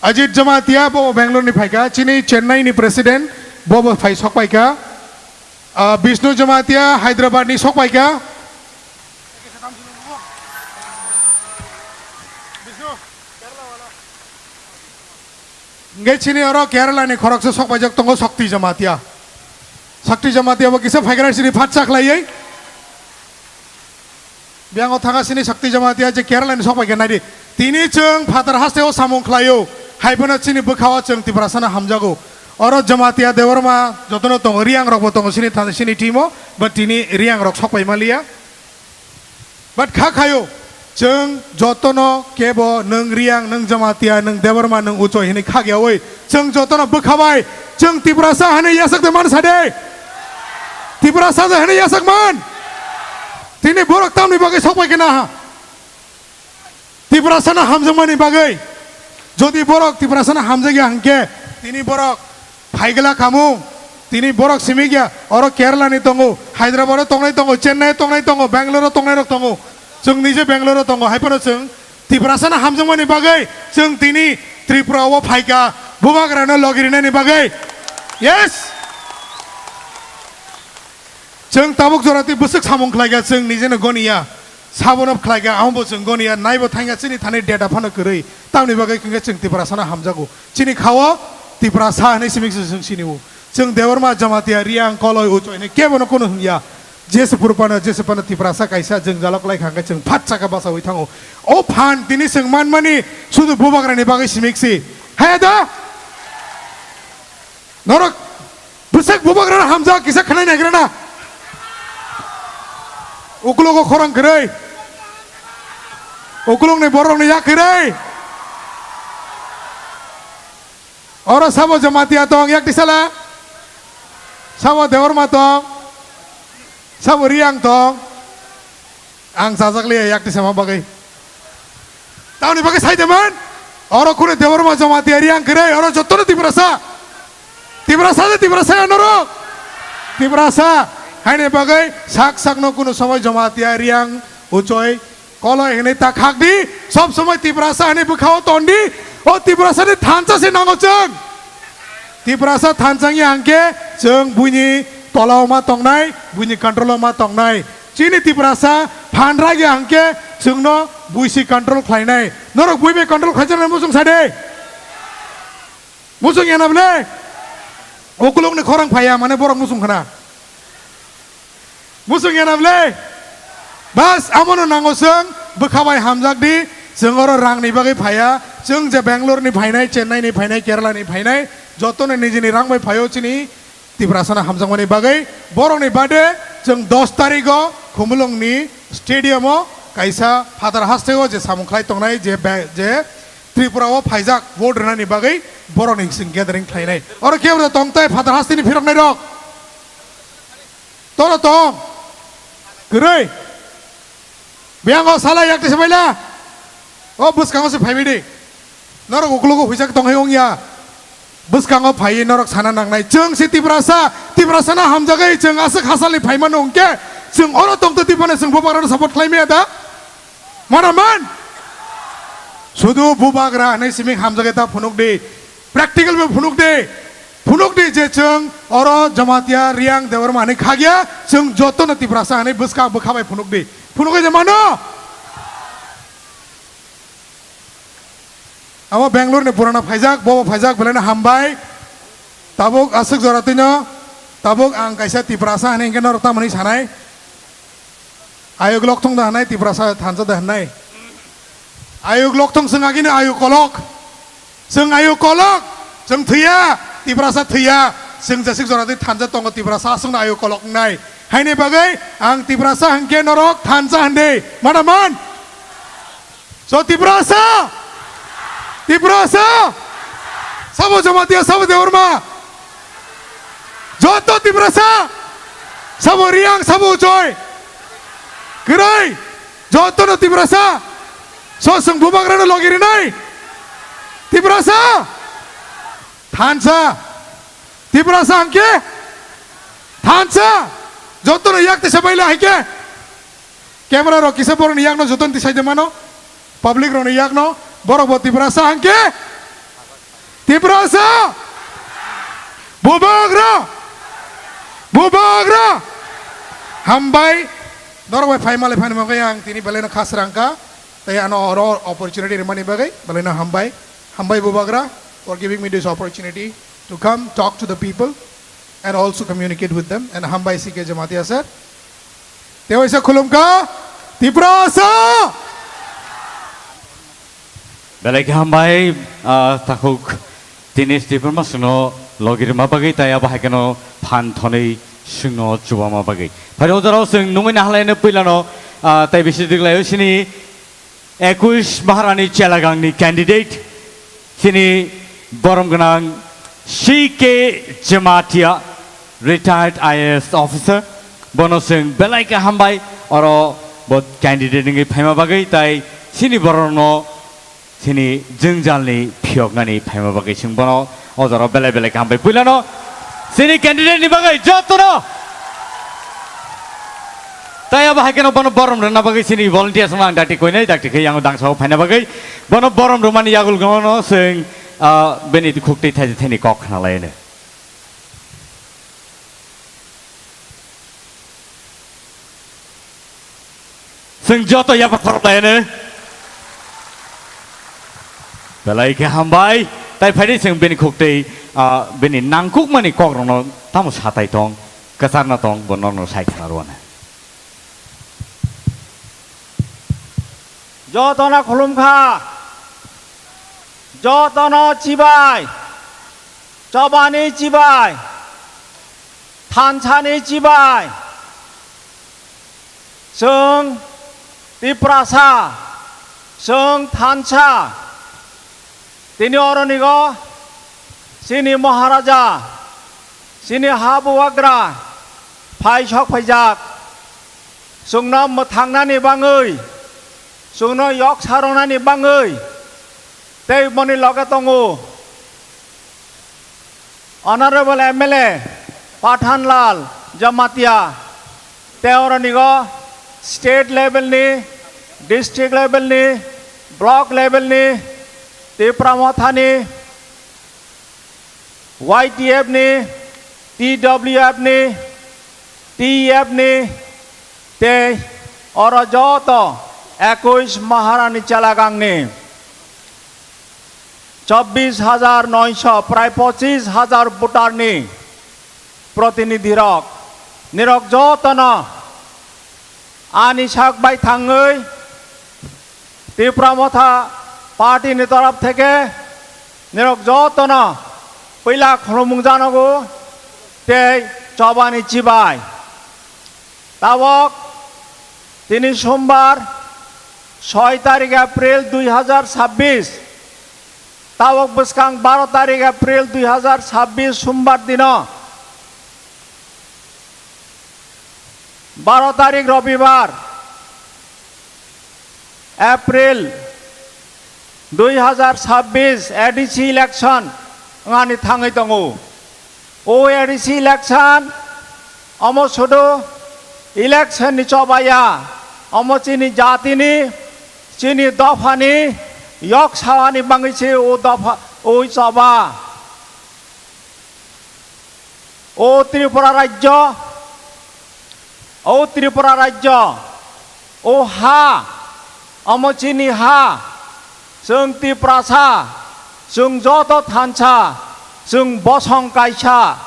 Ajit Jamatia, bo Bangalore ni phaikha. Chini Chennai ni president, bo bo phai sok paikha. Ah, Bishnu Jamatia, Hyderabad ni sok paikha. Hingke chini oro Kerala ni khoroksa sok paijak tongo Shakti Jamatia. Shakti Jamatia bo kisa phaikra chini phatsa khlaiwi. Biyango thanga sini Shakti Jamatia je Kerala ni sok paikha naidi. Tini chwng phatar haste o samung khlaio. Haiphano chini bwkhao chwng Tiprasano hamjago. Oro Jamatia Debbarma jotono tongo, Riang rokbo tongo sini tha-, sini team o, but tini Riang rok sok pai maliya. But kha khayo, chwng jotono kebo nwng Riang, nwng Jamatia, nwng Debbarma, nwng Uchoi hinwi khakyawi chwng jotono bwkhabai chwng Tiprasa hinwi yasakde man sade. Tiprasa de hinwi yasak man. Tini borok tamni bagwi sok pai khe naha. Tiprasano hamjakmani bagwi. Jodi borok Tiprasano hamjakya hwnkhe tini borok phaigla kamo, tini borok simikya, oro Kerala ni tongo, Hyderabad o tongnai tongo, Chennai o tongnai tongo, Bangalore o tongnai rok tongo, chwng nije Bangalore o tongo, haiphano chwng Tiprasano hamjakmani bagwi chwng tini Tripura o phaikha, bubagrano logi rinani bagwi. Yes! Chwng tabuk jora twi bwswk samung khlaikha, chwng nijeno goniya. Sabono khlaikha, amo bo chwng goniya, naibo thangya chini thani data phano kwrwi. Tamni bagwi hwnkhe chwng Tiprasano hamjago. Chini khao Tiprasa hinwi simi chwng sini-o. Chwng Debbarma, Jamatia, Riang, Koloi, Uchoi hinwi kebono kunu hwnya. Jesa phuru phano, jesa phano Tiprasa kaisa jwngjalo kwlai kha hwnkhe chwng phat chakha bachaui thango. O phan tini chwng manmani sudu bubagrani bagwi simik si. Haya da? Norok bwswk bubagrano hamjak kisa khwnai naigrana. Uklogo khorang kwrwi. Uklokni borokni yak kwrwi. Oro sabo Jamatia tong, yak tisala. Sabo Debbarma tong. Sabo Riang tong. Ang chajak liya yak tisama bagwi. Tamoni bagwi sai de man. Oro kune Debbarma Jamatia Riang kwrwi, oro jotono Tiprasa. Tiprasa de Tiprasa ya norok. Tiprasa. Haini bagwi sak sakno kunu somoi Jamatia Riang uchoi Koloi hwnwi ta khak di, sob somoi Tiprasa hwnwi bwkhao ton di, o Tiprasani thansa se nango chwng. Tiprasa thansa wngya hwnkhe chwng buini tolao ma tongnai, buini control-o ma tongnai. Chini Tiprasa phan ragya hwnkhe chwngno buisi control khlainai. Norok bui bai control khlaijaknai muchung sa de. Muchung yana bwle? Ukulukni khorang phaiya, mane borok muchung khna. Muchung yana bwle? Bas, amono nango chwng, bwkha bai hamjak di, chwng oro rangni bagwi phaiya, chwng je Bangalore ni phainai, Chennai ni phainai, Kerala ni phainai, jotono nijini rang bai phaio chini Tiprasano hamjakmani bagwi, borokni bade chwng dos tarigo Khumulwngni stadium o kaisa phatar hasteo je samung khlai tongnai je ba-, je Tripura o phaijak vote rwnani bagwi borokni chwng gathering khlainai. Oro kebo tong tai phatar hasteni phiroknai rok. Toro tong. Kwrwi. Biyango sala yak tisa baila. O bwskango se phaibai di. Norok uklogo huijak tongwi wngya. Bwskango phaiwi norok sana nangnai. Chwng se Tiprasa, Tiprasano hamjagwi chwng aswk hasalni phaimano hwnkhe chwng oro tongtwi phano chwng bubagrano support khlai maya da? Mana man? Sudu bubagra hwnwi simi hamjagwi ta phunuk di. Practical bo phunuk di. Phunuk di je chwng oro Jamatia Riang Debbarma hwnwi khagya, chwng jotono Tiprasa hwnwi bwska bwkha bai phunuk di. Phunukgwi je mano? Amo Bangalore ni purana phaijak, bobo phaijak, belaino hambai. Tabuk aswk jora twino, tabuk ang kaisa Tiprasa hwnwi hwnkhe norok tamoni sanai. Ayuk lokthong da hwnai, Tiprasa thansa da hwnai. Ayuk lokthong chwng agini ayuk kolok. Chwng ayuk kolok, chwng thwiya, Tiprasa thwiya. Chwng jesik jora twi thansa tongo, Tiprasa aswkno ayuk kolok wngnai. Haini bagwi ang Tiprasa hwnkhe norok thansa hwndi. Mana man? So Tiprasa! Tiprasa! Sabo Jamatia, sabo Debbarma! Joto Tiprasa! Sabo Riang, sabo Uchoi! Kwrwi! Jotono Tiprasa! So chwng bubagrano logi rinai! Tiprasa! Thansa! Tiprasa hwnkhe? Thansa! Jotono yak tisa baila hai khe? Camera rok kisa borokni yakno jotono tisai de mano. Public rokni yakno. Borok bo Tiprasa hwnkhe? Tiprasa! Bubagra! Bubagra! Hambai. Norok bai phai malai phani bagwi ang tini belaino khasrang kha. Tei ano oro opportunity rimani bagwi belaino hambai. Hambai Bubagra for giving me this opportunity to come talk to the people and also communicate with them. And hambai C K Jamatia sir. Tewaisa khulumkha Tiprasa. Belai khe hambai, ah, takhuk tini Tiprasa songno logi rwma bagwi tei abo hai kheno phan thonwi songno chubama bagwi. Phai o jorao chwng nungwi nahalaino puilano, ah, tei bisi diglaio sini Ekush Maharani Chelagangni candidate, chini borom gwnang C K Jamatia, retired I A S officer, bono chwng belai khe hambai, oro bo candidate wngwi phaima bagwi, tai chini borokno chini jwngjalni phiyoknani phaima bagwi chwng bono o jorao belai belai kaham bai puilano chini candidate ni bagwi jotono. Tai abo hai kheno bono borom rwna bagwi chini volunteers no ang dakti koinai dakti khe yang dangsa o phaina bagwi bono borom rwmani yagul gono chwng, ah, bini khuk twi thaisa thani kok khna lai no. Chwng joto yapha khorok lai no. Belai khe hambai. Tai phaidi chwng bini khuk twi, ah, bini nangkukmani kokrokno tamo satai tong, kwcharna tong, bo norokno sai khna rwna. Jotono khulumkha, jotono chibai, chobani chibai, thansani chibai. Chwng Tiprasa, chwng thansa. Tini oronigo chini Maharaja, chini ha bubagra phai sok phaijak. Chwngno mwthangnani bangwi, chwngno yok saronani bangwi tei boni loge tongo Honorable M L A Pathanlal Jamatia, tei oronigo state level ni, district level ni, block level ni, Tipra Mothani, Y T F ni, T W F ni, T E F ni, tei oro joto ekush Maharani chelagangni chobbish hajar noisho, prai pochish hajar voter ni protinidhi rok, nirok jotono ani sak bai thangwi Tipra Motha Party ni torop theke nirok jotono puila khulumung janogo tei chobani chibai. Tabok tini Sombar, soi tarik April dui hajar sabbish, tabok bwskang baro tarik April dui hajar sabbish Sombar dino, baro tarik Robibar, April dui hajar sabbish A D C election wngani thangwi tongo. O A D C election omo sudu election ni chobaya, omo chini jatini, chini dophani yok sawani bangwi se o dopha, o choba. O Tripura rajyo, o Tripura rajyo, o ha, omo chini ha, chwng Tiprasa, chwng joto thansa, chwng bosong kaisa.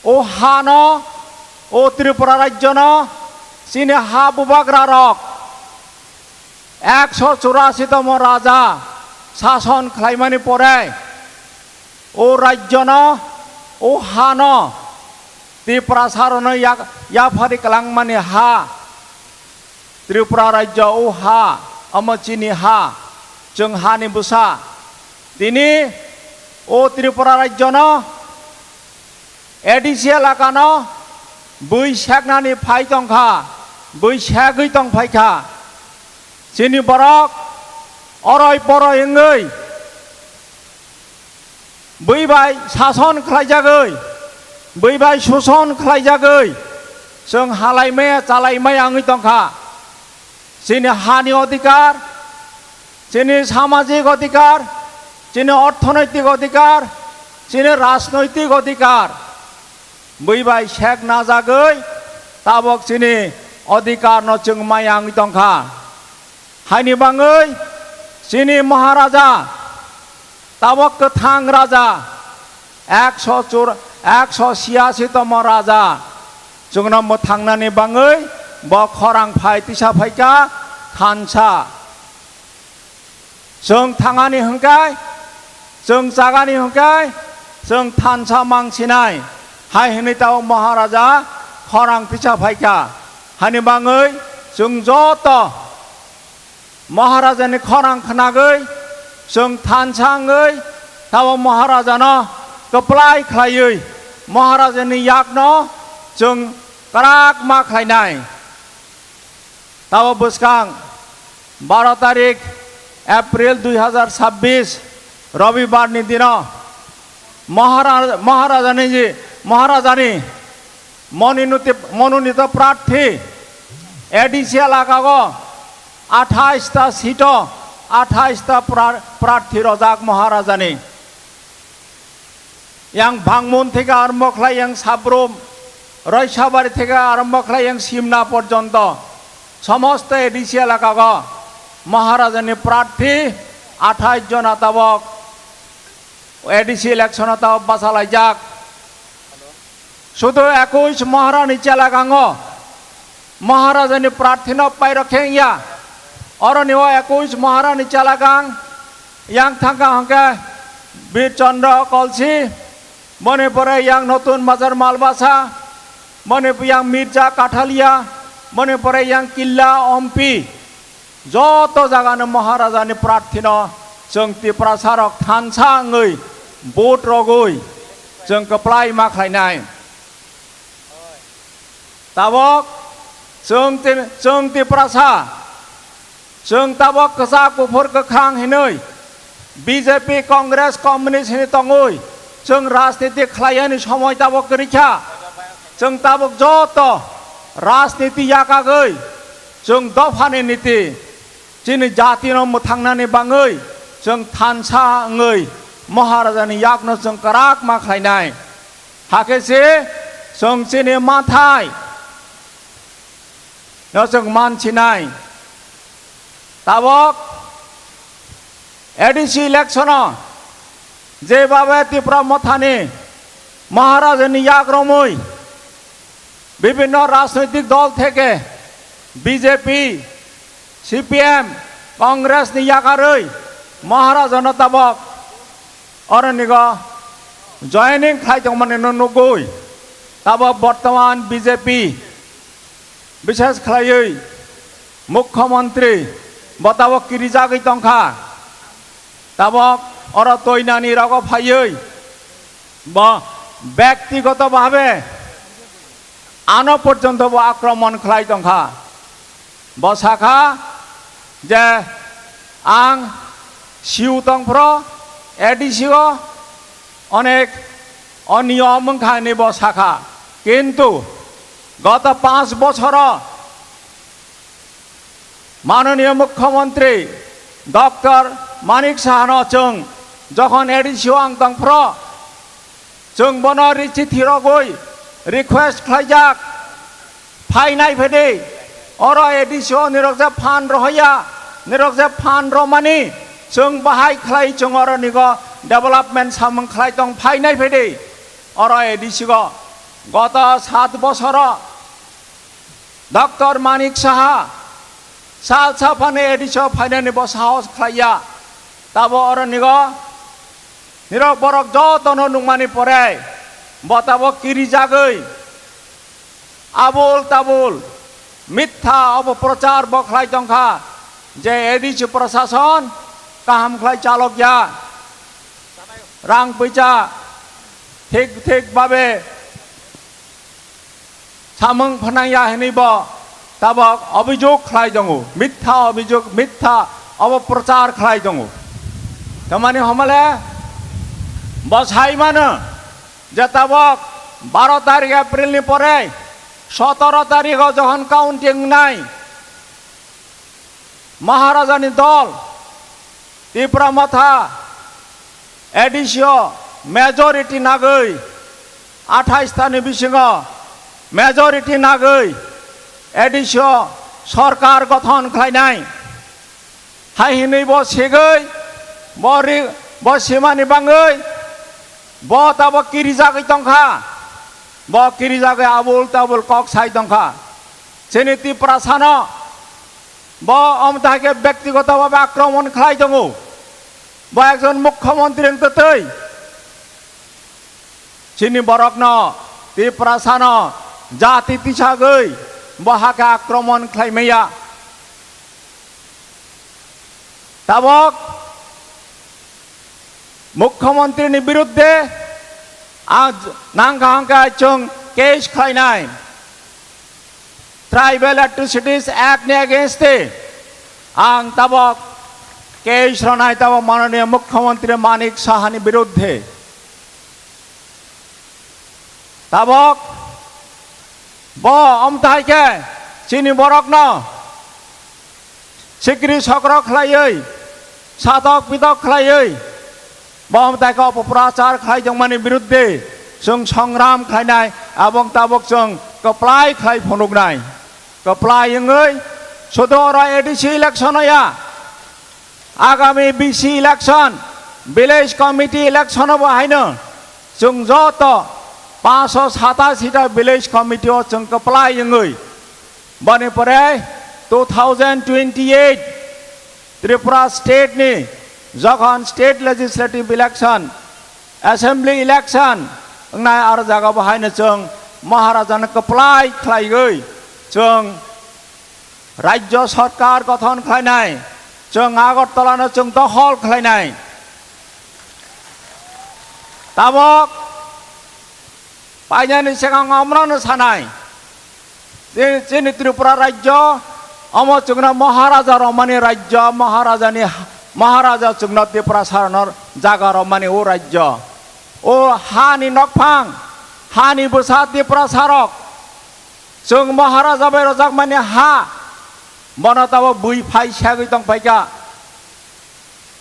O hano, o Tripura rajyono, chini ha bubagra rok, ekso churasi tomo raja sason khlaimani pore, o rajyono, o hano Tiprasa rokno yak-, yaphari kwlangmani ha, Tripura rajyo o ha, omo chini ha, chwng hani bwsa. Tini o Tripura rajyono A D C elakano bui seknani phai tongkha, bui segwi tongphaikha. Chini borok oroi poroi wngwi bui bai sason khlaijagwi, bui bai suson khlaijagwi, chwng halaimaya chalaimaya wngwi tongkha. Chini hani odhikar, chini samajik odhikar, chini orthonoitik odhikar, chini rajnoitik odhikar. Bui bai sek najagwi tabok chini odhikar no chwng maya wngwi tongkha. Haini bangwi chini Maharaja, tabok kwthang raja, ekso chur-, ekso siyasi tomo raja, chwngno mwthangnani bangwi bo khorang phai tisa phaikha thansa. Chwng thangani hwnkhe, chwng chagani hwnkhe, chwng thansa mang sinai, hai hwnwi tabok Maharaja khorang tisa phaikha. Hani bangwi chwng joto Maharajani khorang khnagwi, chwng thansa wngwi, tabok Maharajano kwplai khlaiwi, Maharajani yakno chwng kwrak ma khlainai. Tabok bwskang baro tarik April dui hajar sabbish Robibar ni dino Mahara-, Maharajani ji, Maharajani mononiti-, mononito prarthi A D C elakago athais ta sito athais ta pra-, prarthi rojak Maharajani. Yang Bangmun theke arombo khlai yang Sabrum, Roisabari theke arombo khlai yang Simna porjonto somosto A D C elakago Maharajani prarthi athais jona tabok A D C election-o tabok bachalaijak. Sudu ekush Maharani chelagango Maharajani prarthino pairok khe wngya. Oroni o ekush Maharani Chalagang, yang thangka hwnkhe Bir Chandra Kolsi, boni pore yang Notun Bazar Malbasa, boni yang Mirza Kathalia, boni pore yang Killa Ompi. Joto jagano Maharajani prarthino chwng Tiprasarok thansa wngwi vote rogwi chwng kwplai ma khlainai. Tabok chwng Ti-, chwng Tiprasa, chwng tabok kwchak kuphur kwkhwrang hinwi B J P, Congress, Communist hinwi tongwi chwng rajniti khlaiyani somoi tabok kwrwi kha. Chwng tabok joto rajniti yakagwi chwng dophani niti chini jatino mwthangnani bangwi chwng thansa wngwi Maharajani yakno chwng kwrak ma khlainai. Hakhe se chwng chini manthai no chwng mansinai. Tabok A D C election-o jebabe Tipra Mothani Maharajani yak romwi bibhinno rajnoitik dol theke B J P, C P M, Congress ni yakarwi Maharajano tabok oronigo joining khlai tongmani no nugwi tabok bortoman B J P, bishes khlaiwi Mukhyamantri bo tabok kirijagwi tongkha. Tabok oro toinani rogo phaiwi bo bektigoto bhabe ano porjonto bo akromon khlai tongkha. Bo sakha je ang siu tongphro A D C o onek oniyom wngkha hinwi bo sakha. Kintu goto panch bochoro Mananiya Mukhyamantri Doctor Manik Sahano chwng jokhon A D C o ang tongphro, chwng bono ri chithi rogwi request khlaijak, phainai phedi, oro A D C o nirok je phan rohaya, nirok je phan romani, chwng bahai khlai chwng oro nigo development samung khlai tong phainai phedi, oro A D C go goto sat bosoro Doctor Manik Saha, sal saphani A D C o phainani bo sahos khlaiya. Tabo oro nigo nirok borok jotono nungmani pore bo tabo kirijagwi abul tabul mitha obo prochar bo khlai tongkha je A D C prasason kaham khlai chalokya. Rang puisa thik thik babe samung phanangya hinwi bo tabok obijog khlai tongo, mitha obijog, mitha obo prochar khlai tongo. Tamani homale bo sai mano je tabok baro tarik April ni pore sotoro tarikh o jokhon counting nai Maharajani dol Tipra Motha A D C o majority nagwi, athais tani bisingo majority nagwi A D C o sorkar gothon khlainai. Hai hinwi bo segwi, bo ri-, bo simani bangwi, bo tabo kirijagwi tongkha. Bo kirijagwi abul tabul kok sai tongkha. Chini Tiprasano bo omtha khe bektigoto bhabe akromon khlai tongo. Bo ekjon mukhyamantri wng twtwi chini borokno, Tiprasano jati tisagwi bo hakhe akromon khlai maya. Tabok Mukhyamantri ni biruddhe ang nangkha hwnkhe chwng case khlainai. Tribal Atrocities Act ni against e ang tabok case rwnai tabok Mananiya Mukhyamantri Manik Saha ni biruddhe. Tabok bo omthai khe chini borokno sikri sokro khlaiwi, satok pitok khlaiwi, bo omthai khe opoprachar khlai tongmani biruddhe chwng songram khlainai, abong tabok chwng kwplai khlai phunuknai. Kwplai wngwi sudu oro A D C election o ya, agami B C election, village committee election o bo haino chwng joto panchsho satashi ta village committee o chwng kwplai wngwi, boni pore two thousand twenty-eight Tripura state ni jokhon state legislative election, assembly election wngnai, aro jaga bo haino chwng Maharaja no kwplai khlaiwi chwng Rajya Sarkar gothon khlainai, chwng Agartala no chwng dokhol khlainai. Tabok painani swkang omono sanai. Chini, chini Tripura Rajya, omo chwngno Maharaja romani Rajya, Maharajani, Maharaja chwngno Tiprasa rokno jaga romani o Rajya. O hani nokphang, hani bwsa Tiprasa rok, chwng Maharaja bai rojakmani ha, bono tabok bui phai sagwi tongphaikha.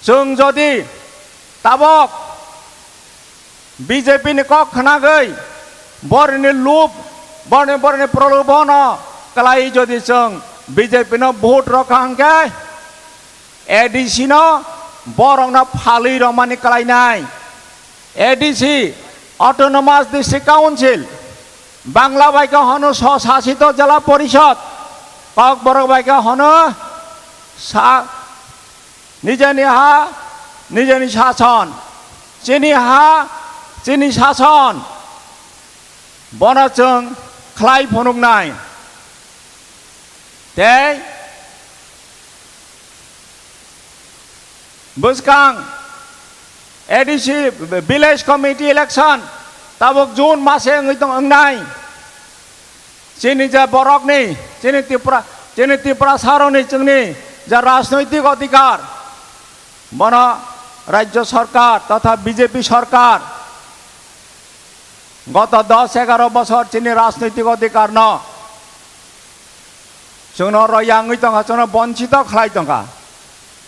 Chwng jodi tabok B J P ni kok khnagwi, borni lup, borni, borni prolobono kwlai jodi chwng B J P no vote rokha hwnkhe, A D C no borokno phalwi romani kwlainai. A D C, Autonomous District Council, Bangla bai khe hono Swsasito Jela Porishod, Kokborok bai khe hono sa-, nijeni ha, nijeni sason, chini ha, chini sason, bono chwng khlai phunuknai. Tei bwskang A D C Village Committee election tabok June mase wngwi tong wngnai. Chini je borokni, chini Tripura, chini Tiprasarokni chwngni je rajnoitik odhikar, bono Rajya Sarkar totha B J P Sarkar goto dos egaro bosor chini rajnoitik odhikarno chwngno royangwi tongkha, chwngno bonchito khlai tongkha.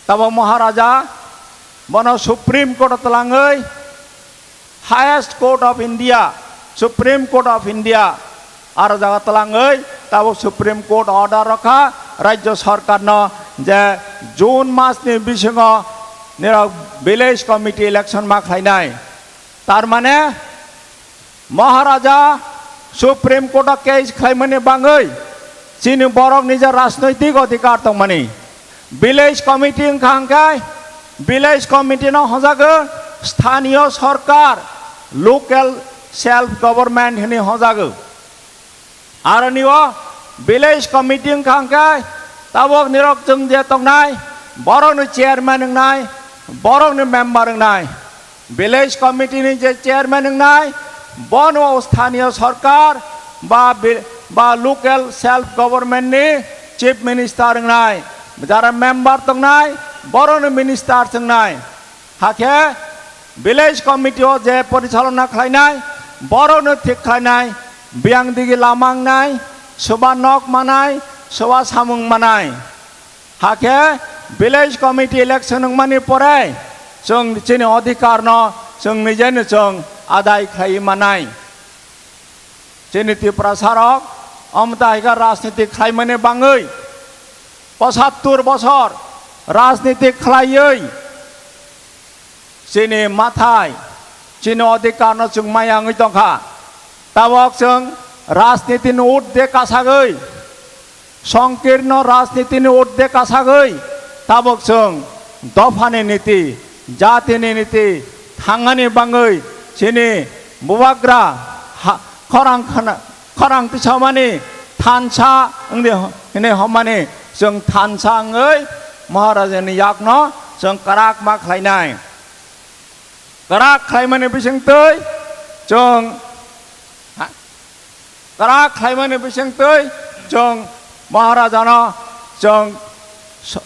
Tabok Maharaja bono Supreme Court o twlangwi, Highest Court of India, Supreme Court of India, aro jaga twlangwi tabok Supreme Court order rokha Rajya Sarkarno je June masni bisingo nirok Village Committee election ma khlainai. Tar mane Maharaja Supreme Court o case khlaimani bangwi chini borokni je rajnoitik odhikar tongmani, Village Committee wngkha hwnkhe Village Committee no hojago sthaniyo sorkar, local self government hwnwi hojago. Aroni o Village Committee wngkha hwnkhe tabok nirok chwng je tongnai, borokni chairman wngnai, borokni member wngnai. Village Committee ni je chairman wngnai, bono sthaniyo sorkar ba bi-, ba local self government ni chief minister wngnai, jara member tongnai, borokno minister wngnai. Hakhe Village Committee o je porichalona khlainai, borokno thik khlainai, biyang digi lama wngnai, soba nok manai, soba samung manai. Hakhe Village Committee election wngmani pore chwng chini odhikar no chwng nijeni chwng adai khlai manai. Chini Tiprasarok omta haikhe rajniti khlaimani bangwi pochattur bosor rajniti khlaiwi chini mathai, chini odhikar no chwng maya wngwi tongkha. Tabok chwng rajniti ni urdhwe kasagwi, songkirno rajniti ni urdhwe kasagwi, tabok chwng dophani niti, jatini niti thangani bangwi chini bubagra ha-, khorang khana-, khorang tisamani thansa wngdi ho-, hwnwi hommani chwng thansa wngwi Maharajani yakno chwng kwrak ma khlainai. Kwrak khlaimani bisingtwi chwng, ha, kwrak khlaimani bisingtwi chwng Maharajano chwng so-,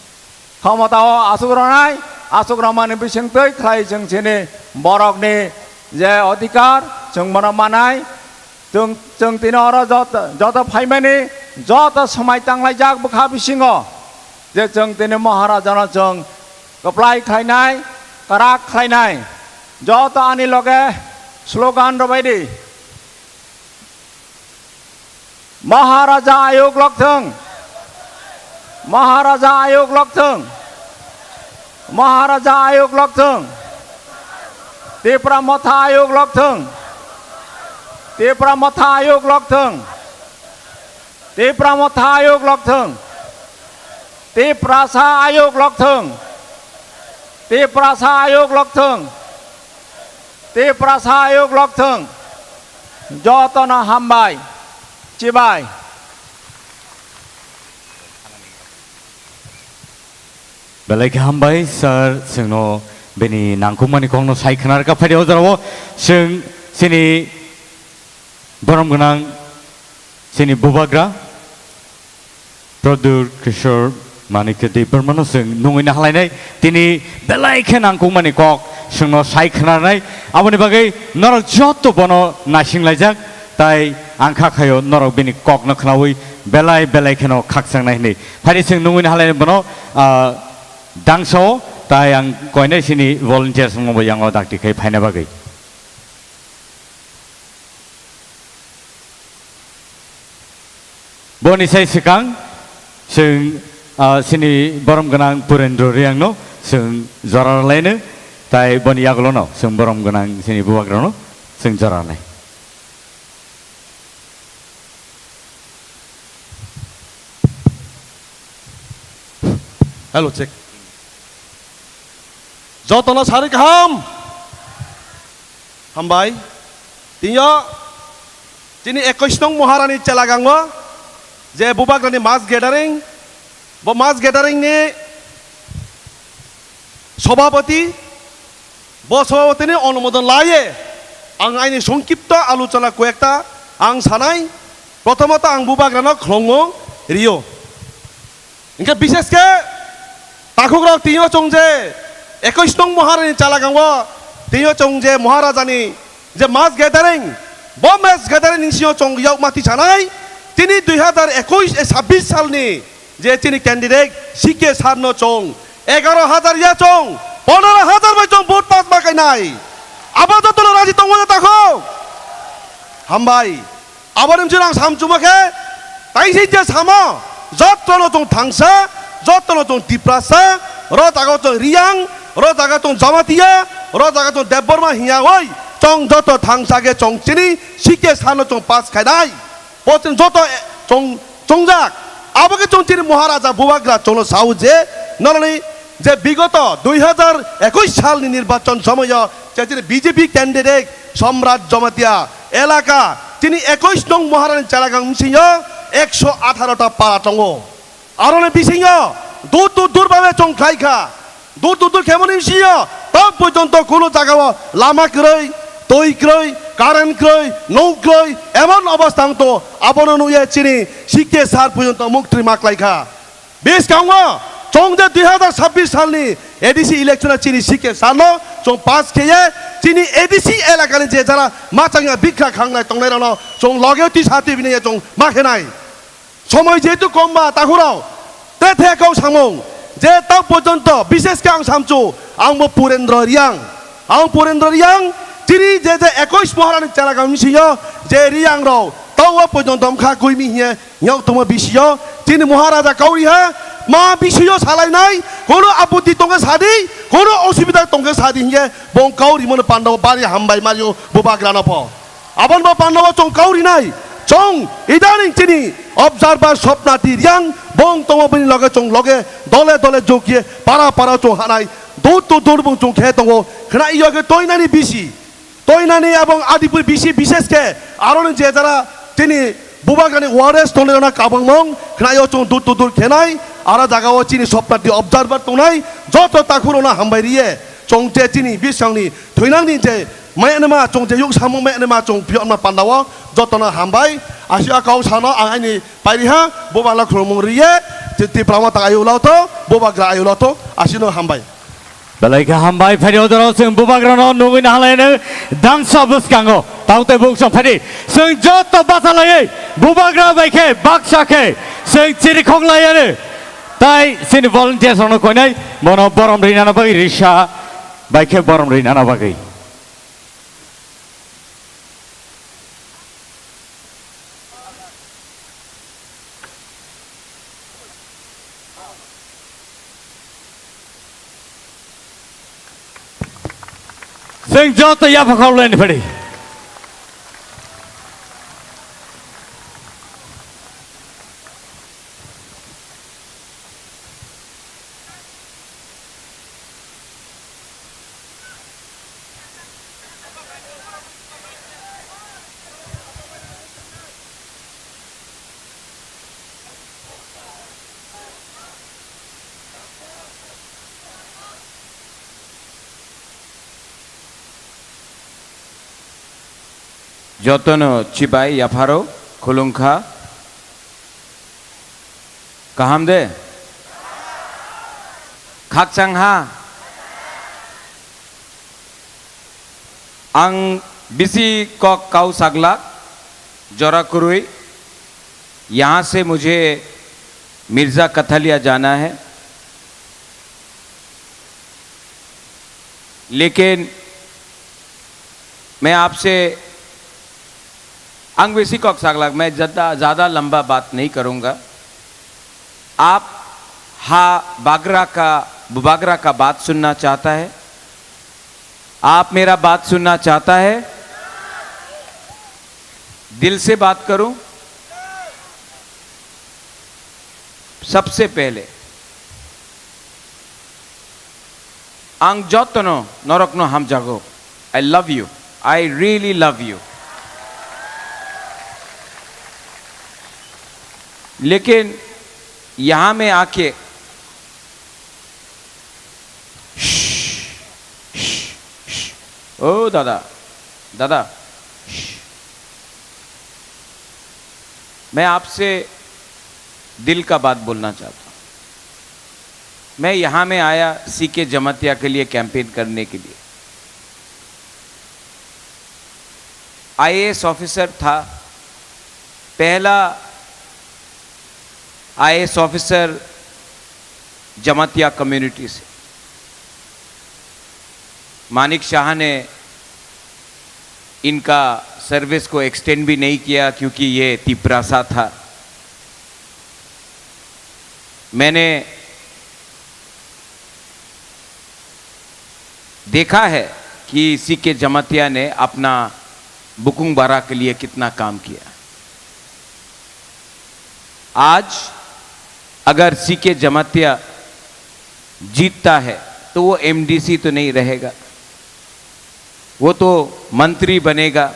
khomotao asuk rwnai, asuk rwmani bisingtwi khlai chwng chini borokni je odhikar chwng bono manai. Chwng, chwng tini oro joto, joto phaimani, joto swmai tanglaijak bwkha bisingo, je chwng tini Maharajano chwng kwplai khlainai, kwrak khlainai. Joto ani loge slogan rwbaidi, Maharaja ayuk lokthwng. Maharaja ayuk lokthwng. Maharaja ayuk lokthwng. Tipra Motha ayuk lokthwng. Tipra Motha ayuk lokthwng. Tipra Motha ayuk lokthwng. Tiprasa ayuk lokthwng. Tiprasa ayuk lokthwng. Tiprasa ayuk lokthwng. Jotono hambai. Chibai. Belai khe hambai, sir, chwngno bini nangkukmani kokno sai khwnarwkha. Phaidi o jorao chwng chini borom gwnang chini bubagra Pradyut Kishore Manikya Debbarmano chwng nungwi nahalainai, tini belai khe nangkukmani kok chwngno sai khwnarnai. Aboni bagwi norok joto bono naisinglaijak, tai ang kha khaio norok bini kokno khnaui belai belai kheno khakchangnai hwnwi. Phaidi chwng nungwi nahalainai bono, ah, dangsao, tai ang koinai sini volunteers wngbo yango dakti khai phaina bagwi. Boni sai swkang chwng, ah, sini borom gwnang Purendra Reangno chwng jora rwlaino, tai boni yagulono chwng borom gwnang sini bubagrano chwng jora rwnai. Hello, check. Jotono sari kaham. Hambai. Tini o chini ekush nong Maharani Chelagango je bubagrani mass gathering, bo mass gathering ni sobhapati, bo sobhapati ni onumodon laye ang aini songkipto aluchona koyekta ang sanai. Prothomota ang bubagrano khlongmung rio. Hingke bishesh khe takhukrok tini o chwng je ekush nong Maharani Chelagango tini o chwng je Maharajani je mass gathering, bo mass gathering ni sio chwng yakma tisanai tini dui hazar ekush, eh, sabbish salni je chini candidate C K sir no chwng egaro hazar ya chwng pondro hazar bai chwng vote pass ma kainai. Abo jotono raji tongmani takhuk. Hambai. Aboni bwswk ang samchuma khe, taisi je samo, jotono chwng thangsa, jotono chwng Tiprasa, ro jaga chwng Riyang, ro jaga chwng Jamatia, ro jaga chwng Debbarma hiya oi, chwng joto thangsa khe chwng chini C K sir no chwng pass khainai. Bo chwng joto, eh, chwng, chwngjak. Abo khe chwng chini Maharaja Bubagra chwngno sao je, noroni je bigoto dui hazar ekush salni nirbachon somoyo je chini B J P candidate Somrat Jamatia elaka chini ekush nong Maharani Chelagang bisingo ekso atharo ta para tongo. Aroni bisingo dur to dur babe chwng khlai kha. Dur to dur khemoni bisingo tok porjonto kuno jagao lama kwrwi, twi kwrwi, current kwrwi, nuk kwrwi, emon obostha wngto, abono nukye chini C K sir porjonto muktwi ma klai kha. Bwskango chwng je dui hazar sabbish salni A D C election-o chini C K sir no chwng pass kheye, chini A D C elakani je jara machangya bikha khangnai tongnairokno chwng loge twi sa twi bini chwng ma khenai. Somoi jehetu kom ba takhurok, te the kok samung je ta porjonto bishesh khe ang samchu, ang bo Purendra Riyang, ang Purendra Riyang, chini je je ekush Maharani Chelagang bisingo je Riyang rok ta o porjonto wngkha kwimi hiye Yoktomo bisio chini Maharaja kauriha ma bisio salainai, kono aputti tongkhe sadi, kono osubida tongkhe sadi hinkhe bong kaurimono pandao bari hambai mario Bubagrano pho. Aboni bo pandao chwng kaurinai, chwng idaning chini observer Sopnati Riyang bong tongo bini loge chwng loge dole dole jokye para para chwng hanai, dur to dur bong chwng khe tongo, khna iyo khe toinani bisi. Toinani abong Adipur bisi bishesh khe aroni je jara chini Bubagrani warriors tongnairokno kabangmung khnaio chwng dur to dur khenai, aro jagao chini Sopnati observer tongnai joto takhurokno hambai riye chwng je chini bisingni thoinangni je mayanima chwng je yuk samung mayanima chwng phiyokna pandao jotono hambai. Asio kok sano ang aini pairiha Bubagla khulumung riye, Tiprama tak ayu loto, Bubagra ayu loto, asino hambai. Belai khe hambai, phaidi o jorao chwng Bubagrano nugwi nahalaino dangsa bwskango. Tao tei buk chwng phaidi. Chwng joto bachalaiwi Bubagra bai khe baksa khe chwng chirikhok laiano. Tai chini volunteers rokno koinai bono borom rinana bagwi risa bai khe borom rinana bagwi. Chwng joto yapha khaulaini phadi. Jotono chibai yapharo khulumkha. Kaham de? Khakchang ha? Ang bisi kok kau saglak, jora kwrwi. यहाँ से मुझे मिर्जा कथलिया जाना है, लेकिन मैं आपसे, ang bisi kok saglak, मैं ज़्यादा, ज़्यादा लंबा बात नहीं करूँगा। आप हा बागरा का, बुबागरा का बात सुनना चाहता है? आप मेरा बात सुनना चाहता है? दिल से बात करूं? सबसे पहले, ang jotono norokno hamjago. I love you. I really love you. लेकिन यहाँ में आके ओ दादा, दादा, मैं आपसे दिल का बात बोलना चाहता हूँ। मैं यहाँ में आया सीके जमातिया के लिए कैंपेन करने के लिए। आईएएस ऑफिसर था, पहला आईएएस ऑफिसर जमातिया कम्युनिटी से। मानिक शाह ने इनका सर्विस को एक्सटेंड भी नहीं किया क्योंकि ये तिपरासा था। मैंने देखा है कि सीके जमातिया ने अपना बुकुंग बारा के लिए कितना काम किया। आज अगर सीके जमातिया जीतता है तो वो एमडीसी तो नहीं रहेगा, वो तो मंत्री बनेगा।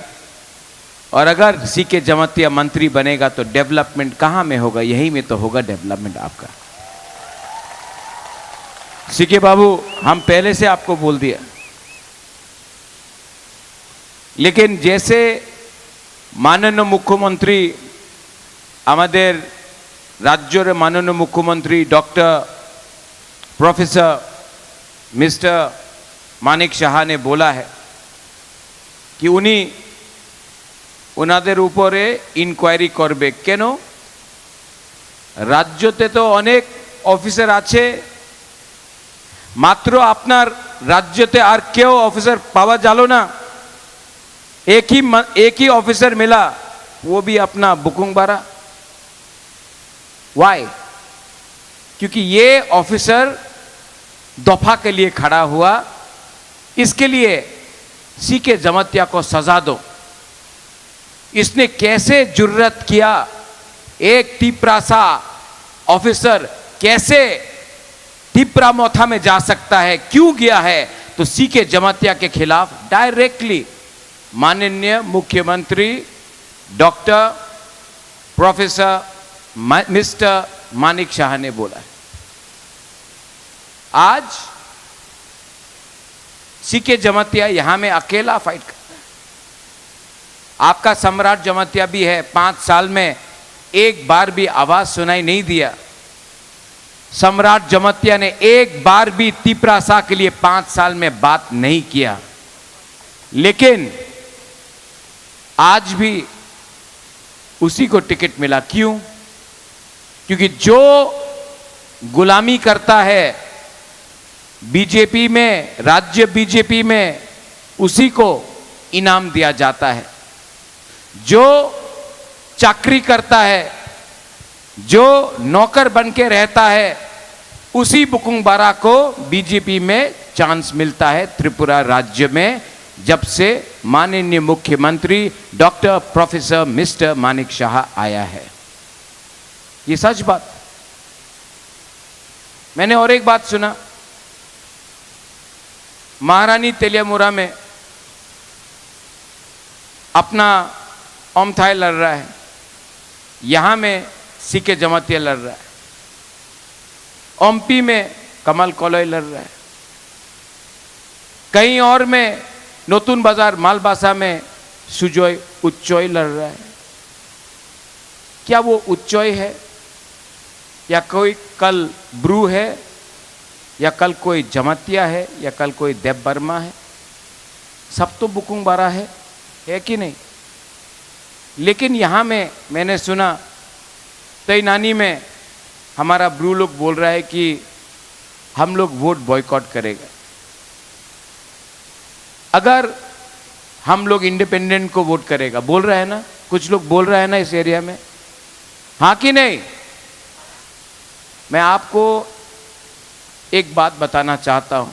और अगर सीके जमातिया मंत्री बनेगा तो डेवलपमेंट कहाँ में होगा? यहीं में तो होगा डेवलपमेंट आपका। सीके बाबू, हम पहले से आपको बोल दिया, लेकिन जैसे माननीय मुख्यमंत्री, আমাদের রাজ্যের মাননীয় মুখ্যমন্ত্রী ডক্টর প্রফেসর মিস্টার মানিক সাহা নে বোলা হ্যায় কি উনি ওনাদের উপরে ইনকোয়ারি করবে। কেন? রাজ্যতে তো অনেক অফিসার আছে, মাত্র আপনার রাজ্যতে আর কেউ অফিসার পাওয়া গেল না। एक ही म-, एक ही ऑफिसर मिला, वो भी अपना बुकुंग बारा। वाई? क्योंकि ये ऑफिसर दफा के लिए खड़ा हुआ, इसके लिए सीके जमातिया को सजा दो। इसने कैसे जुर्रत किया? एक तिपरासा ऑफिसर कैसे तिपरा मोथा में जा सकता है? क्यों गया है? तो सीके जमातिया के खिलाफ डायरेक्टली माननीय मुख्यमंत्री डॉक्टर प्रोफेसर मा-, मिस्टर मानिक शाह ने बोला है। आज सीके जमातिया यहाँ में अकेला फाइट करता है। आपका सम्राट जमातिया भी है, पांच साल में एक बार भी आवाज सुनाई नहीं दिया। सम्राट जमातिया ने एक बार भी तिपरासा के लिए पांच साल में बात नहीं किया, लेकिन आज भी उसी को टिकट मिला। क्यों? क्योंकि जो गुलामी करता है बीजेपी में, राज्य बीजेपी में, उसी को इनाम दिया जाता है। जो चाकरी करता है, जो नौकर बन के रहता है, उसी बुकुंग बारा को बीजेपी में चांस मिलता है त्रिपुरा राज्य में, जब से माननीय मुख्यमंत्री डॉक्टर प्रोफेसर मिस्टर मानिक शाह आया है। ये सच बात। मैंने और एक बात सुना, महारानी तेलियामुरा में अपना ओमथाई लड़ रहा है, यहाँ में सीके जमातिया लड़ रहा है, ओम्पी में कमल कोलोई लड़ रहा है, कहीं और में नतुन बाजार मालबासा में सुजॉय उच्चॉय लड़ रहा है। क्या वो उच्चॉय है, या कोई कल ब्रू है, या कल कोई जमातिया है, या कल कोई देव वर्मा है? सब तो बुकुंग बारा है, है कि नहीं? लेकिन यहाँ में मैंने सुना, तैनानी में हमारा ब्रू लोग बोल रहा है कि हम लोग वोट बॉयकॉट करेगा अगर हम लोग इंडिपेंडेंट को वोट करेगा। बोल रहा है ना, कुछ लोग बोल रहा है ना इस एरिया में, हाँ कि नहीं? मैं आपको एक बात बताना चाहता हूं,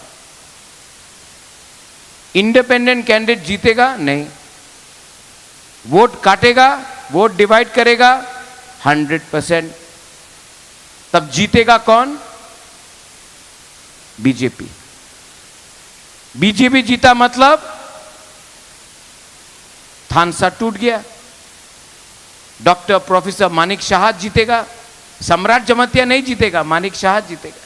इंडिपेंडेंट कैंडिडेट जीतेगा नहीं, वोट काटेगा, वोट डिवाइड करेगा, हंड्रेड परसेंट। तब जीतेगा कौन? बीजेपी। बीजेपी जीता मतलब थानसा टूट गया। डॉक्टर प्रोफेसर मानिक शाह जीतेगा, सम्राट जमातिया नहीं जीतेगा, मानिक शाह जीतेगा।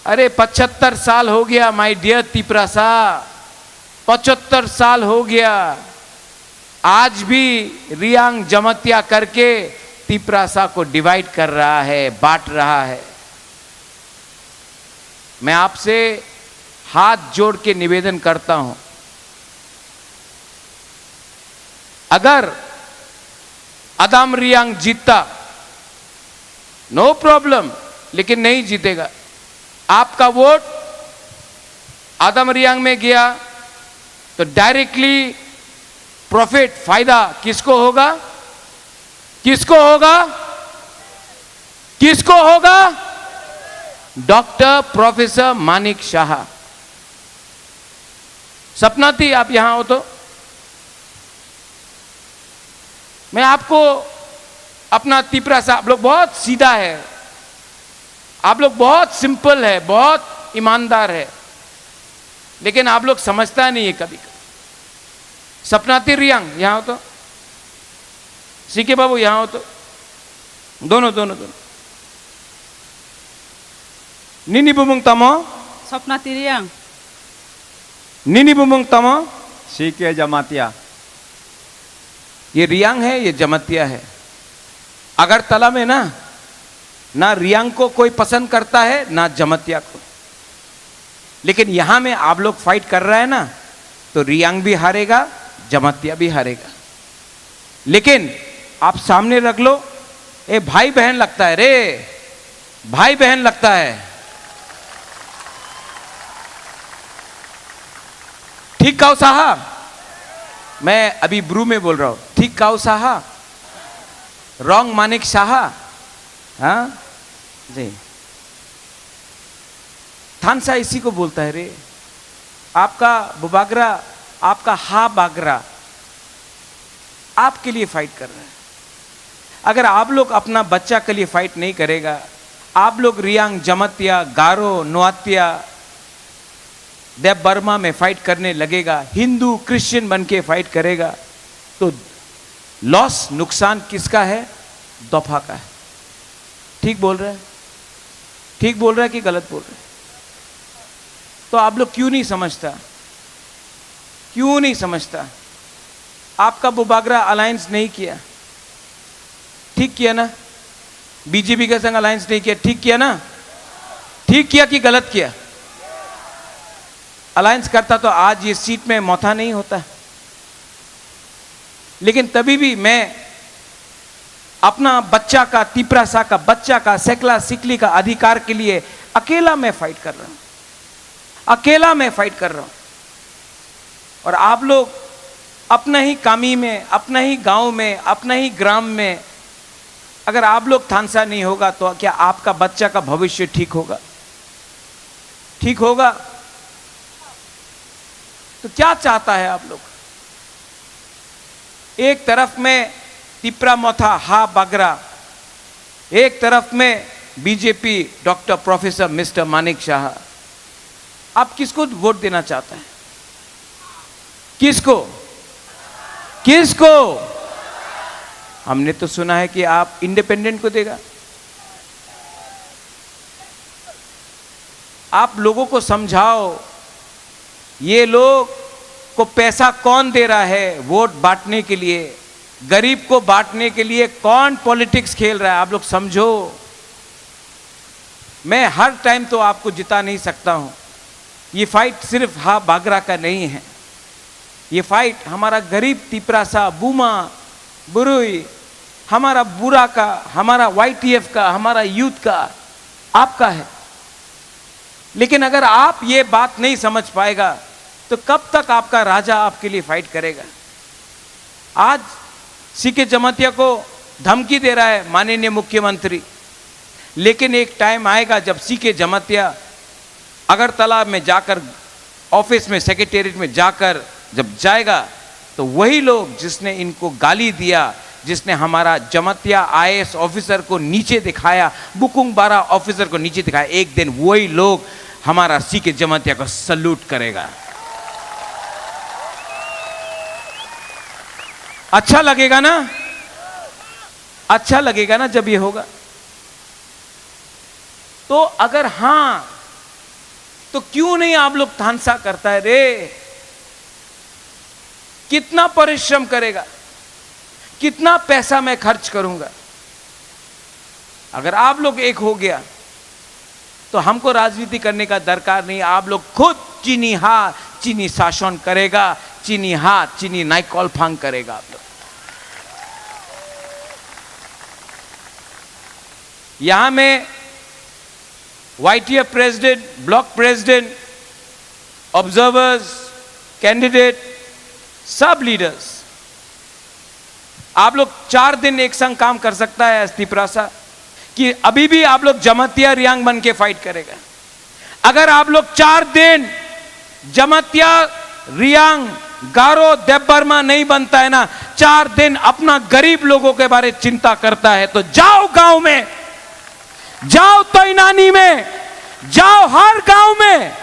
अरे, पचहत्तर साल हो गया, माय डियर तिपरासा, पचहत्तर साल हो गया। आज भी रियांग जमातिया करके तिपरासा को डिवाइड कर रहा है, बांट रहा है। मैं आपसे हाथ जोड़ के निवेदन करता हूं, अगर अदाम रियांग जीतता, नो प्रॉब्लम, लेकिन नहीं जीतेगा। आपका वोट अदाम रियांग में गया तो डायरेक्टली प्रॉफिट, फायदा किसको होगा? किसको होगा? किसको होगा? डॉक्टर प्रोफेसर मानिक शाह। सपना थी आप यहां हो तो मैं आपको अपना तिपरासा, आप लोग बहुत सीधा है, आप लोग बहुत सिंपल है, बहुत ईमानदार है, लेकिन आप लोग समझता नहीं है कभी कभी। सपना थी रियांग, यहां हो तो। सीके बाबू, यहां हो तो। दोनों, दोनों, दोनों। Nini bumung tamo? Sopna Tiriang. Nini bumung tamo? CK Jamatia. ये रियांग है, ये जमातिया है। अगरतला में ना, ना रियांग को कोई पसंद करता है, ना जमातिया को। लेकिन यहां में आप लोग फाइट कर रहे हैं ना, तो रियांग भी हारेगा, जमातिया भी हारेगा। लेकिन आप सामने रख लो, ए भाई बहन लगता है रे, भाई बहन लगता है। ठीक काउ साहा, मैं अभी ब्रू में बोल रहा हूं, ठीक काउ साहा, रॉन्ग मानिक साहा। हाँ जी। थानसा इसी को बोलता है रे। आपका बुबागरा, आपका हा बागरा आपके लिए फाइट कर रहा है। अगर आप लोग अपना बच्चा के लिए फाइट नहीं करेगा, आप लोग रियांग, जमतिया, गारो, नोआतिया, देव वर्मा में फाइट करने लगेगा, हिंदू क्रिश्चियन बन के फाइट करेगा, तो लॉस, नुकसान किसका है? दोफा का है। ठीक बोल रहा है? ठीक बोल रहा है कि गलत बोल रहा है? तो आप लोग क्यों नहीं समझता? क्यों नहीं समझता? आपका बुबागरा अलायंस नहीं किया, ठीक किया ना? बीजेपी के संग अलायंस नहीं किया, ठीक किया ना? ठीक किया कि गलत किया? अलायंस करता तो आज ये सीट में मोथा नहीं होता। लेकिन तभी भी मैं अपना बच्चा का, तिपरासा का बच्चा का, सेकला सिकली का अधिकार के लिए अकेला मैं फाइट कर रहा हूं, अकेला मैं फाइट कर रहा हूं। और आप लोग अपना ही कामी में, अपना ही गांव में, अपना ही ग्राम में अगर आप लोग थानसा नहीं होगा तो क्या आपका बच्चा का भविष्य ठीक होगा? ठीक होगा? तो क्या चाहता है आप लोग? एक तरफ में तिपरा मोथा हा बागरा, एक तरफ में BJP doctor professor mister Manik Saha. आप किसको वोट देना चाहते हैं? किसको? किसको? हमने तो सुना है कि आप इंडिपेंडेंट को देगा। आप लोगों को समझाओ, ये लोग को पैसा कौन दे रहा है वोट बांटने के लिए, गरीब को बांटने के लिए कौन पॉलिटिक्स खेल रहा है, आप लोग समझो। मैं हर टाइम तो आपको जिता नहीं सकता हूं। ये फाइट सिर्फ हा बागरा का नहीं है, ये फाइट हमारा गरीब तिपरासा, बुमा, बुरुई, हमारा बुरा का, हमारा वाईटीएफ का, हमारा यूथ का, आपका है। लेकिन अगर आप ये बात नहीं समझ पाएगा, तो कब तक आपका राजा आपके लिए फाइट करेगा? आज सीके जमातिया को धमकी दे रहा है माननीय मुख्यमंत्री, लेकिन एक टाइम आएगा जब सीके जमातिया अगरतला में जाकर, ऑफिस में, सेक्रेटेरिएट में जाकर जब जाएगा, तो वही लोग जिसने इनको गाली दिया, जिसने हमारा जमातिया आईएएस ऑफिसर को नीचे दिखाया, बुकुंग बारा ऑफिसर को नीचे दिखाया, एक दिन वही लोग हमारा सीके जमातिया को सल्यूट करेगा। अच्छा लगेगा ना? अच्छा लगेगा ना जब ये होगा? तो अगर हां, तो क्यों नहीं आप लोग थानसा करता है रे? कितना परिश्रम करेगा, कितना पैसा मैं खर्च करूंगा? अगर आप लोग एक हो गया, तो हमको राजनीति करने का दरकार नहीं। आप लोग खुद चीनी हा, चीनी शासन करेगा, चीनी हा, चीनी नाइकॉल फांग करेगा आप लोग। यहां में YTF president, block president, observers, candidate, सब लीडर्स, आप लोग चार दिन एक संग काम कर सकता है तिपरासा, कि अभी भी आप लोग जमातिया रियांग बन के फाइट करेगा। अगर आप लोग चार दिन जमातिया, रियांग, गारो, देबबर्मा नहीं बनता है ना, चार दिन अपना गरीब लोगों के बारे चिंता करता है, तो जाओ गांव में, जाओ तैनानी में, जाओ हर गांव में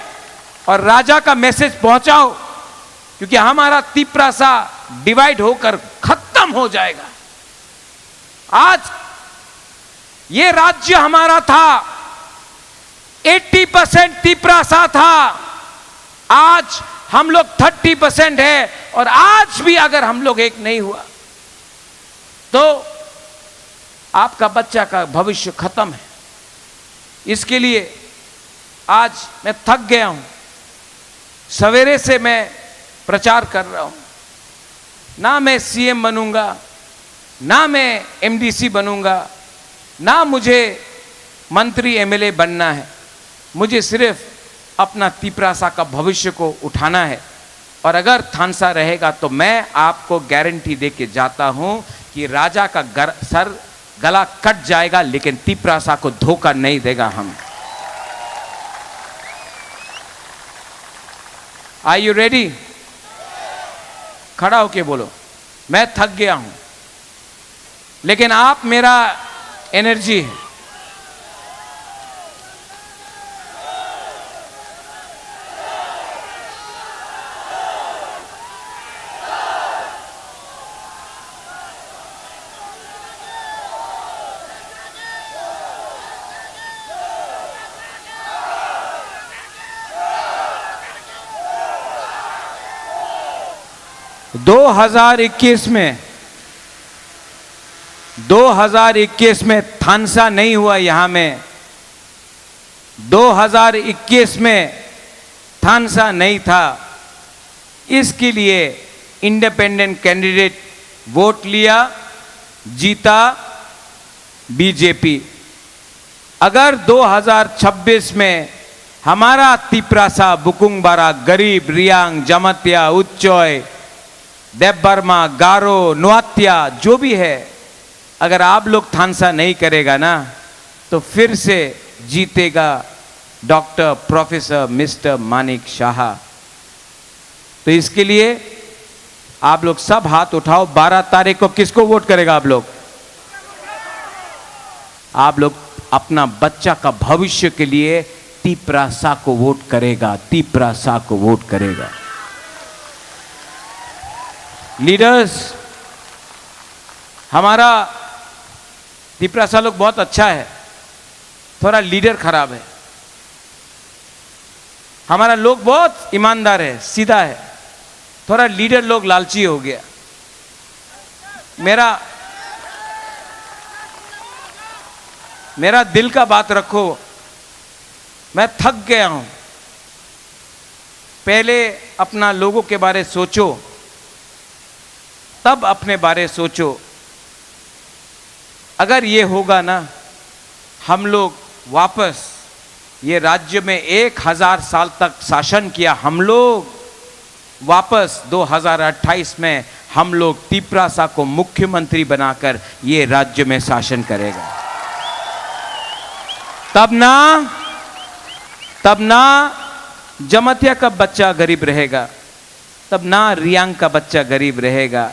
और राजा का मैसेज पहुंचाओ, क्योंकि हमारा तिपरासा डिवाइड होकर खत्म हो जाएगा। आज ये राज्य हमारा था, एटी परसेंट तिपरासा था, आज हम लोग थर्टी परसेंट है। और आज भी अगर हम लोग एक नहीं हुआ, तो आपका बच्चा का भविष्य खत्म है। इसके लिए आज मैं थक गया हूं, सवेरे से मैं प्रचार कर रहा हूं। ना मैं सीएम बनूंगा, ना मैं एमडीसी बनूंगा, ना मुझे मंत्री एमएलए बनना है। मुझे सिर्फ अपना तिपरासा का भविष्य को उठाना है। और अगर थानसा रहेगा, तो मैं आपको गारंटी दे के जाता हूं कि राजा का गर-, सर, गला कट जाएगा, लेकिन तिपरासा को धोखा नहीं देगा हम। Are you ready? खड़ा होके बोलो, मैं थक गया हूं, लेकिन आप मेरा एनर्जी है। दो हज़ार इक्कीस में, दो हज़ार इक्कीस में थानसा नहीं हुआ यहां में। दो हज़ार इक्कीस में थानसा नहीं था, इसके लिए इंडिपेंडेंट कैंडिडेट वोट लिया, जीता बीजेपी। अगर दो हज़ार छब्बीस में हमारा तिपरासा, बुकुंगबारा, गरीब, रियांग, जमातिया, उच्चय, देबबर्मा, गारो, नुआत्या, जो भी है, अगर आप लोग थानसा नहीं करेगा ना, तो फिर से जीतेगा डॉक्टर प्रोफेसर मिस्टर मानिक शाह। तो इसके लिए आप लोग सब हाथ उठाओ, बारह तारीख को किसको वोट करेगा आप लोग? आप लोग अपना बच्चा का भविष्य के लिए तिपरासा को वोट करेगा, तिपरासा को वोट करेगा। लीडर्स, हमारा तिपरासा लोग बहुत अच्छा है, थोड़ा लीडर खराब है। हमारा लोग बहुत ईमानदार है, सीधा है। थोड़ा लीडर लोग लालची हो गया। मेरा, मेरा दिल का बात रखो, मैं थक गया हूं। पहले अपना लोगों के बारे सोचो, तब अपने बारे सोचो। अगर ये होगा ना, हम लोग वापस ये राज्य में एक हजार साल तक शासन किया, हम लोग वापस दो हज़ार अट्ठाईस में हम लोग तिपरासा को मुख्यमंत्री बनाकर ये राज्य में शासन करेगा। तब ना, तब ना जमातिया का बच्चा गरीब रहेगा, तब ना रियांग का बच्चा गरीब रहेगा,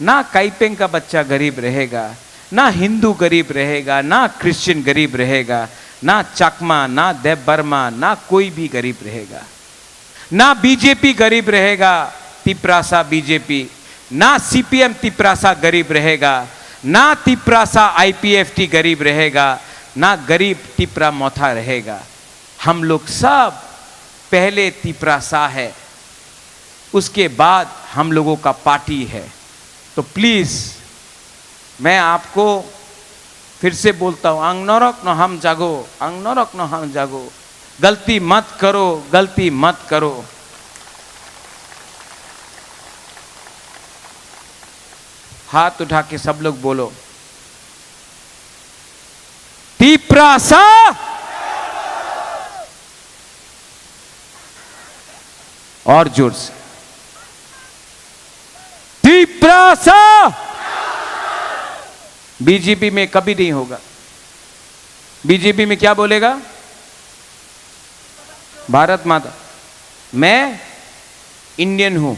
ना काइपेंग का बच्चा गरीब रहेगा, ना हिंदू गरीब रहेगा, ना क्रिश्चियन गरीब रहेगा, ना चकमा, ना देबबर्मा, ना कोई भी गरीब रहेगा, ना बीजेपी गरीब रहेगा, तिपरासा बीजेपी, ना सीपीएम तिपरासा गरीब रहेगा, ना तिपरासा आईपीएफटी गरीब रहेगा, ना गरीब तिपरा मोथा रहेगा। हम लोग सब पहले तिपरासा है, उसके बाद हम लोगों का पार्टी है। तो प्लीज, मैं आपको फिर से बोलता हूं, ang norok no hamjago, ang norok no hamjago, गलती मत करो, गलती मत करो। हाथ उठा के सब लोग बोलो, तिपरासा। और जोर से, तिपरासा। बीजेपी में कभी नहीं होगा। बीजेपी में क्या बोलेगा? भारत माता। मैं इंडियन हूं,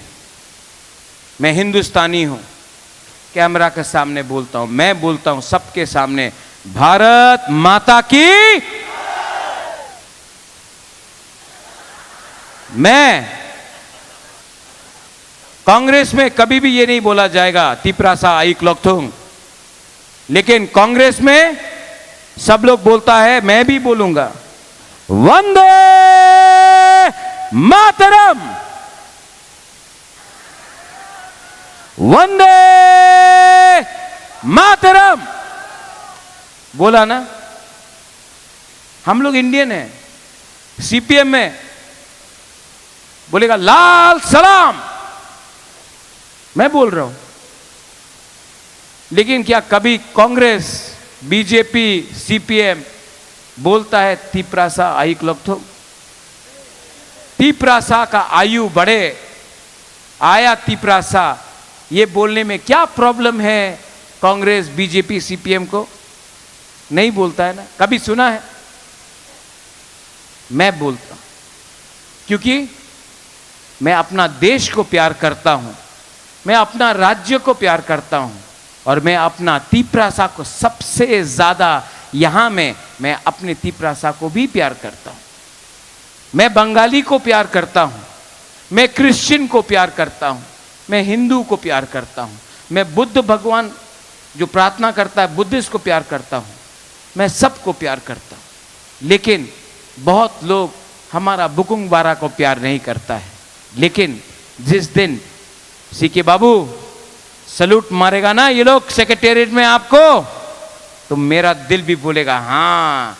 मैं हिंदुस्तानी हूं। कैमरा के सामने बोलता हूं, मैं बोलता हूं सबके सामने, भारत माता की। मैं, कांग्रेस में कभी भी ये नहीं बोला जाएगा, तिपरासा आयुक लोकथुंग, लेकिन कांग्रेस में सब लोग बोलता है, मैं भी बोलूंगा, वंदे मातरम, वंदे मातरम। बोला ना, हम लोग इंडियन हैं। सीपीएम में बोलेगा, लाल सलाम, मैं बोल रहा हूं। लेकिन क्या कभी कांग्रेस, बीजेपी, सीपीएम बोलता है, तिपरासा आयुक लोकथुंग? तिपरासा का आयु बढ़े, आया तिपरासा, ये बोलने में क्या प्रॉब्लम है कांग्रेस, बीजेपी, सीपीएम को? नहीं बोलता है ना, कभी सुना है? मैं बोलता हूं, क्योंकि मैं अपना देश को प्यार करता हूं, मैं अपना राज्य को प्यार करता हूं, और मैं अपना तिपरासा को सबसे ज्यादा, यहां में मैं अपने तिपरासा को भी प्यार करता हूं। मैं बंगाली को प्यार करता हूं, मैं क्रिश्चियन को प्यार करता हूं, मैं हिंदू को प्यार करता हूं, मैं बुद्ध भगवान जो प्रार्थना करता है, बुद्धिस्ट को प्यार करता हूं, मैं सबको प्यार करता हूं। लेकिन बहुत लोग हमारा बुकुंग बारा को प्यार नहीं करता है। लेकिन जिस दिन सीके बाबू सैल्यूट मारेगा ना ये लोग सेक्रेटेरिएट में आपको, तो मेरा दिल भी बोलेगा, हाँ,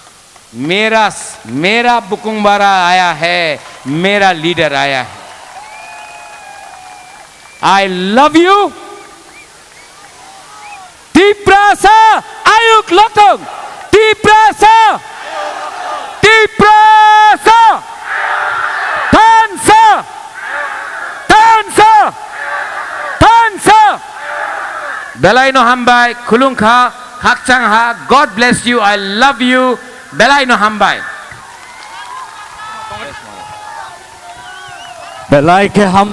मेरा, मेरा बुकुंग बारा आया है, मेरा लीडर आया है। I love you. Tiprasa ayuk lokthung. Tiprasa. Tiprasa. Thansa. Thansa. Thansa. Belai no hambai, khulung kha, khakchang ha, God bless you, I love you, belai no hambai. Belai khe ham.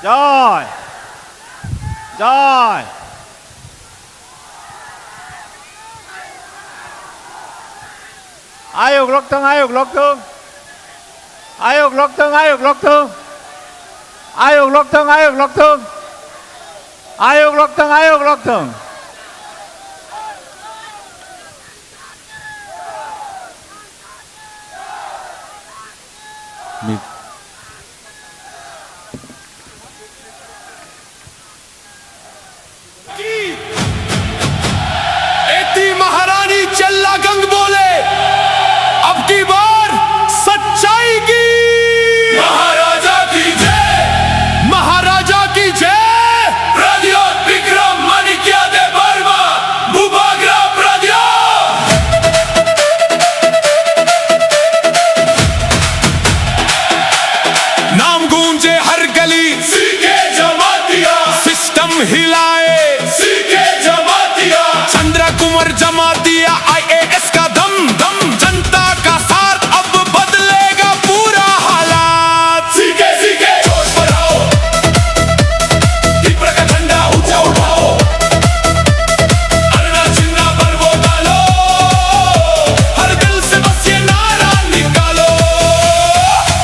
Joy. Joy. Ayuk lokthung, ayuk lokthung. Ayuk lokthung, ayuk lokthung. Ayuk lokthung, ayuk lokthung. Ayok rok tong, ayok rok tong. Mi- एती महारानी चेल्ला गंग बोले, अब की बार सच्चाई की। महाराजा की जय। महाराजा की जय। प्रद्योत विक्रम माणिक्य दे वर्मा, बुबाग्रा प्रद्योत। नाम गूंजे हर गली, सीके जमातिया। सिस्टम हिलाए, सीके जमातिया। चंद्रा कुमार जमातिया, आईएएस का दम दम। जनता का साथ, अब बदलेगा पूरा हालात। सीके सीके जोश बढ़ाओ, तिपरा का झंडा ऊंचा उठाओ। अरना चिन्ना बरवो डालो, हर दिल से बस ये नारा निकालो।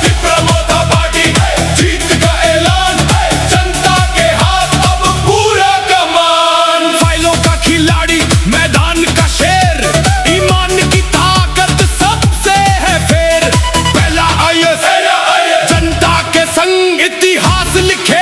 तिपरा मोथा पार्टी है, जीत का ऐलान है, जनता के हाथ अब पूरा कमान। फाइलों का खिलाड़ी, मैदान का शेर, ईमान की ताकत सबसे है फेर। पहला आईएएस, पहला आईएएस, जनता के संग इतिहास लिखे।